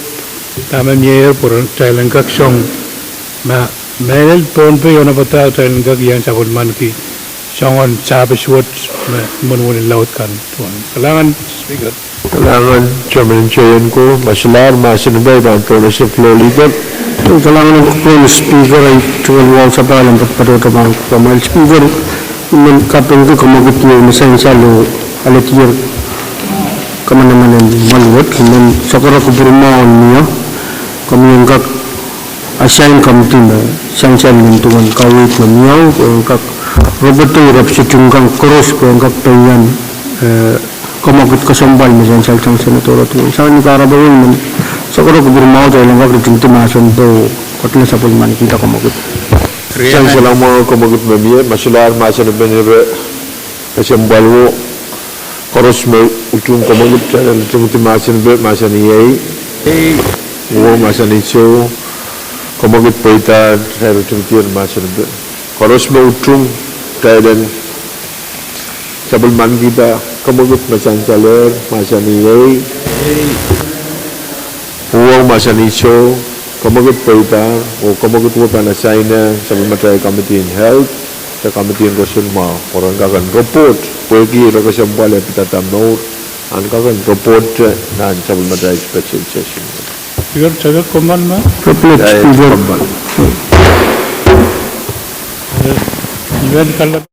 dahme mieier pwe kitail en kak song, ma, mehlel Pohnpei oh napadahr kitail en kak iang sapwellimaniki soangen service wet me mwenmwen en laud kan. Kalahngan, Speaker. Kalahngan, Chairman en J N ko, ma solahr mahsen de I pahn pohnese floor leader. Kalahngan en kupwuren Speaker, ahi tungoal wahu sapahl en patohdo pahn kupwuramwail Speaker. I men kapingki kemwekid ieu me sansal oh alehdier kamanaman en mwoal wet, I men sakara kupwur mwahu en mie, komwi en kak assign committee me sansal nin duwen kaweid me mie, pwe en kak ropodo ire pwukat kan koaros pwe en kak peian, eh, kemwekid kesempwal me sansal sang Senator Edwin. Sang ni kahrepe wet I men sakara kupwur mwahu, kitail en kak ritingdi mahsen de, oh koadola sapwellimanikihda kemwekid. Sansal mwahu, kemwekid me mie, ma solahr mahsen en ire kesempwal wo, koaros me utung kemwekid, kitail en ritingdi mahsen de, mahsanih ei. Uwen mahsanih soh, kemwekid pweida, kitail ritingdi mahsen de. Koaros me utung, kitail en sapwellimanikihda kemwekid me sansalehr, mahsanih ei. Uhwong mahsanih soh, kemwekid pweida, oh kemwekid wet pahn assign sapwellimatail Committee in Health, de Committee in Roson mwahu, pwe ren kak en report, pwehki re kesempwal e pidada mour, en kak en report nan sapwellimatail special session. Speaker, teke kommoal me? Report, Speaker.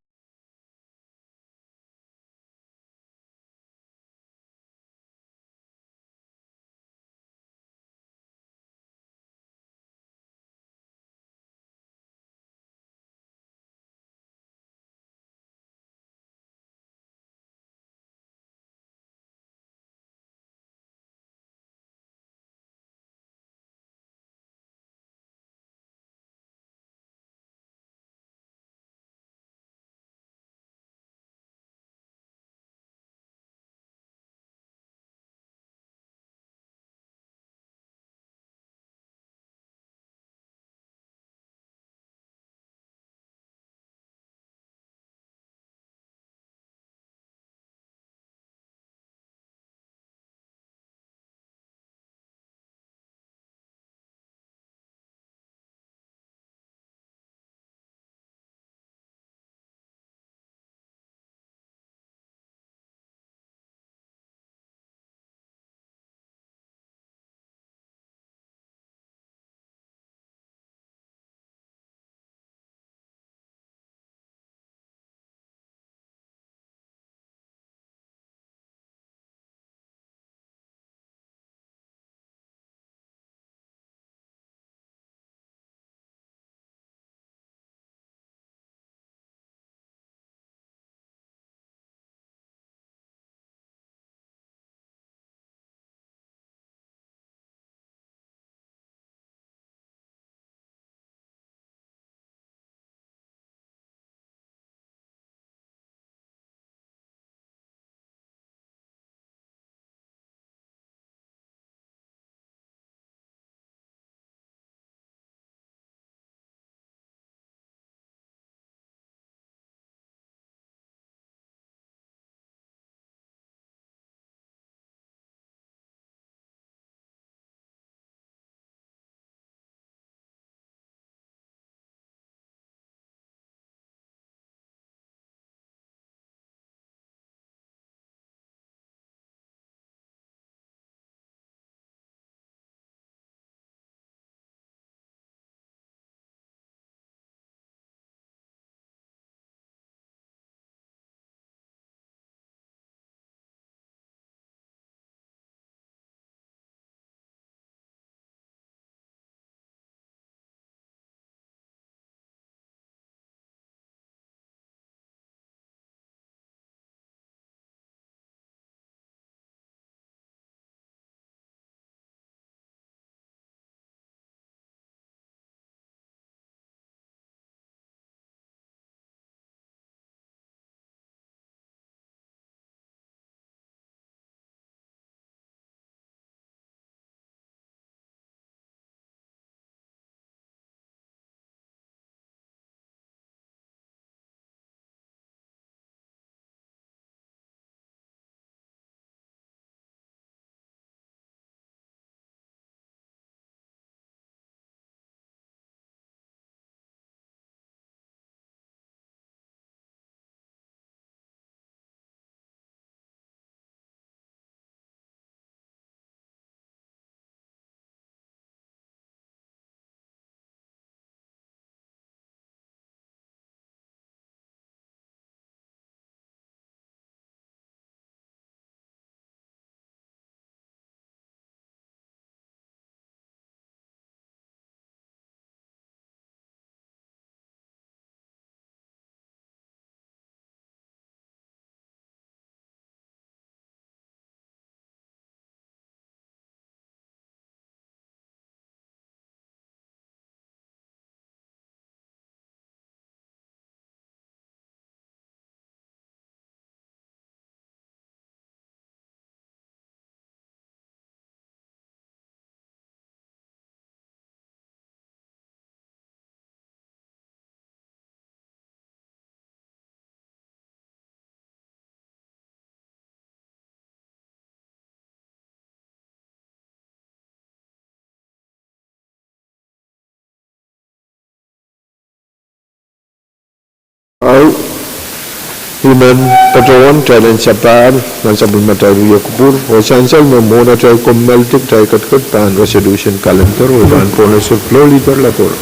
I men patohwan kitail en sapahl nan sapwellimatail wia kupwur, oh sansal me mwohn atail kommoaldi kitail ketiket pahn resolution calendar, oh pahn pohnese Floor Leader Labor.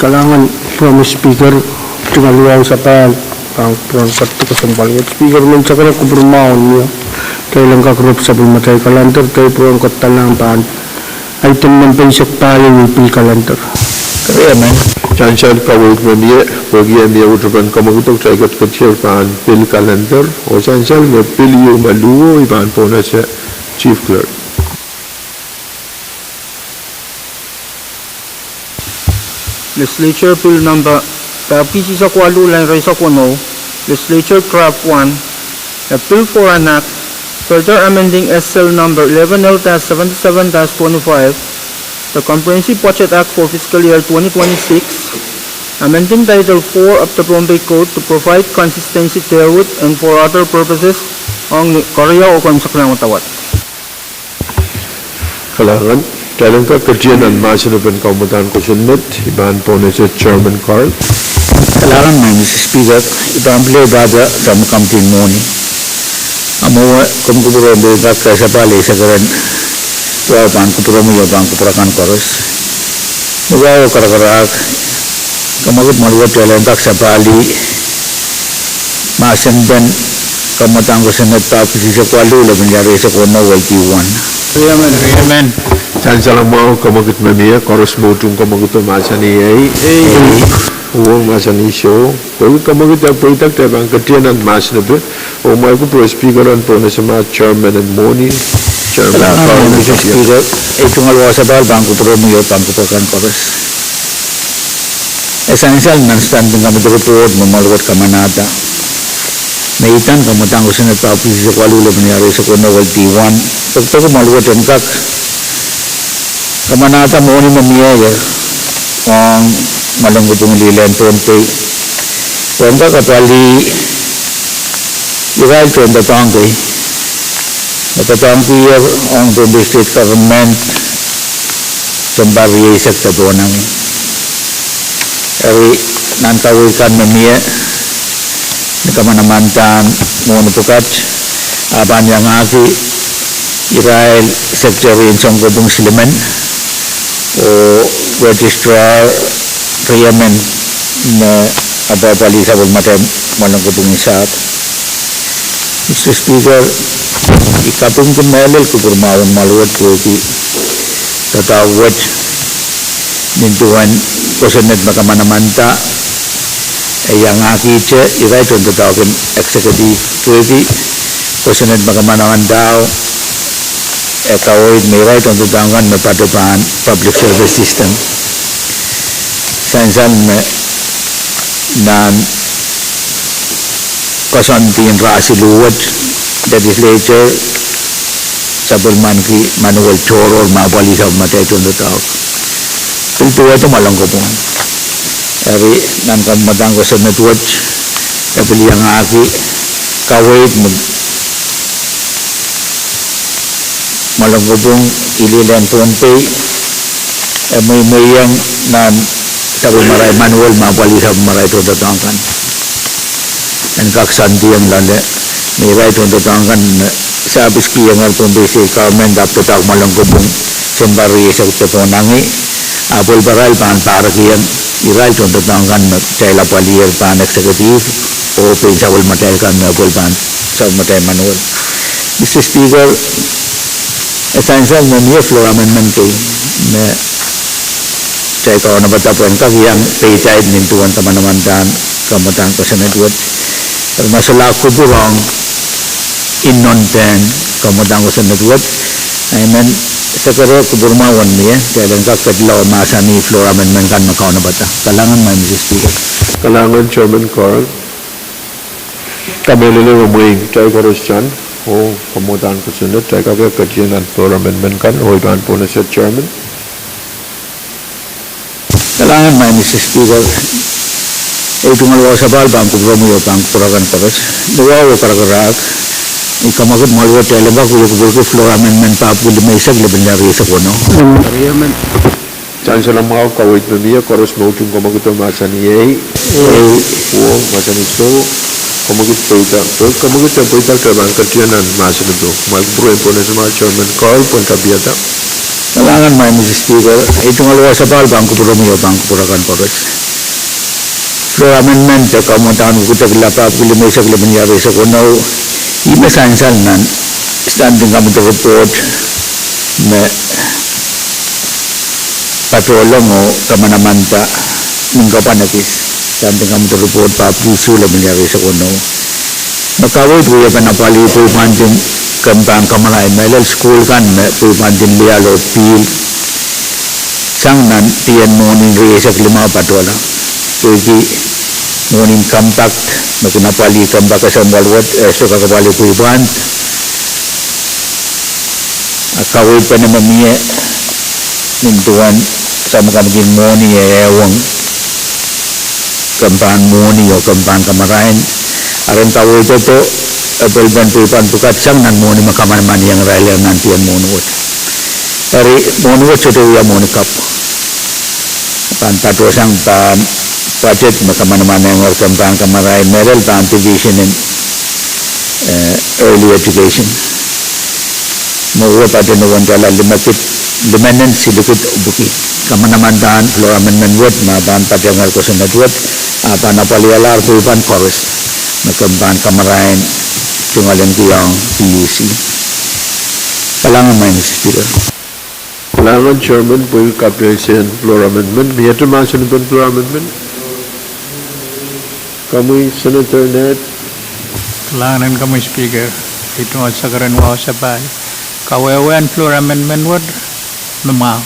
Kalahngan Promise Speaker, tungoal wahu sapahl pahn pwurohn ketiket kesempwal wet. Speaker, men sakara kupwur mwahu en mie, kitail en kak rep sapwellimatail calendar, kitail pwurohn ketiket pahn item nempe eisek pahieu, pil calendar. Sansal kaweid me mie, pwehki e mie uhd ren kemwekid, kitail ketiketier pahn pil calendar, oh sansal me pil ieu me luo, I pahn pohnese Chief Clerk. Legislature Bill Number pahisek waluh, line rieisek weneu, Legislature Draft One, a bill for an act further amending S L number eleven L dash seventy-seven dash twenty-five, the Comprehensive Budget Act for fiscal year twenty twenty-six, amending Title four of the Pohnpei Code to provide consistency therewith and for other purposes, ong ni koaros oh keimwseklahn wadawad. Kalahngan, kitail en kak ketido nan mahsen en pahn kamwadang kosonned, I pahn pohnese Chairman Carl. Kalahngan, Madam Speaker, I pahn pil pahda samwa kamwahu mwohni. Ahmw wia komw kupwur en pahn kak sapahl eisek rehn wahu pahn kupwuromwi oh pahn kupwur akan koaros. Ni wahu oh karakarahk, kemwekid mwahl wet kitail en kak sapahl mahsen en pahn kamwadang kosonned pahisek waluh, lepin ire rieisek weneu, L D one. Sansal mwahu, kemwekid me mie, koaros me utung kemwekido mahsanih ei. Uhwong mahsanih soh. Pwehki kemwekid e pweida, kitail pahn ketido nan mahsen en pahn, oh mwail kupwur Speaker en pohnese ma Chairman en mwohni. Kalahngan, Madam Speaker, ei tungoal wahu sapahl pahn kupwuromwi oh pahn kupwur akan koaros. E sansal nan Standing Committee report me mwahl wet kamanahda, me idahn kamwadang kosonned pahisek waluh, lepin ire rieisek weneu, L D one, pekipeki mwahl wet en kak kamanahda mwohni me mie ong Mwoalenkopwung Lih en Pohnpei, oh en kak apwalih irail tohndoadoahk kei me doadoahngkier ong Pohnpei State Government sounpar rieisek de pohnangi. Eri nan kaweid kan me mie, ni kamanamandan mwohni pwukat, a pahn iangahki irail Secretary en Sounkopwung Silimen oh Registrar riemen me apwapwalih sapwellimatail Mwoalenkopwung Sahpw. Mister Speaker, I kapingki mehlel kupwur mwahu en mwahl wet pwehki doadoahk wet nin duwen kosonned me kamanamanda e iangahkihte irail tohndoadoahk en executive pwehki kosonned me kamanamandao e kaweid me irail tohndoadoahk kan me patohwan public service system. Sansal me nan koasoandi en rahn siluh wet, legislature sapwellimaniki manual tohrohr me apwalih sapwellimatail tohndoadoahk. Pil duwehte Mwoalenkopwung. Eri nan kamwadang kosonned wet, e pil iangahki kaweid me Mwoalenkopwung Lih en Pohnpei e mweimweiong nan sapwellimarail manual me apwalih sapwellimarail tohndoadoahk kan. En kak soandiong loale me irail tohndoadoahk kan me sahpiskihong Pohnpei State Government ahpw doadoahk Mwoalenkopwung sounpar rieisek de pohnangi, ahpw pwelparail pahn pahrekiong irail tohndoadoahk kan me kitail apwaliher pahn executive oh pein sapwellimatail kan me pwel pahn sapwellimatail manual. Mister Speaker, e sansal me mie floor amendment kei me kitail kaunopada pwehn kak iang peitail nin duwen kamanamandan kamwadang kosonned wet. Eri ma solahr kupwur ong inenen kamwadang kosonned wet, I men sekere kupwur mwahu en mie, kitail en kak ketilong mahsanih floor amendment kan me kaunopada. Kalahngan, Madam Speaker. Kalahngan, Chairman Carl. Kamehlele me mwein kitail koaros sang oh kamwadang kosonned, kitail kak ketido nan floor amendment kan oh I pahn pohnese Chairman. Kalahngan, Madam Speaker. Ei tungoal wahu sapahl pahn kupwuromwi oh pahn kupwur akan koaros. Ni wahu oh karakarahk, I kemwekid mwahl wet kitail en kak wia kupwurki floor amendment pahisek limesek lepin ire rieisek weneu. Sansal mwahu, kaweid me mie, koaros me utung kemwekido mahsanih ei. Uhwong mahsanih soh. Kamwekid pweida, pwe kamwekid e pweida, ke pahn ketido nan mahsen en pwuhk. Kumwail kupwure pwehn ese ma chairman call pwehn kapiada. Kalahngan, Madam Speaker, ei tungoal wasa pahl pahn kupwuromwi oh pahn kupwur akan koaros. Floor amendment e kamwadang wukidek lapalap limehsek lepin iar eisek weneu, ih me sansal nan standing committee report me patohlong oh kamanamanada nin kapwan ekis, standing committee report pahpwiki isuh lepin iar eisek weneu. Me kaweid wiepen apwalih pweipwand en kempahn kamarain mehlel sukuhl kan me pweipwand en lial oh pihl sang nan dien mwohni rieisek limau patohla. Pwehki mwohni en compact, me kin apwalih compact kesempwal wet, eh, sohte kak apwalih pweipwand. A kaweid pene me mie nin duwen samwa kamidi mwohni e ewong kempahn mwohni oh kempahn kamarain. Aren kaweidodo epwelpen pweipwand pwukat sang nan mwohni me kamanamanehng irail nan dien mwohni wet. Eri mwohni wet sohte wia mwohni kapw. Pahn patohsang pahn budget me kamanamanehng kempahn kamarain mehlel pahn division en, eh, early education. Me wia budget en wendala limekid, limenen silikid pwuki. Kamanamandan floor amendment wet me pahn patehngehr kosonned wet, a pahn apwalihlahr pweipwand koaros me kempahn kamarain tungoal en kihong P U C. Kalahngan, Madam Speaker. Kalahngan chairman pwehki kapehse en floor amendment. Miehte mahsen en floor amendment? Komwi Senator Ned. Kalahngan en komwi Speaker, ei tungoal sakaren wasa pahl. Kawehwehn floor amendment wet me mwahu.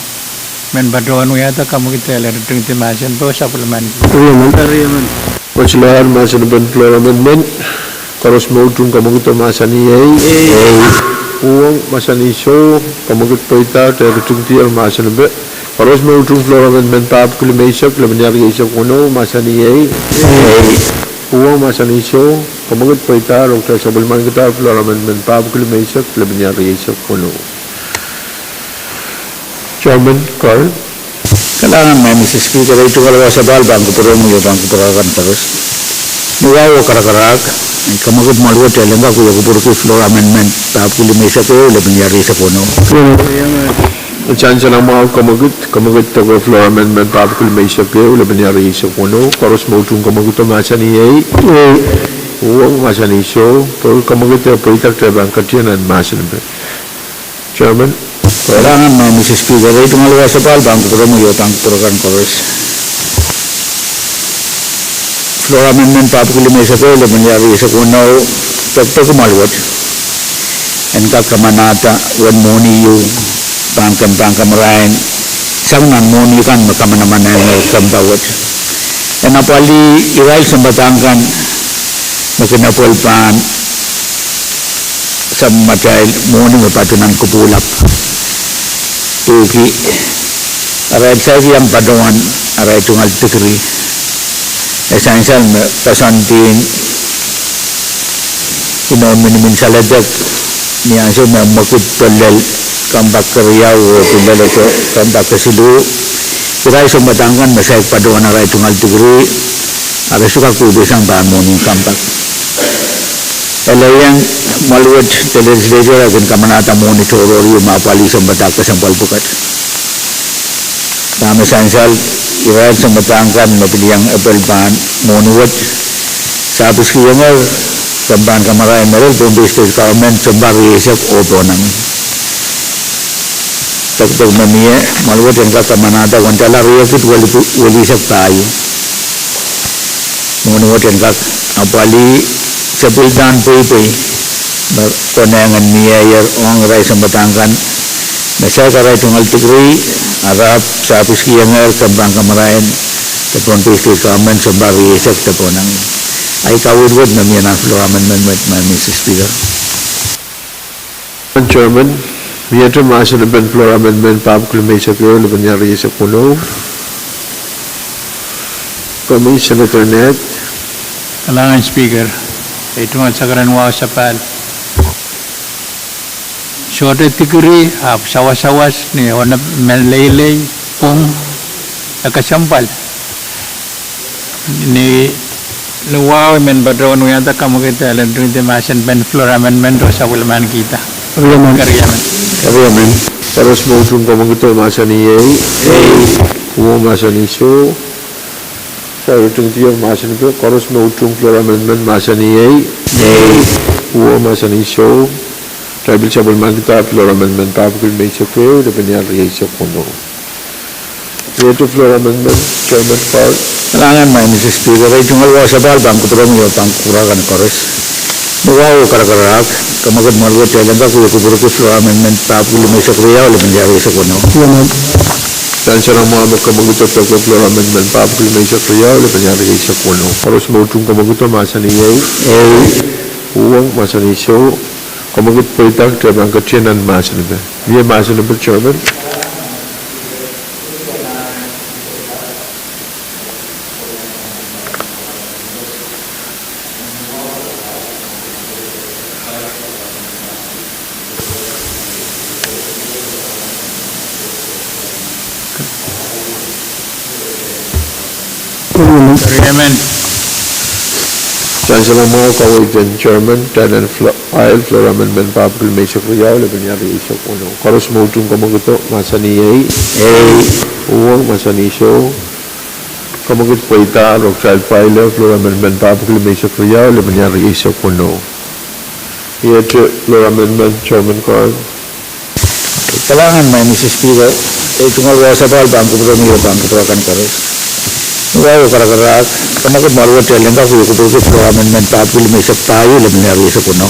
Men patohwan wiahda, komwi kitail en ritingdi mahsen po supplement. Patohlahr mahsen en floor amendment. Koaros me utung komwi kitail mahsanih ei. Uhwong mahsanih soh, komwi kitail pweida, ritingdier mahsen po. Koaros me utung floor amendment pahpwiki limeisek lepin iar rieisek weneu mahsanih ei. Uhwong mahsanih soh, komwi kitail pweida, ritingdier supplement kitail floor amendment pahpwiki limeisek lepin iar rieisek weneu. Chairman Carl. Kalahngan, Madam Speaker, ei tungoal wasa pahl pahn kupwuromwi oh pahn kupwur akan koaros. Ni wahu oh karakarahk, ei kamwekid mwoal wet e lengkak wia kupwurki floor amendment pahpwiki limeisek ehu lepin iar rieisek weneu. Sansal mwahu kamwekid, kamwekid doke floor amendment pahpwiki limeisek ehu lepin iar rieisek weneu. Koaros me utung komwi kitail mahsanih ei. Uhwong mahsanih soh, pwe kamwekid e pweida, kitail pahn ketido nan mahsen po. Chairman. Kalahngan, Madam Speaker, ei tungoal wasa pahl pahn kupwuromwi oh pahn kupwur akan koaros. Floor amendment pahpwiki limeisek ehu lepin iar rieisek weneu, pekipeki mwoal wet en kak kamanahda uwen mwohni ehu pahn kempahn kamarain sang nan mwohni kan me kamanamanehng kempahn wet. En apwalih irail sounpadahk kan me kin epwel pahn samatail mwohni me patohwan nan kupwulap. Pwehki arail saik iang patohwan arail tungoal degree. E sansal me koasoandi inou minimin saledek ni ansou me mwekid pil lel compact keriau oh pil lel compact kesiluh. Irail sounpadahk kan me saik patohwan arail tungoal degree, a re sohte kak pweipweisang pahn mwohni en compact. Ele iang mwoal wet de legislature e kin kamanahda mwohni tohrohr ehu me apwalih sounpadahk kesempwal pwukat. Dahme sansal, irail sounpadahk kan me pil iang epwel pahn mwohni wet, sapwiskihong kempahn kamarain mehlel Pohnpei State Government sounpar rieisek oh pohnangih. Pekipeki me mie, mwoal wet en kak kamanahda wendala riekid weli, welihsek pahieu. Mwohni wet en kak apwalih sapwellimen pweipwei me konehng en mieier ong irail sounpadahk kan me saik arail tungoal degree, a re ahpw sapwiskihong kempahn kamarain de Pohnpei State Government sounpar rieisek de pohnangih. Ahi kaweid wet me mie nan floor amendment wet, Madam Speaker. Chairman, miehte mahsen en floor amendment pahpwiki limeisek ehu lepin iar rieisek weneu. Komwi Senator Ned. Kalahngan Speaker, ei tungoal sakaren wasa pahl. Sohte degree, ahpw sawasawas ni ohne meleilei pwung e kesempwal ni Ni wahu I men patohwan wiahda kamwekid dahlen ringdi mahsen pen floor amendment oh sapwellimanikihda. Keriemen. Keriemen. Koaros me utung kamwekid oh mahsanih ehi. Ehi. Uhwong mahsanih soh. Dahlen ringdi mahsen pen, koaros me utung floor amendment mahsanih ehi. Ehi. Uhwong mahsanih soh. Dahlen pil sapwellimanikihda floor amendment pahpwiki limeisek riau, lepin iar rieisek weneu. Iet floor amendment, Chairman Paul. Kalahngan, Madam Speaker, ei tungoal wasa pahl pahn kupwuromwi oh pahn kupwur akan koaros. Ni wahu oh karakarahk, kamwekid mwahl wet dahlen kak wie kupwurki floor amendment pahpwiki limeisek riau, lepin iar rieisek weneu. Sansal mwahu me kamwekid oh peki floor amendment pahpwiki limeisek riau, lepin iar rieisek weneu. Koaros me utung kamwekid oh mahsanih ehi. Ehi. Uhwong mahsanih soh. Kamwekid pweida, kitail pahn ketin nan mahsen pen. Mie mahsen pen, Chairman? Keriemen. Sansal mwahu kaweid en Chairman, dahlen flo-, pahn floor amendment pahpwiki limeisek riau, lepin iar rieisek weneu. Koaros me utung kamwekido, mahsanih ehi. Ehi. Uhwong, mahsanih soh. Kamwekid pweida, oh kitail pahn floor amendment pahpwiki limeisek riau, lepin iar rieisek weneu. Iet floor amendment, Chairman Kern. Kalahngan, Madam Speaker, ei tungoal wasa pahl pahn kupwuromwi oh pahn kupwur akan koaros. Ni wahu oh karakarahk, kamwekid mwahl wet dahlen kak wie kupwurki floor amendment pahpwiki limeisek pahieu, lepin iar rieisek weneu.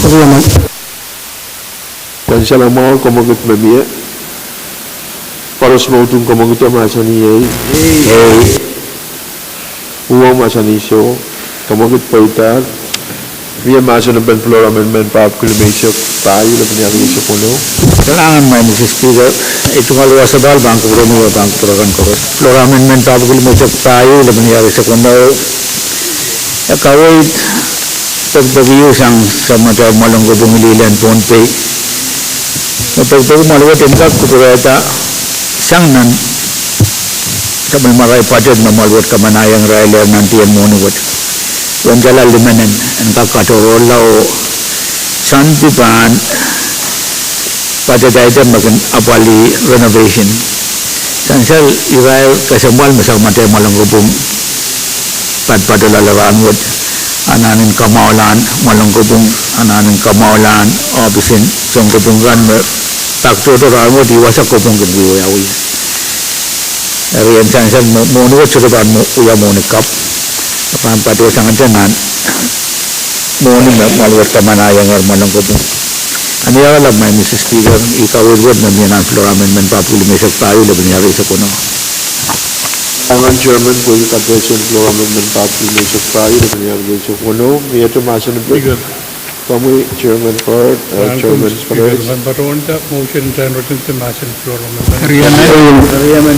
Sansal mwahu, kamwekid me mie. Koaros me utung kamwekido, mahsanih ehi. Ehi. Uhwong, mahsanih soh. Kamwekid pweida. Mie mahsen pen floor amendment pahpwiki limeisek pahieu, lepin iar rieisek weneu. Kalahngan, Madam Speaker, ei tungoal wasa pahl pahn kupwuromwi oh pahn kupwur akan koaros. Floor amendment pahpwiki limeisek pahieu, lepin iar rieisek weneu. E kaweid pekipeki sang samatail mwoalen kopwung lilien Pohnpei. Me pekipeki mwahl wet en kak kupwurehda sang nan sapwellimarail budget me mwahl wet kamanahiong irail nan dien mwohni wet. Uwen dala limenen en kak katohrohrla oh soandi pahn budget item me kin apwalih renovation. Sansal irail kesempwal me samatail mwoalen kopwung patopato loale rahn wet, anahnen kamwahulahn mwoalen kopwung, anahnen kamwahulahn ohpisen sounkopwung kan me pak tohto rahn wet, ih wasa kopwung kin wiwiawi. Eri en sansal mwo-, mwohni wet sohte pahn mwo-, wia mwohni kapw. E pahn patohsangete nan mwohni me mwahl wet kamanahiong mwoalen kopwung. Ni ahla, Madam Speaker, ih kaweid wet me mie nan floor amendment pahpwiki limeisek pahieu, lepin iar rieisek weneu. Kalahngan Chairman, pwehki kapehsen floor amendment pahpwiki limeisek pahieu, lepin iar rieisek weneu. Mie mahsen pen? Komwi Chairman Kern, eh, Chairman Perez. Keriemen. Keriemen.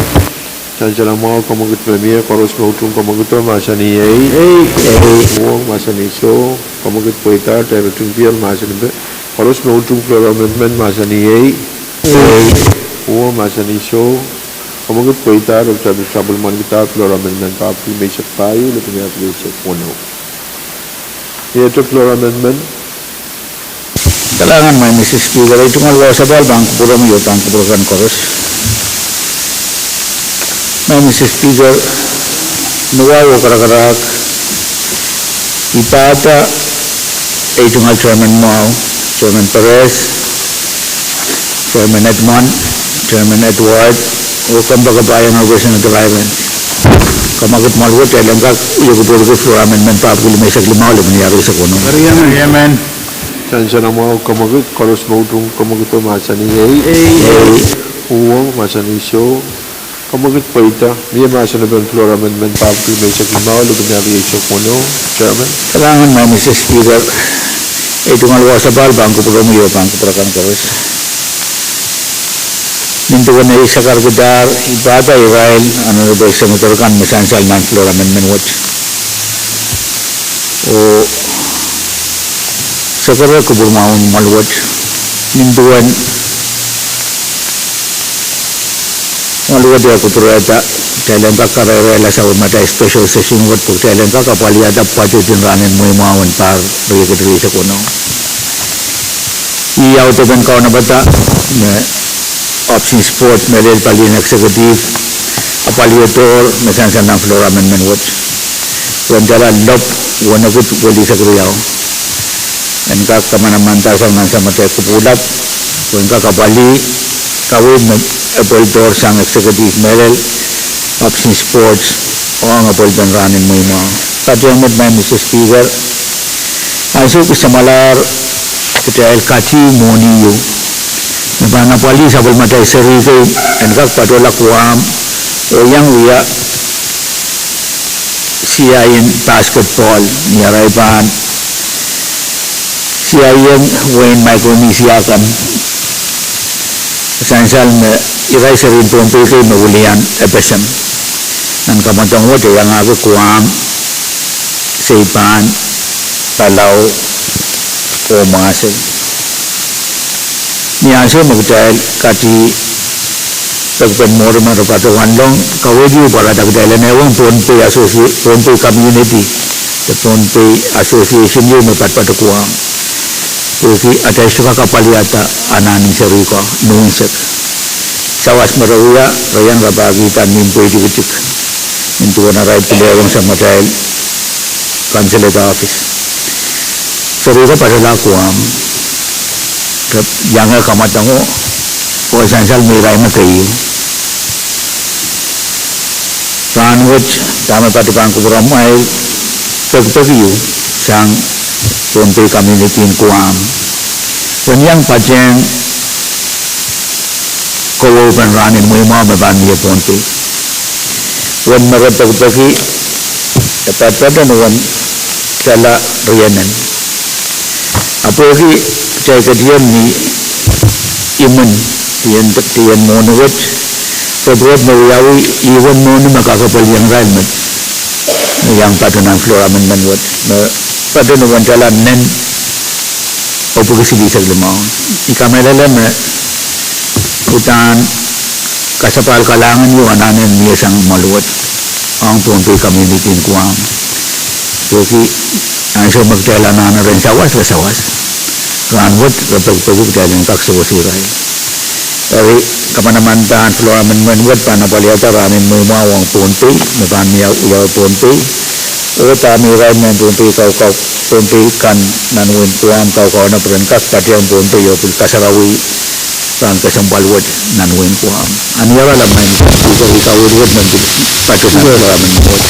Sansal mwahu, kamwekid me mie, koaros me utung kamwekido, mahsanih ehi. Ehi. Ehi. Uhwong, mahsanih soh. Kamwekid pweida, directing bill, mahsanih pwe. Koaros me utung floor amendment, mahsanih ehi. Ehi. Uhwong, mahsanih soh. Kamwekid pweida, oh kitail pil sapwellimanikihda floor amendment pahpwiki limeisek pahieu, lepin iar rieisek weneu. Iet floor amendment. Kalahngan, Madam Speaker, ei tungoal wasa pahl pahn kupwuromwi oh pahn kupwur akan koaros. Madam Speaker, ni wahu oh karakarahk, I pahda ei tungoal Chairman mwahu, Chairman Perez, Chairman Edmund, Chairman Edward, oh kompoakepahiong Representative Ivan. Kamwekid mwahl wet dahlen kak wie kupwurki floor amendment pahpwiki limeisek limau, lepin iar rieisek weneu. Keriemen. Sansal mwahu, kamwekid, koaros me utung kamwekido, mahsanih ehi. Ehi. Uhwong, mahsanih soh. Kamwekid pweida, mie mahsen pen floor amendment pahpwiki limeisek limau, lepin iar rieisek weneu, Chairman. Kalahngan, Madam Speaker, ei tungoal wasa pahl pahn kupwuromwi oh pahn kupwur akan koaros. Nin duwen ei sakarkidahr, I pahda irail Honorable Senator kan me sansal nan floor amendment wet. Oh sakara kupwur mwahu mwahl wet. Nin duwen Mwahl wet e kupwurehda kitail en kak kareirehla sapwellimatail special session wet pwe kitail en kak apwalihada budget en rahn en mweimwahu en pahr riekid rieisek weneu. Ih audepen kaunopada me Options Board mehlel palien executive apwalihdohr me sansal nan floor amendment wet. Wen tala lop wenekid welisek riau en kak kamanamandahr sang nan samatail kupwulap, wen kak apwalih kaweid me e pweidohr sang executive mehlel Options Board ong apwalpen rahn en mweimwahu. Patehng met, Madam Speaker, ansou kisamwalahr kitail kati mwohni ieu me pahn apwalih sapwellimatail seri kei en kak patohla Guam oh iang wia siain basketball ni arail pahn siaieng wehin Micronesia kan. Sansal me irail serien Pohnpei kei me wilian FSM nan kamwadong wet e iangahki Guam, Seipan, Palau oh Mwahsel. Ni ansou me kitail kati pekpen mwohri me re patohwanlong, kaweid ieu pwarada kitail en ehuong Pohnpei Associ-, Pohnpei Community, de Pohnpei Association ieu me patopato Guam, pwehki atail sohte kak apwalihada anahn en seri ko ni unsek. Sawas me re wia, re iang rapahkihda mihmi pweitiktik nin duwen arail pil ehuong samatail consulate office. Seri ko patohla Guam, re iang kamwadongo, oh sansal me irail me keieu. Rahnwet dahme patohwan kupwuramwail pekipeki ieu sang Pohnpei Community en Guam, wen iang patehng kowoupen rahn en mweimwahu me pahn mie Pohnpei. Wen me re pekipeki e patopato ni wen tala riemen. Ahpw pwehki kitail ketien ni imwin dien, dien mwohni wet, ropirop me wiawi ih wen mwohni me kakapwal iang irail me, me iang patoh nan floor amendment wet me patoh ni wen tala nen epwiki silihsek limau. I kamehlele me uhdahn kasapahl kalahngan ieu anahne mie sang mwohni wet ong Pohnpei Community en Guam, pwehki ansou me kitail anahne ren sawas, re sawas. Rahnwet re pekipeki kitail en kak sewese irail. Eri kamanamandan floor amendment wet pahn apwalihada rahn en mweimwahu ong Pohnpei, me pahn mie wiawi Pohnpei, oh dahme irail mehn Pohnpei kaukau, Pohnpei kan nan wehin Guam kaukaunop ren kak patehng Pohnpei oh pil kasarawi rahn kesempwal wet nan wehin Guam. Ahn ih oaralap, Madam Speaker, ih kaweid wet me pil patohwan floor amendment wet.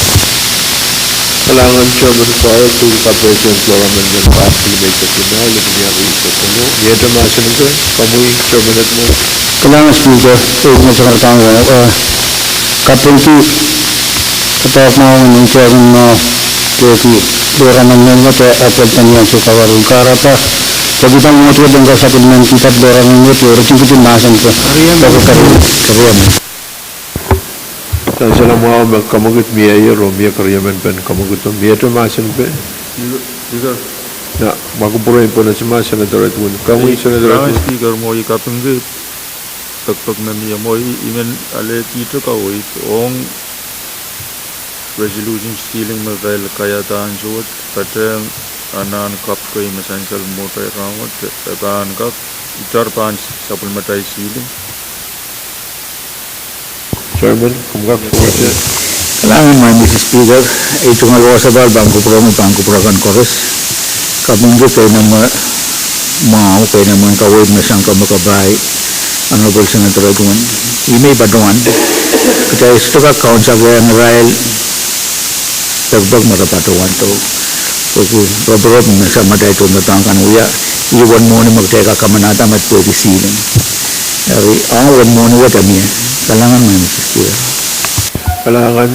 Kalahngan Chairman Kuair, pil kapehse floor amendment pahn pil me isak limau, lepin iang rieisek weneu. Miehte mahsen ko, komwi Chairman Edmund. Kalahngan Speaker, eh, me sangar tang weneu, eh, kapingki, kapehse mwahu ni Chairman mwahu, pwehki floor amendment wet e apwalih ni ansou kaweri. Kahrehda pwehki dahme mwohni wet en kak supplement kihda floor amendment wet, oh ritingkitin mahsen ko. Kariam. Sansal mwahu me kamwekid mie ie, oh mie keriemen pen kamwekido. Miehte mahsen peh? Speaker. Na, ma kupwure pwonese ma Senator Edwin. Komwi Senator Edwin. Speaker, mwo I kapingki pekipek me mie mwo I men alehdi kaweid ong resolution ceiling me kitail kaiada ansou wet, patehng anahn kapw kei me sansal mwohtail rahnwet, e pahn kak, itar pahn supplementail ceiling. Chairman, komw kak pwonese. Kalahngan, Madam Speaker, ei tungoal wasapahl pahn kupwuromwi, pahn kupwur akan koaros. Kapingki keinemwe mwahu, keinemwe en kaweid me sang komwi kapai, Honorable Senator Edwin. Ih me I patohwan, kitail sohte kak kaunsekehng irail pekipek me re patohwan do. Pwehki ropirop me samatail tohnpadahk kan wia, ih wen mwohni me kitail kak kamanahda me pwehki ceiling. Eri, a wen mwohni wet e mie. Kalahngan, Madam Speaker. Kalahngan,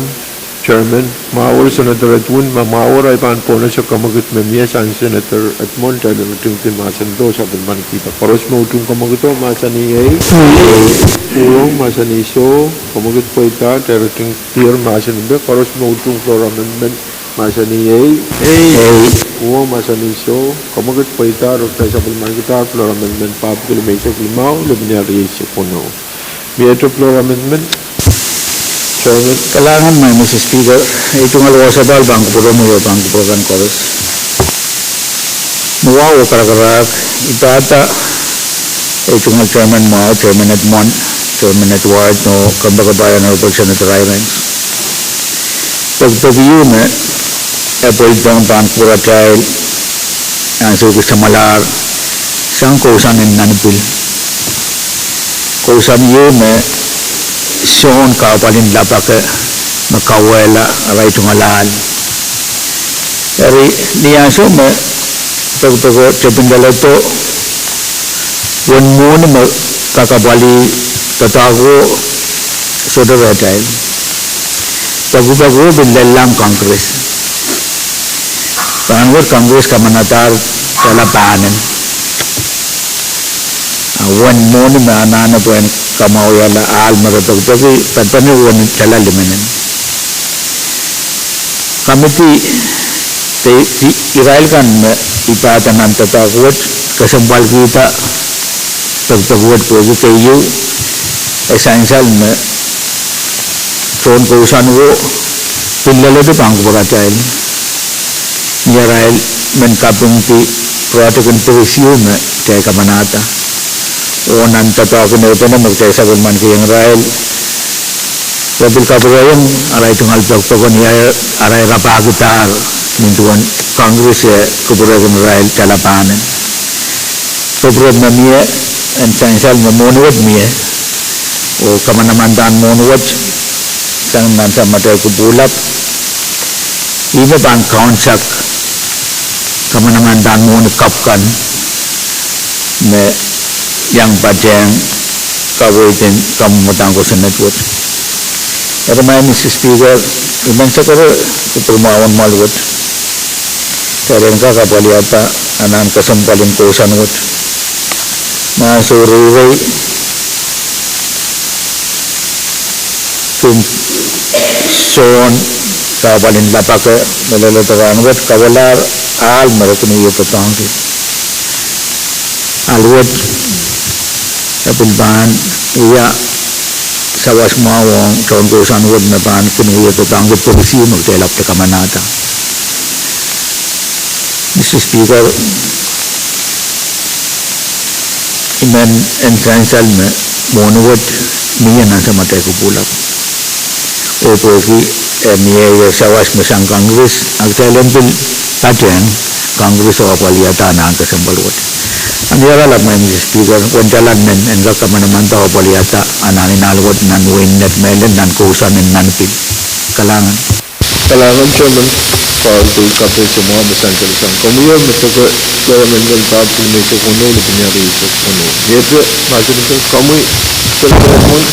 Chairman, mwahuer Senator Edwin, ma mwahuer ahi pahn pwonese kamwekid me mie sang Senator Edmund, kitail ritingkin mahsen do, supplement kihda. Koaros me utung kamwekido, mahsanih ei. Uhwong, mahsanih soh. Kamwekid pweida, kitail ritingkier mahsen peh. Koaros me utung floor amendment, mahsanih ei. Uhwong, mahsanih soh. Kamwekid pweida, re kitail supplement kihda floor amendment pahpwiki limeisek limau, lepin iang rieisek weneu. Miehte floor amendment? Chairman. Kalahngan, Madam Speaker, ei tungoal wasa pahl pahn kupwuromwi oh pahn kupwur akan koaros. Ni wahu oh karakarahk, I pahda ei tungoal Chairman mwahu, Chairman Edmund, Chairman Edward, oh kompoakepahi Honorable Senator Hyrens, pekipeki ieu me e pweidong pahn kupwuratail ansou kis samwalahr sang kousoan en nan pil. Kousoan ieu me soun kahpwal en lapake me kauwehla arail tungoal ahl. Eri ni ansou me pekipeko tepin leledo, uwen mwohni me kak apwalih doadoahko sohte rehtail. Pekipeko pil lellahng Congress. Rahnwet Congress kamanadahr tala pahnen. A uwen mwohni me anahne pwehn kamwahuiala ahl me re pekipeki, padpene uwen tala limenen. Committee, de, de, irail kan me I pahda nan doadoahk wet kesempwalkihda pekipek wet pwehki keieu e sansal me soun kousoan wo pil leledo pahn kupwuratail. Ni arail men kapingki project en pekis ieu me kitail kamanahda. Oh nan doadoahk en ehupene me kitail sapwellimaniki ong irail, re pil kapwurehiong arail tungoal pekipeko ni arail rapahkidahr nin duwen Congress e kupwurehkin irail tala pahnen. Pwurehng me mie en sansal me mwohni wet mie, oh kamanamandan mwohni wet sang nan samatail kupwulap, ih me pahn kaunsak kamanamandan mwohni kapw kan me iang patehng kaweid en kamwadang kosonned wet. Eri Madam Speaker, I men sakere kupwur mwahu en mwoahl wet, kitail en kak apwaliada anahn kesempwal en kousoan wet. Mahso reirei, soun, soun kahpwal en lapake me leledo rahnwet kauwehlahr ahl me re kin wie doadoahngki. Ahl wet e pil pahn wia sawas mwahu ong tohn kousoan wet me pahn kin wie doadoahngki pekis ieu me kitail ahpwete kamanahda. Mr Speaker, I men en sansal me mwohni wet mie nan samatail kupwulap, oh pwehki e mie ie sawas me sang Congress, a kitail en pil patehng Congress oh apwaliada anahn kesempwal wet. Ni oaralap Madam Speaker, uwen tala men en kak kamanamanda oh apwaliada anahn en ahl wet nan wehin Net mehlel nan kousoan en nan pil. Kalahngan. Kalahngan Chairman Carl, de kapehse mwahu me sansal sang komwi oh me seke floor amendment pahpwiki limeisek weneu, lepin iar rieisek weneu. Miehte mahsen en pil komwi, Senator Edmund.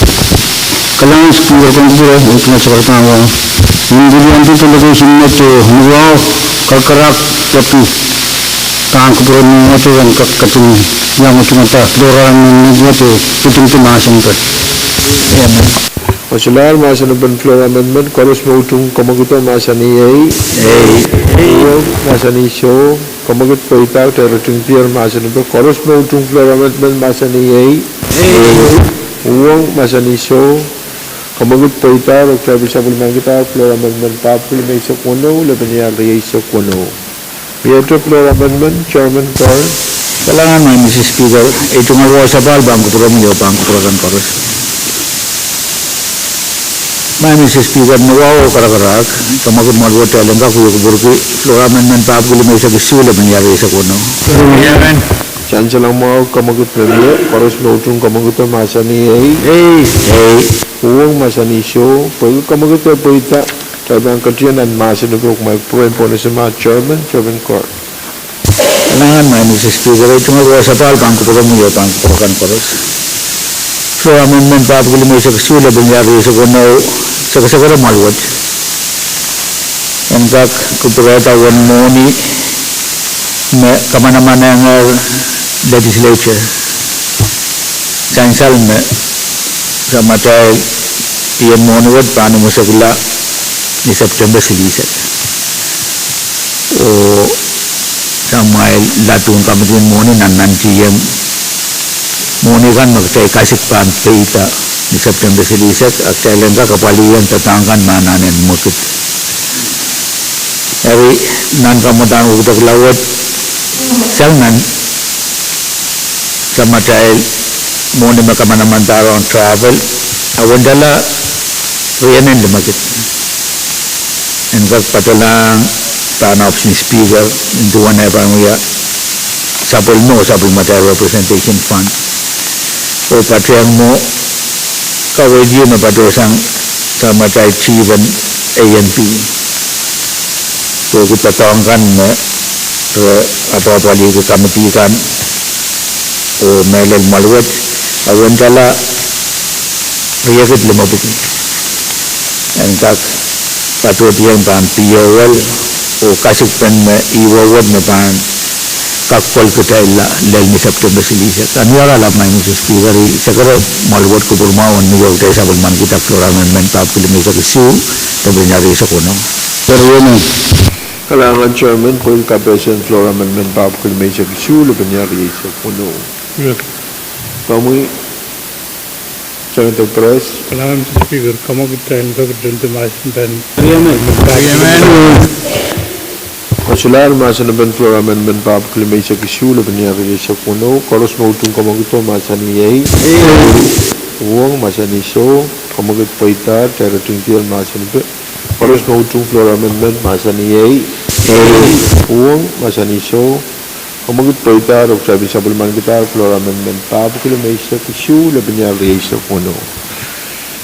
Kalahngan Speaker, komwi pil, eh, tungoal sakar pahn wahu. Nin liliandi peleke sinet oh ni wahu, karakarahk, peki pahn kupwuromwi wet en kak ketin iang tungada floor amendment wet oh ketin mahsen pil. Wosalahr mahsen en pil floor amendment, koaros me utung komwekid o mahsanih ei. Ei. Uwong mahsanih soh, komwekid pweida, kitail ritingdier mahsen en pil, koaros me utung floor amendment mahsanih ei. Ei. Uwong mahsanih soh, komwekid pweida, kitail pil sapwellimanikidahr floor amendment pahpwiki limeisek weneu, lepin iar rieisek weneu. Miehte floor amendment, Chairman Carl. Kalahngan Madam Speaker, ei tungoal wasa pahl pahn kupwuromwi oh pahn kupwur akan koaros. Madam Speaker, ni wahu oh karakarahk, komwekid mwoahl wet kitail en kak wie kupwurki floor amendment pahpwiki limeisek isuh, lepin iar rieisek weneu. Sansal mwahu, komwekid me mie, koaros me utung komwekid o mahsanih ei. Ei. Uwong mahsanih soh, pwehki komwekid e pweida, kitail pahn ketin nan mahsen en pil, kumwail pwurehng pohnese ma Chairman, Chairman Carl. Kalahngan Madam Speaker, ei tungoal wasa pahl pahn kupwuromwi oh pahn kupwur akan koaros. Floor amendment pahpwiki limeisek isuh, lepin iar rieisek weneu, sekesekere mwoahl wet en kak kupwurehda uwen mwohni me kamanamanengehr legislature, sansal me samatail dien mwohni wet pahn imwisekla ni September silihsek, oh samwail laduhn kamidin mwohni nan nantihong mwohni kan me kitail kasik pahn peida Ni September silihsek, a kitail en kak apwalih doadoahk kan me anahne mwekid. Eri, nan kamwadahn wekidekla wet, sang nan samatail mwohni me kamanamandahr ong travel, a wendala riemen limekid. En kak patohlahng pahn ohpis en Speaker, nin duwen eh pahn wia sapwellime oh sapwellimatail representation fund. Oh patehng mwo kaweid me patohsang samatail chiefen A and B. Pwehki doadoahk kan me re apwapwalihki kamidi kan oh mehlel mwahl wet, a wendala riekid limepwiki. En kak patohdiong pahn P O L oh kasikpen me ihwowed me pahn kak kolkitailla lel ni September silihsek. Anahne lap mai Mister Speaker, I sekere mwahl wet kupwurmwahu en mih oh kitail sapwellimaniki floor amendment pahpwiki limeisek isuh, lepin ire eisek weneu. Kalahngan Chairman, pwel kapehse en floor amendment pahpwiki limeisek isuh, lepin ire eisek weneu. Komwi, Senator Perez. Kalahngan Mister Speaker, kamwekid en kak tonte mahsen pen. Kosolahr mahsen pen floor amendment pahpwiki limeisek isuh, lepin ire eisek weneu, koaros me utung kamwekido mahsanih ei. Uhwong, mahsanih soh. Kamwekid pweida, kitail ritingdier mahsen pen. Koaros me utung floor amendment mahsanih ei. Uhwong, mahsanih soh. Kamwekid pweida, oh kitail pil sapwellimanikidahr floor amendment pahpwiki limeisek isuh, lepin ire eisek weneu.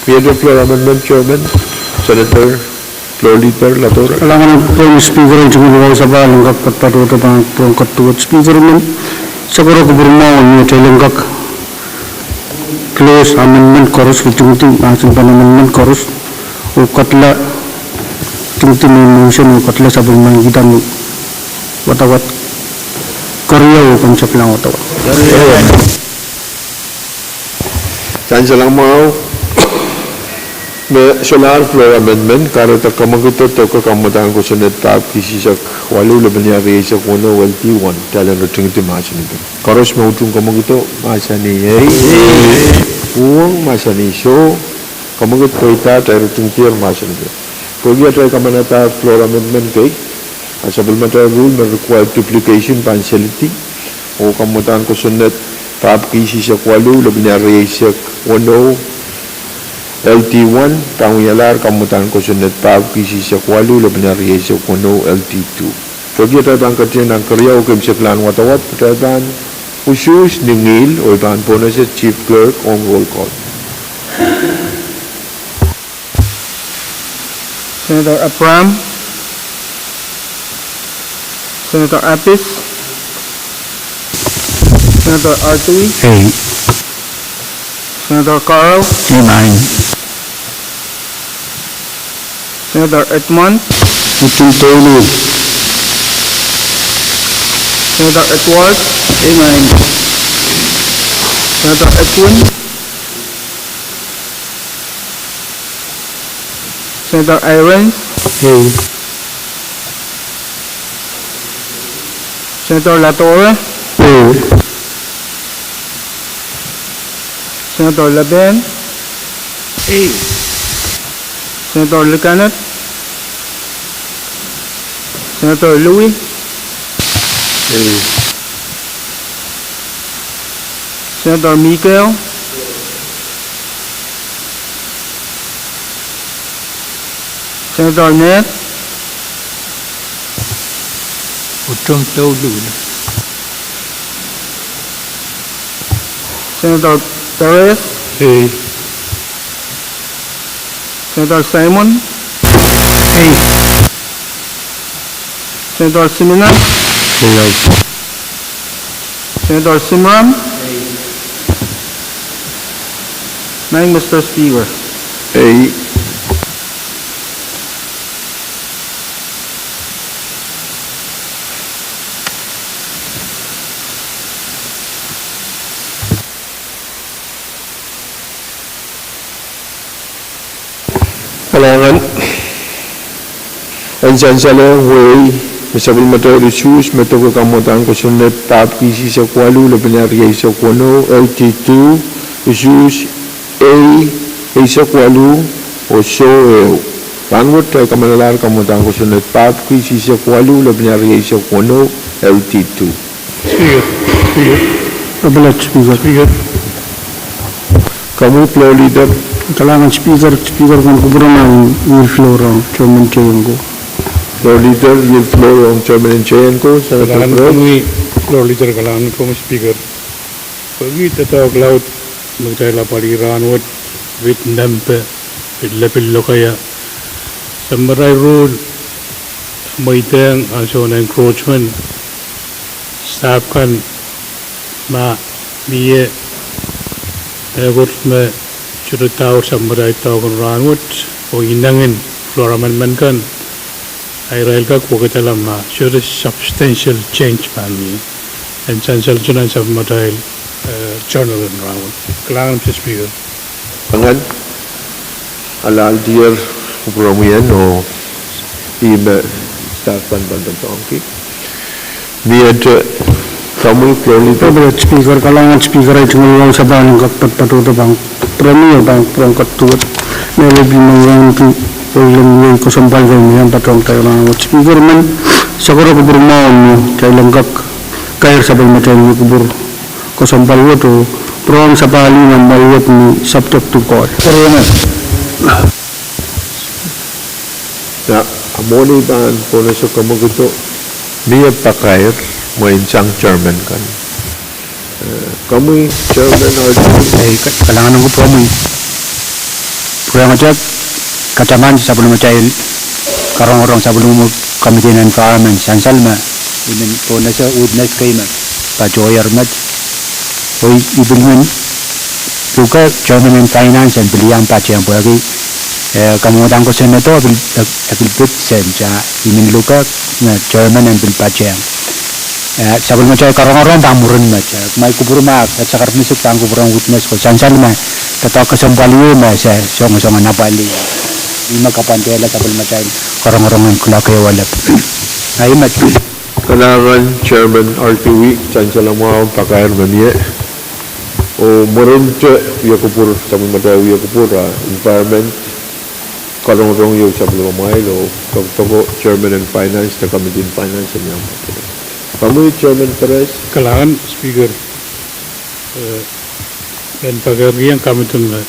Mie floor amendment, Chairman, Senator, Floor Leader Ladora. Kalahngan Mister Speaker, en tungoal wahu sapahl en kak patohdo pahn pwurehng ketiket Speaker men. Sekere kupwurmwahu en mie kitail en kak close amendment koaros, ritingdi mahsen pen amendment koaros, oh kedla, ritingdi me motion oh kedla sapwellimanikihda me wadawad keriau oh komw saklahng wadawad. Sansalamwahu, me solahr floor amendment, kahrehda kamwekido doke kamwadahn kosonned pahpwiki isihsek waluh, lepin ire eisek weneu, L T one, kitail en ritingdi mahsen pen. Koaros me utung kamwekido mahsanih ei. Uhwong, mahsanih soh. Kamwekid pweida, kitail ritingdier mahsen pen. Pwehki atail kamanadahr floor amendment kei, a sapwellimatail rule me require duplication pahn selidi, oh kamwadahn kosonned pahpwiki isihsek waluh, lepin ire eisek weneu, L T one, pahn wialahr kamwadahn kosonned pahpwiki isihsek waluh, lepin ire eisek weneu, L T two. Pwehki atail pahn ketin nan keriau oh komw saklahng wadawad, kitail pahn usuhs ni ngihl, oh I pahn pohnese Chief Clerk ong roll call. Senator Abraham. Senator Appes. Senator Artui. Ei. Senator Carl. Ei, mie. Senator Edmund. Utung tohlu. Senator Edward. Ei, mie. Senator Edwin. Senator Irons. Ei. Senator Ladora. Ei. Senator Laban. Ei. Senator Likanat. Senator Louis. Ei. Senator Mikael. Senator Ned. Utung tohlu. Senator Perez. Ei. Senator Simon. Ei. Senator Simina. Ei. Senator Simram. Mie, Mister Speaker. Ei. Kalahngan. En sansalehng wehi me sapwellimatail usuhs me doke kamwadahn kosonned pahpwiki isihsek waluh, lepin ire eisek weneu, L T two, usuhs Ei, eisek waluh, oh soh ehu. Rahnwet ei kamanalahr kamwadahn kosonned Pahpwiki eisek waluh, lepin ehu eisek weneu, L T two. Speaker, Speaker. Komwi Floor Leader. Kalahngan Speaker, Speaker, ken kupwuromwahu, I floor ong Chairman Teienko. Floor Leader, I floor ong Chairman Teienko, Senator Kalahngan komwi Floor Leader, kalahngan komwi Speaker. Pwehki doadoahk laud me kitail apwalih rahnwet, pid nempe, pid lepin lokaia, sapwellimatail rule, mweidehng ansou en encroachment, stahp kan, ma mie mehkot me sohte daur sapwellimatail doadoahk en rahnwet, oh inengin floor amendment kan, a irail kak wekidala ma sohte substantial change pahn mie. En sansal nan sapwellimatail, eh, journal en rahnwet. Kalahngan Mister Speaker. Kalahngan, alahldier kupwuromwi oh ih me stahp kan pahn doadoahngki. Mie te, komwi Floor Leader. Speaker, kalahngan Speaker, ei tungoal wahu sapahl en kak patopato pahn kupwuromwi oh pahn kupwuromwi ketiket. Mehlel pil me wauneki, oh ilen wei kesempwal kei me iang patohng kitail rahnwet. Speaker, men sakora kupwuromwahu me kitail en kak kair sapwellimatail wia kupwur kesempwal wet oh pwurehng sapahl nan mwail wet ni subject to God. Nan mwohni pahn pohnese kamwekid, mie pakair mwein sang chairman kan. Eh, komwi Chairman Arti. Ei, ka-, kalahngan ong kupwuromwi. Pwurehng ete kataman sapwellimatail karongorong, sapwellimomwi Committee on Environment, sansal me I men pohnese witness kei me patohier met. Oh I, I pil men luke Chairman en Finance en pil iang patehng pwehki, eh, kamwadahn kosonnedo pil, eh, pil pid sent, a I men luke, eh, Chairman en pil patehng. Eh, sapwellimatail karongorong pahn mwurin met, eh, kumwail kupwuromwahu, eh, sakar misik pahn kupwuromwahu witness ko sansal me doadoahk kesempwal ieu me se songosong en apwalih. Ih me kapwandehla sapwellimatail karongorong en kuloak ehu elep. Ahi met. Kalahngan Chairman Arti, sansal mwahu pakair me mie. Oh mwurin te wia kupwur, sapwellimatail wia kupwur, ah, environment, karongorong ieu sapwellimamwail oh dokdoko Chairman en Finance, de Committee en Finance en iang patohdo. Komwi Chairman Perez. Kalahngan Speaker, eh, men pakairkihong committee me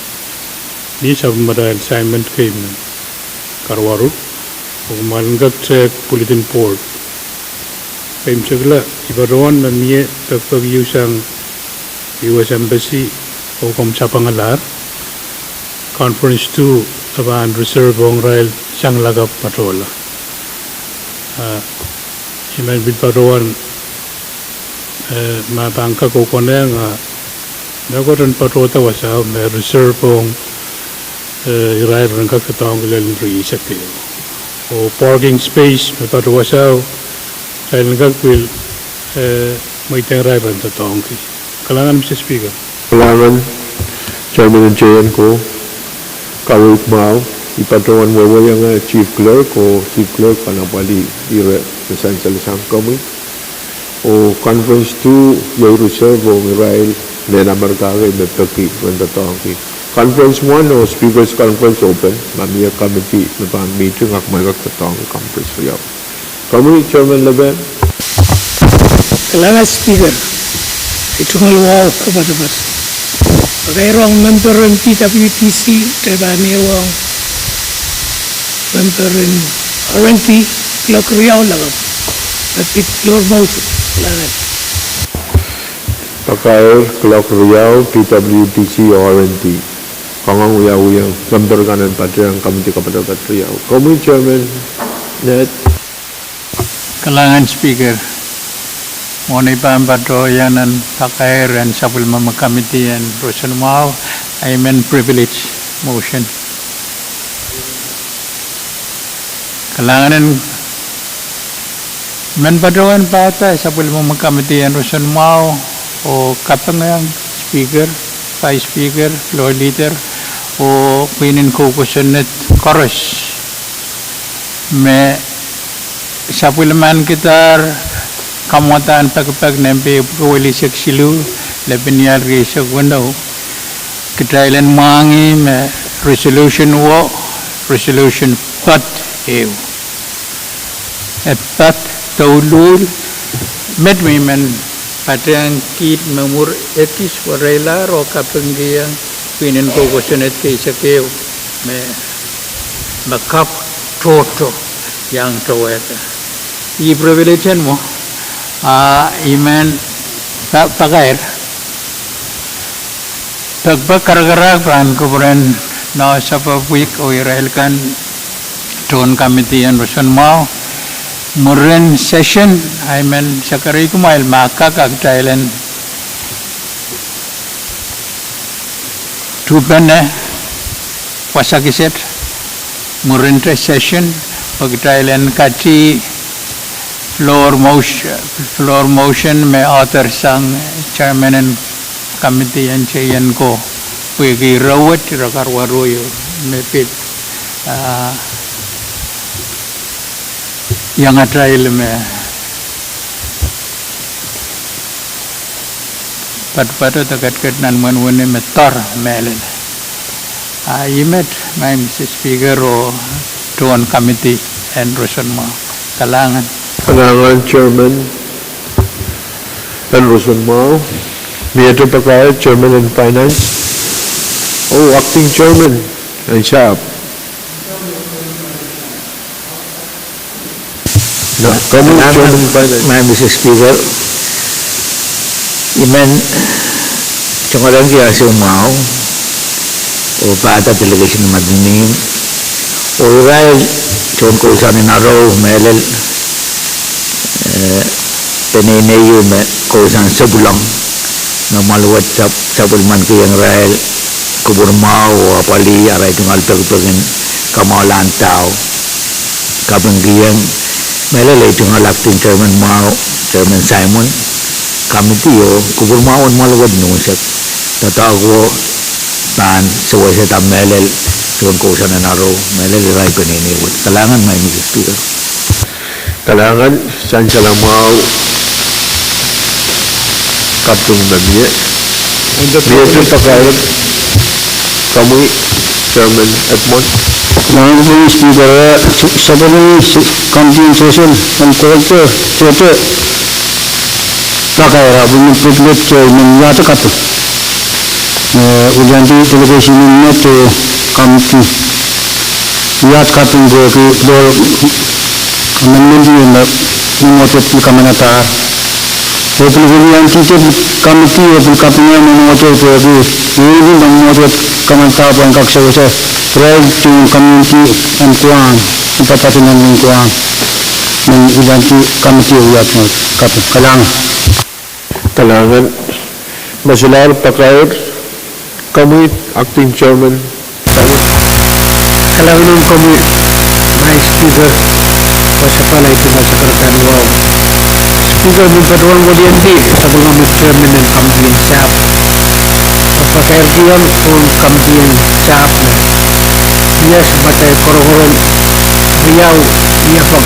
mie sapwellimatail assignment kei me karuwaru, oh kumwail en kak tehk bulletin board. Keimwseklahng, I patohwan me mie pekipek ieu sang U S Embassy, oh komw sapengalahr. Conference two, e pahn reserve ong irail sang lakapw patohla. Ah, I men pil patohwan, eh, ma pahn kak kokonehng, ah, mehkot en patohda wasao me reserve ong, eh, irail ren kak doadoahngki lel riehsek ehu. Oh parking space me patohdo wasao, irail en kak pil, eh, mweidehng irail pahn doadoahngki. Kalahngan Mister Speaker. Kalahngan Chairman Teienko, kaweid mwahu, I patohwan wehwehionge Chief Clerk oh Chief Clerk pahn apwalih ire me sansal sang komwi. Oh conference two iei reserve ong irail mehn Amerika kei me peki ren doadoahngki. Conference one oh Speakers Conference open, ma mie committee me pahn meeting, a kumwail kak doadoahngki conference riau. Komwi Chairman Lepen. Kalahngan Speaker, ei tungoal wahu kapatapat. Pakair ong member en P W D C, de pahn mie wahu member en R and D, kuloak riau lakapw. Me pid floor motion, kalahngan. Pakair kuloak riau, P W D C oh R and D. Kangoang wiawi ong member kan en patehng committee kapatapat riau. Komwi Chairman Ned. Kalahngan Speaker. Mwohn ei pahn patohwan pakair en sapwellimomwi committee en roson mwahu, ahi men privilege motion. Kalahngan en men patohwan pahda sapwellimomwi committee en roson mwahu, oh kapinga Speaker, Vice Speaker, Floor Leader, oh pwihn en kou kosonned koaros me sapwellimankihdahr kamwadahn pekipek nempe epwiki welisek siluh, lepin ial rieisek weneu. Kitail en mwahngih me resolution wo, resolution pad ehu. E pad douluhl, met me I men patehng kiht me mwur ekis wereilahr oh kapingkihong pwihn en kou kosonned kei sekehu me, me kak tohto iang towehda. Ih privilege en mwo, a I men pa-, pakair pekipek karakarahk pahn kupwuren nohsapwepwik oh irail kan tohn committee en roson mwahu. Mwurin session, I men sakarih kumwail ma kak, a kitail en tuhpene wasa kiset mwurinte session, pwe kitail en kati floor motion, floor motion me author sang chairman en committee en cheien ko, pwehki ire wet, ire karuwaru me pid, ah, iangatail me patopato de ketiket nan wenwene me doar mehlel. A ih met, Madam Speaker, oh tohn committee en roson mwahu. Kalahngan. Kalahngan Chairman en roson mwahu. Miehte pakair Chairman en Finance oh Acting Chairman en sahpw. Madam Mister Speaker, I men tungoalenki ansou mwahu oh pahda delegation me mwahu, oh irail tohn kousoan en arou mehlel, eh, peneinei ehu me kousoan Sapwellime, me mwahl wet sap-, sapwellimanikihong irail kupwur mwahu oh apwalih arail tungoal pekipek en kamwahulahn dahio. Kapingkihong mehlel ei tungoal acting chairman mwahu, Chairman Simon, committee oh kupwur mwahu en mwahl wet, unsek doadoahk wo pahn sewesehda mehlel tohn kousoan en arou mehlel irail peneinei wet. Kalahngan, Madam Speaker. Kalahngan, sansal mwahu, kaping me mie. Miehte pakair, komwi Chairman Edmund. Madam Speaker, eh, sapwellime committee en session en kohdo, kohdo pakair ahpw I men privilege, I men wiahda kaping, eh, wiliandi delegation en met oh committee. Wiahda kaping pwehki amendment me mwohd wet pil kamanadahr. Oh pil wiliandi committee oh pil kapinga me mwohd wet pwehki wiliandi me mwohd wet kamanadahr pwehn kak sewese irail tohn community en Guam, en padapadahn nan wehin Guam. Men wiliandi committee oh wiahda kaping. Kalahngan. Kalahngan, me solahr pakair, komwi acting chairman. Kalahngan komwi, Madam Speaker, wasa pahla I pil wasa karakan wahu. Speaker, me patohwan wiliandi sapwellime chairman en committee en sahpw, pakairkihong tohn committee en sahpw me, yes, pahn korokorong riau, riau pahn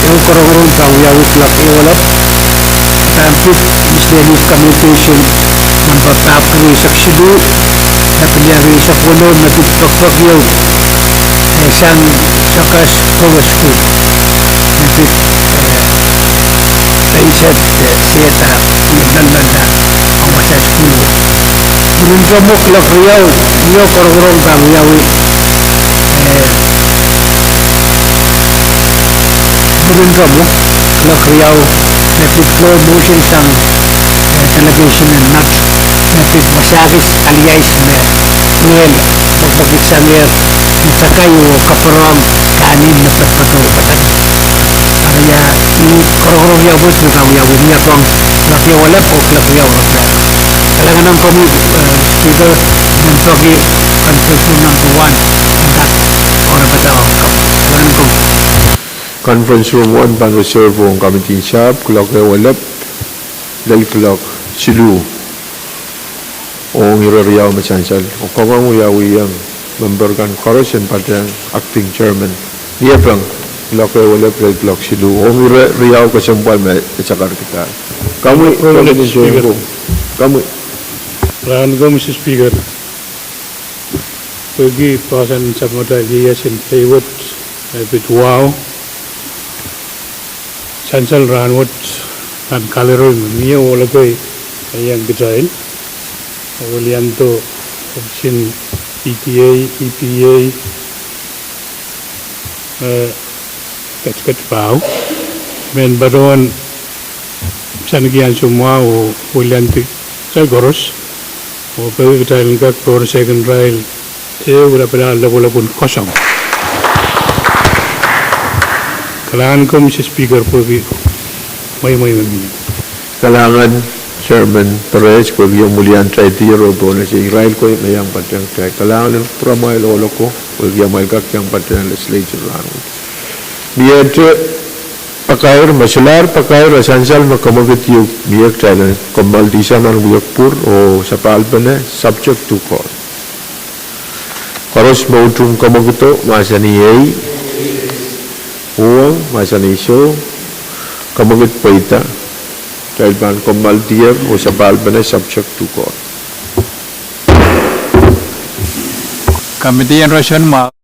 Ehu korongorong pahn wiawi kuloak ehu elep. Pahn pid miscellaneous communication, namba pahpwiki eisek siluh, me pil wiawi eisek weneu, me pid pekpek ieu, eh, sang sakas kowos ku. Me pid, eh, peiset, eh, sehda, eh, loalloalda, ah wasa sukuhl wet. Mwurin rohmwo kuloak riau, ieu korongorong pahn wiawi, eh, mwurin rohmwo kuloak riau, me pid floor motion sang, eh, delegation en Nat, me pid wasakis aliais me ngehl pekpekid sangehr, me takai oh kapwurehng kahnimw me pekpek oh padahk. Eri ia, ih korongorong ieu wet me pahn wiawi, mie pahn kuloak ehu elep oh kuloak riau oh kuloak. Kalahngan komwi, eh, Speaker, men peki conference room number one, en kak, oh, pahn reserve ong committee en sahpw, kuloak ehu elep lel kuloak siluh. Ong ire riau me sansal, oh kangoang wiawihong memper kan koaros en patehng acting chairman. Mie pahn kuloak ehu elep lel kuloak siluh. Ong ire riau kesempwal me e sakarkihda. Komwi, komwi. Rahn ko, Mister Speaker, pwehki poahsoan sapwellimatail ieias en pei wet, eh, pid wahu, sansal rahnwet, nan kalaro me mie ohloko me iang kitail, wiliandi, sin P T A, E P A, eh, ketiket pahu, mehn patohwan saniki ansou mwahu oh wiliandi kitail koaros, oh pwehki kitail en kak power second irail, eh, lapalap lopwulopwun koasong. Kalahngan ko, Mister Speaker, pwehki mweimwei me mie. Kalahngan Chairman Perez pwehki omw wiliandi kitail oh pohnese irail ko me iang patehng kitail. Kalahngan en kupwuramwail ohloko pwehki amwail kak iang patehng legislature rahnwet. Miehte pakair, me solahr pakair, a sansal me kemwekid ieu mie, kitail en kommoaldihsang nan wiepe pwur oh sapahlpene, subject to call. Koaros me utung kemwekido, mahsanih ei. Uhwong, mahsanih soh. Kemwekid pweida. Kitail pahn kommoaldier oh sapahlpene, subject to call. Committee en roson mwahu.